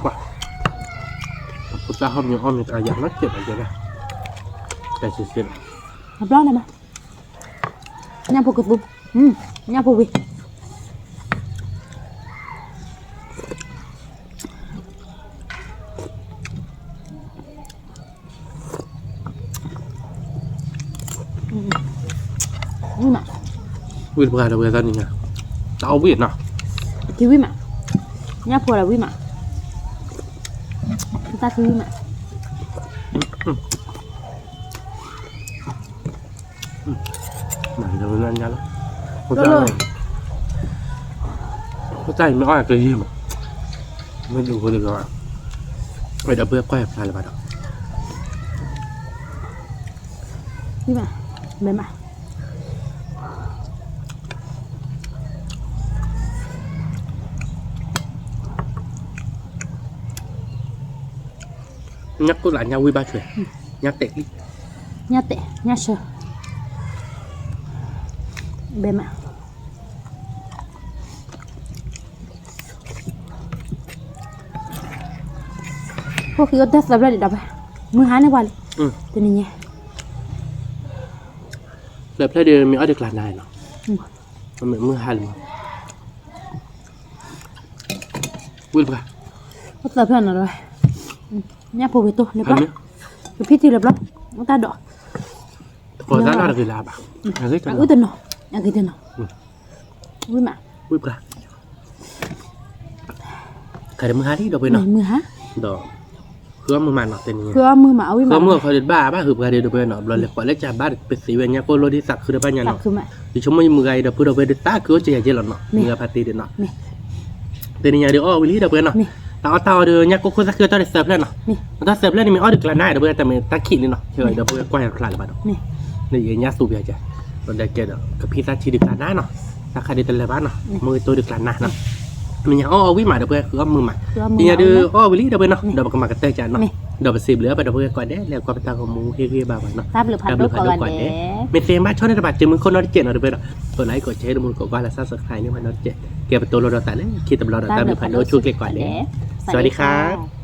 ကွၢ်, ဖိသၣ်ဟီၣ်မ့ၢ်အီၣ်မ့ၢ်တဂၤယၤနီတစဲးဘၣ်ယဲဒၣ်, တဲစ့စ့လီၤ, အဘျီန့ၣ်ဘၣ်, ညၣ်ဖိကသူ, ညၣ်ဖိဝံၤ ဝံၣ်မး, ဝံၣ်တပှၢ်ဒီးဝဲသၣ်န့ၣ်ညါ, တၢ်အီၣ်ဝံၣ်နီၤ, က့ၤဝံၣ်မး, ညၣ်ဖိဒီးဝံၣ်မး, တၢ်က့ၤဝံၣ်မး မၤက့ၤလၢညါလီၤ, ဖိသၣ်အံၤမ့ၢ်အီၣ်ကလံၤမး, မ့ၢ်ဒုးဖိတဂၤ, ဝဲဒီးပှၤကွၢ်ဖျါလၢၤဘၣ်ဒီး, မ့ၢ်မး, ညၣ်ကိၣ်လၢညၣ်ဝံၣ်ဘၣ်ထွဲ, ညၣ်တဲာ်လံ, ညၣ်တဲာ်, ညၣ်ဆၢ, ဘဲမး, ဖိၣ်ဃံအိၣ်တၢ်သၢဖျၢၣ်ဒံးဒီးဘၣ်, မုၢ်ဟါန့ၢ်ပှၤလံ, တနံၤညါ, သၢဖျၢၣ်ဒီးမ့ၢ်အီၣ်ဒီးကျါနၤနီၤ, မ့ၢ်မုၢ်ဟါလံမး, ဝံၣ်တပှၢ်, အိၣ်သၢဖျၢၣ်နီၤဒီး, ညၣ်ဖိဝံၤတိၢ်လၢပျီ, ကဖံထံလၢပျီ, အိၣ်တၢ်ဒိး, တကိးသၣ်လီၤတဂ့ၤလၢၤဘၣ်, အဂ့ၤတနီၤ, အဂ့ၤတနီၤ, ဝံၣ်မး, ဝံၣ်တပှၢ်, ခါဒီးမုၢ်ဟါလံဒီပုၢ်ဝဲၢ်နီၤ, မုၢ်ဟါ, ဒီး, ဃုအီၣ်မုၢ်မးနီၤ တနံၤ, ဃုအီၣ်မုၢ်မး အဝံၣ်မး, ဃုအီၣ်မုၢ်အခီဒီးဘၣ်ဘၣ်ဟုးပှၤဒီးဒီပုၢ်ဝဲၢ်နီၤ, ဘျီလဲၤပှၤလၢကဘၣ်ပသ့ဝဲ ညၣ်ကိၣ်လိၣ်ဒ်သးခုဒီးဘၣ်ညါနီၤ, ယဆိကမိၣ်ယမုၢ်ဂၤအံၤဒီပုၢ်ဒီပုၢ်ဝဲၢ်ဒုးသးခုအိၣ်ကယၤကဲလီၤနီၤ, မုၢ်ဂၤဖးတ့ဒံးနီၤ, တနံၤညါဒီးအီၣ်ဝံၤလံဒီပုၢ်ဝဲၢ်နီၤ, တၢ်အီၣ်တၢ်အီဒီးညၣ်ကိၣ်ခိၣ်သၣ်ခုအတီၢ်ဒီးသၢဖျၢၣ်နီၤ, တၢ်သၢဖျၢၣ်န့ၣ်မ့ၢ်အီၣ်ဒီးကျါနါဒီပုၢ်ဝဲၢ် တၢ်မ့ၢ်တၢ်ခံးလံနီၤ, ဒီပုၢ်ဝဲၢ်ကွၢ်ယၤကျါလၢၤဘၣ်ဒီး, န့ၣ်ယညၣ်သူပယၤကဲ, ဒီးဒဲကဲဒီး ကဖံသၣ်ထံဒုးကျါနါနီၤ, တၢ်ခါဒုးတလၢၤဘၣ်နီၤ, မ့ၢ်ဂ့ၤတိၢ်ဒုးကျါနါနီၤ, မ့ၢ်ညါအီၣ်အီၣ်ဝံၣ်မး ဒီပုၢ်ဝဲၢ် ဃုအီၣ်မုာ်မး, သ့ၣ်ညါဒုးအီၣ်ဝံၤလံ ဒီပုၢ်ဝဲၢ်နီၤ, ဒီးပကမၤကတၢၢ်ကနီၤ, ဒီးပစံးဘျုးဘၣ် ဒီပုၢ်ဝဲၢ်ကိးဂၤဒဲး လၢကွၢ်ပတၢ်ဂီၤမူဟ့ၣ်ဂံၢ်ဘါပှၤနီၤ, တၢ်ဘျုးဖးဒိၣ်ကိးဂၤဒဲး, မ့ၢ်သ့မါဆီန့ၣ် တဘၣ်စၢၤမုၢ်ခိၣ်နီတစဲးနီၤ ဒီပုၢ်ဝဲၢ်နီၤ, ကိးlike ကိးshare တမူတကိးကွၢ်လၢ subscribe န့ၢ်ပှၤနီတစဲး, ကဲပတိၢ်လိာ်ဒီးသးလၢခံတဘျီဒီး တၢ်ဘျုးဖးဒိၣ်ဆိၣ်ဂ့ၤကိးဂၤဒဲး, စဝၤဒံခါ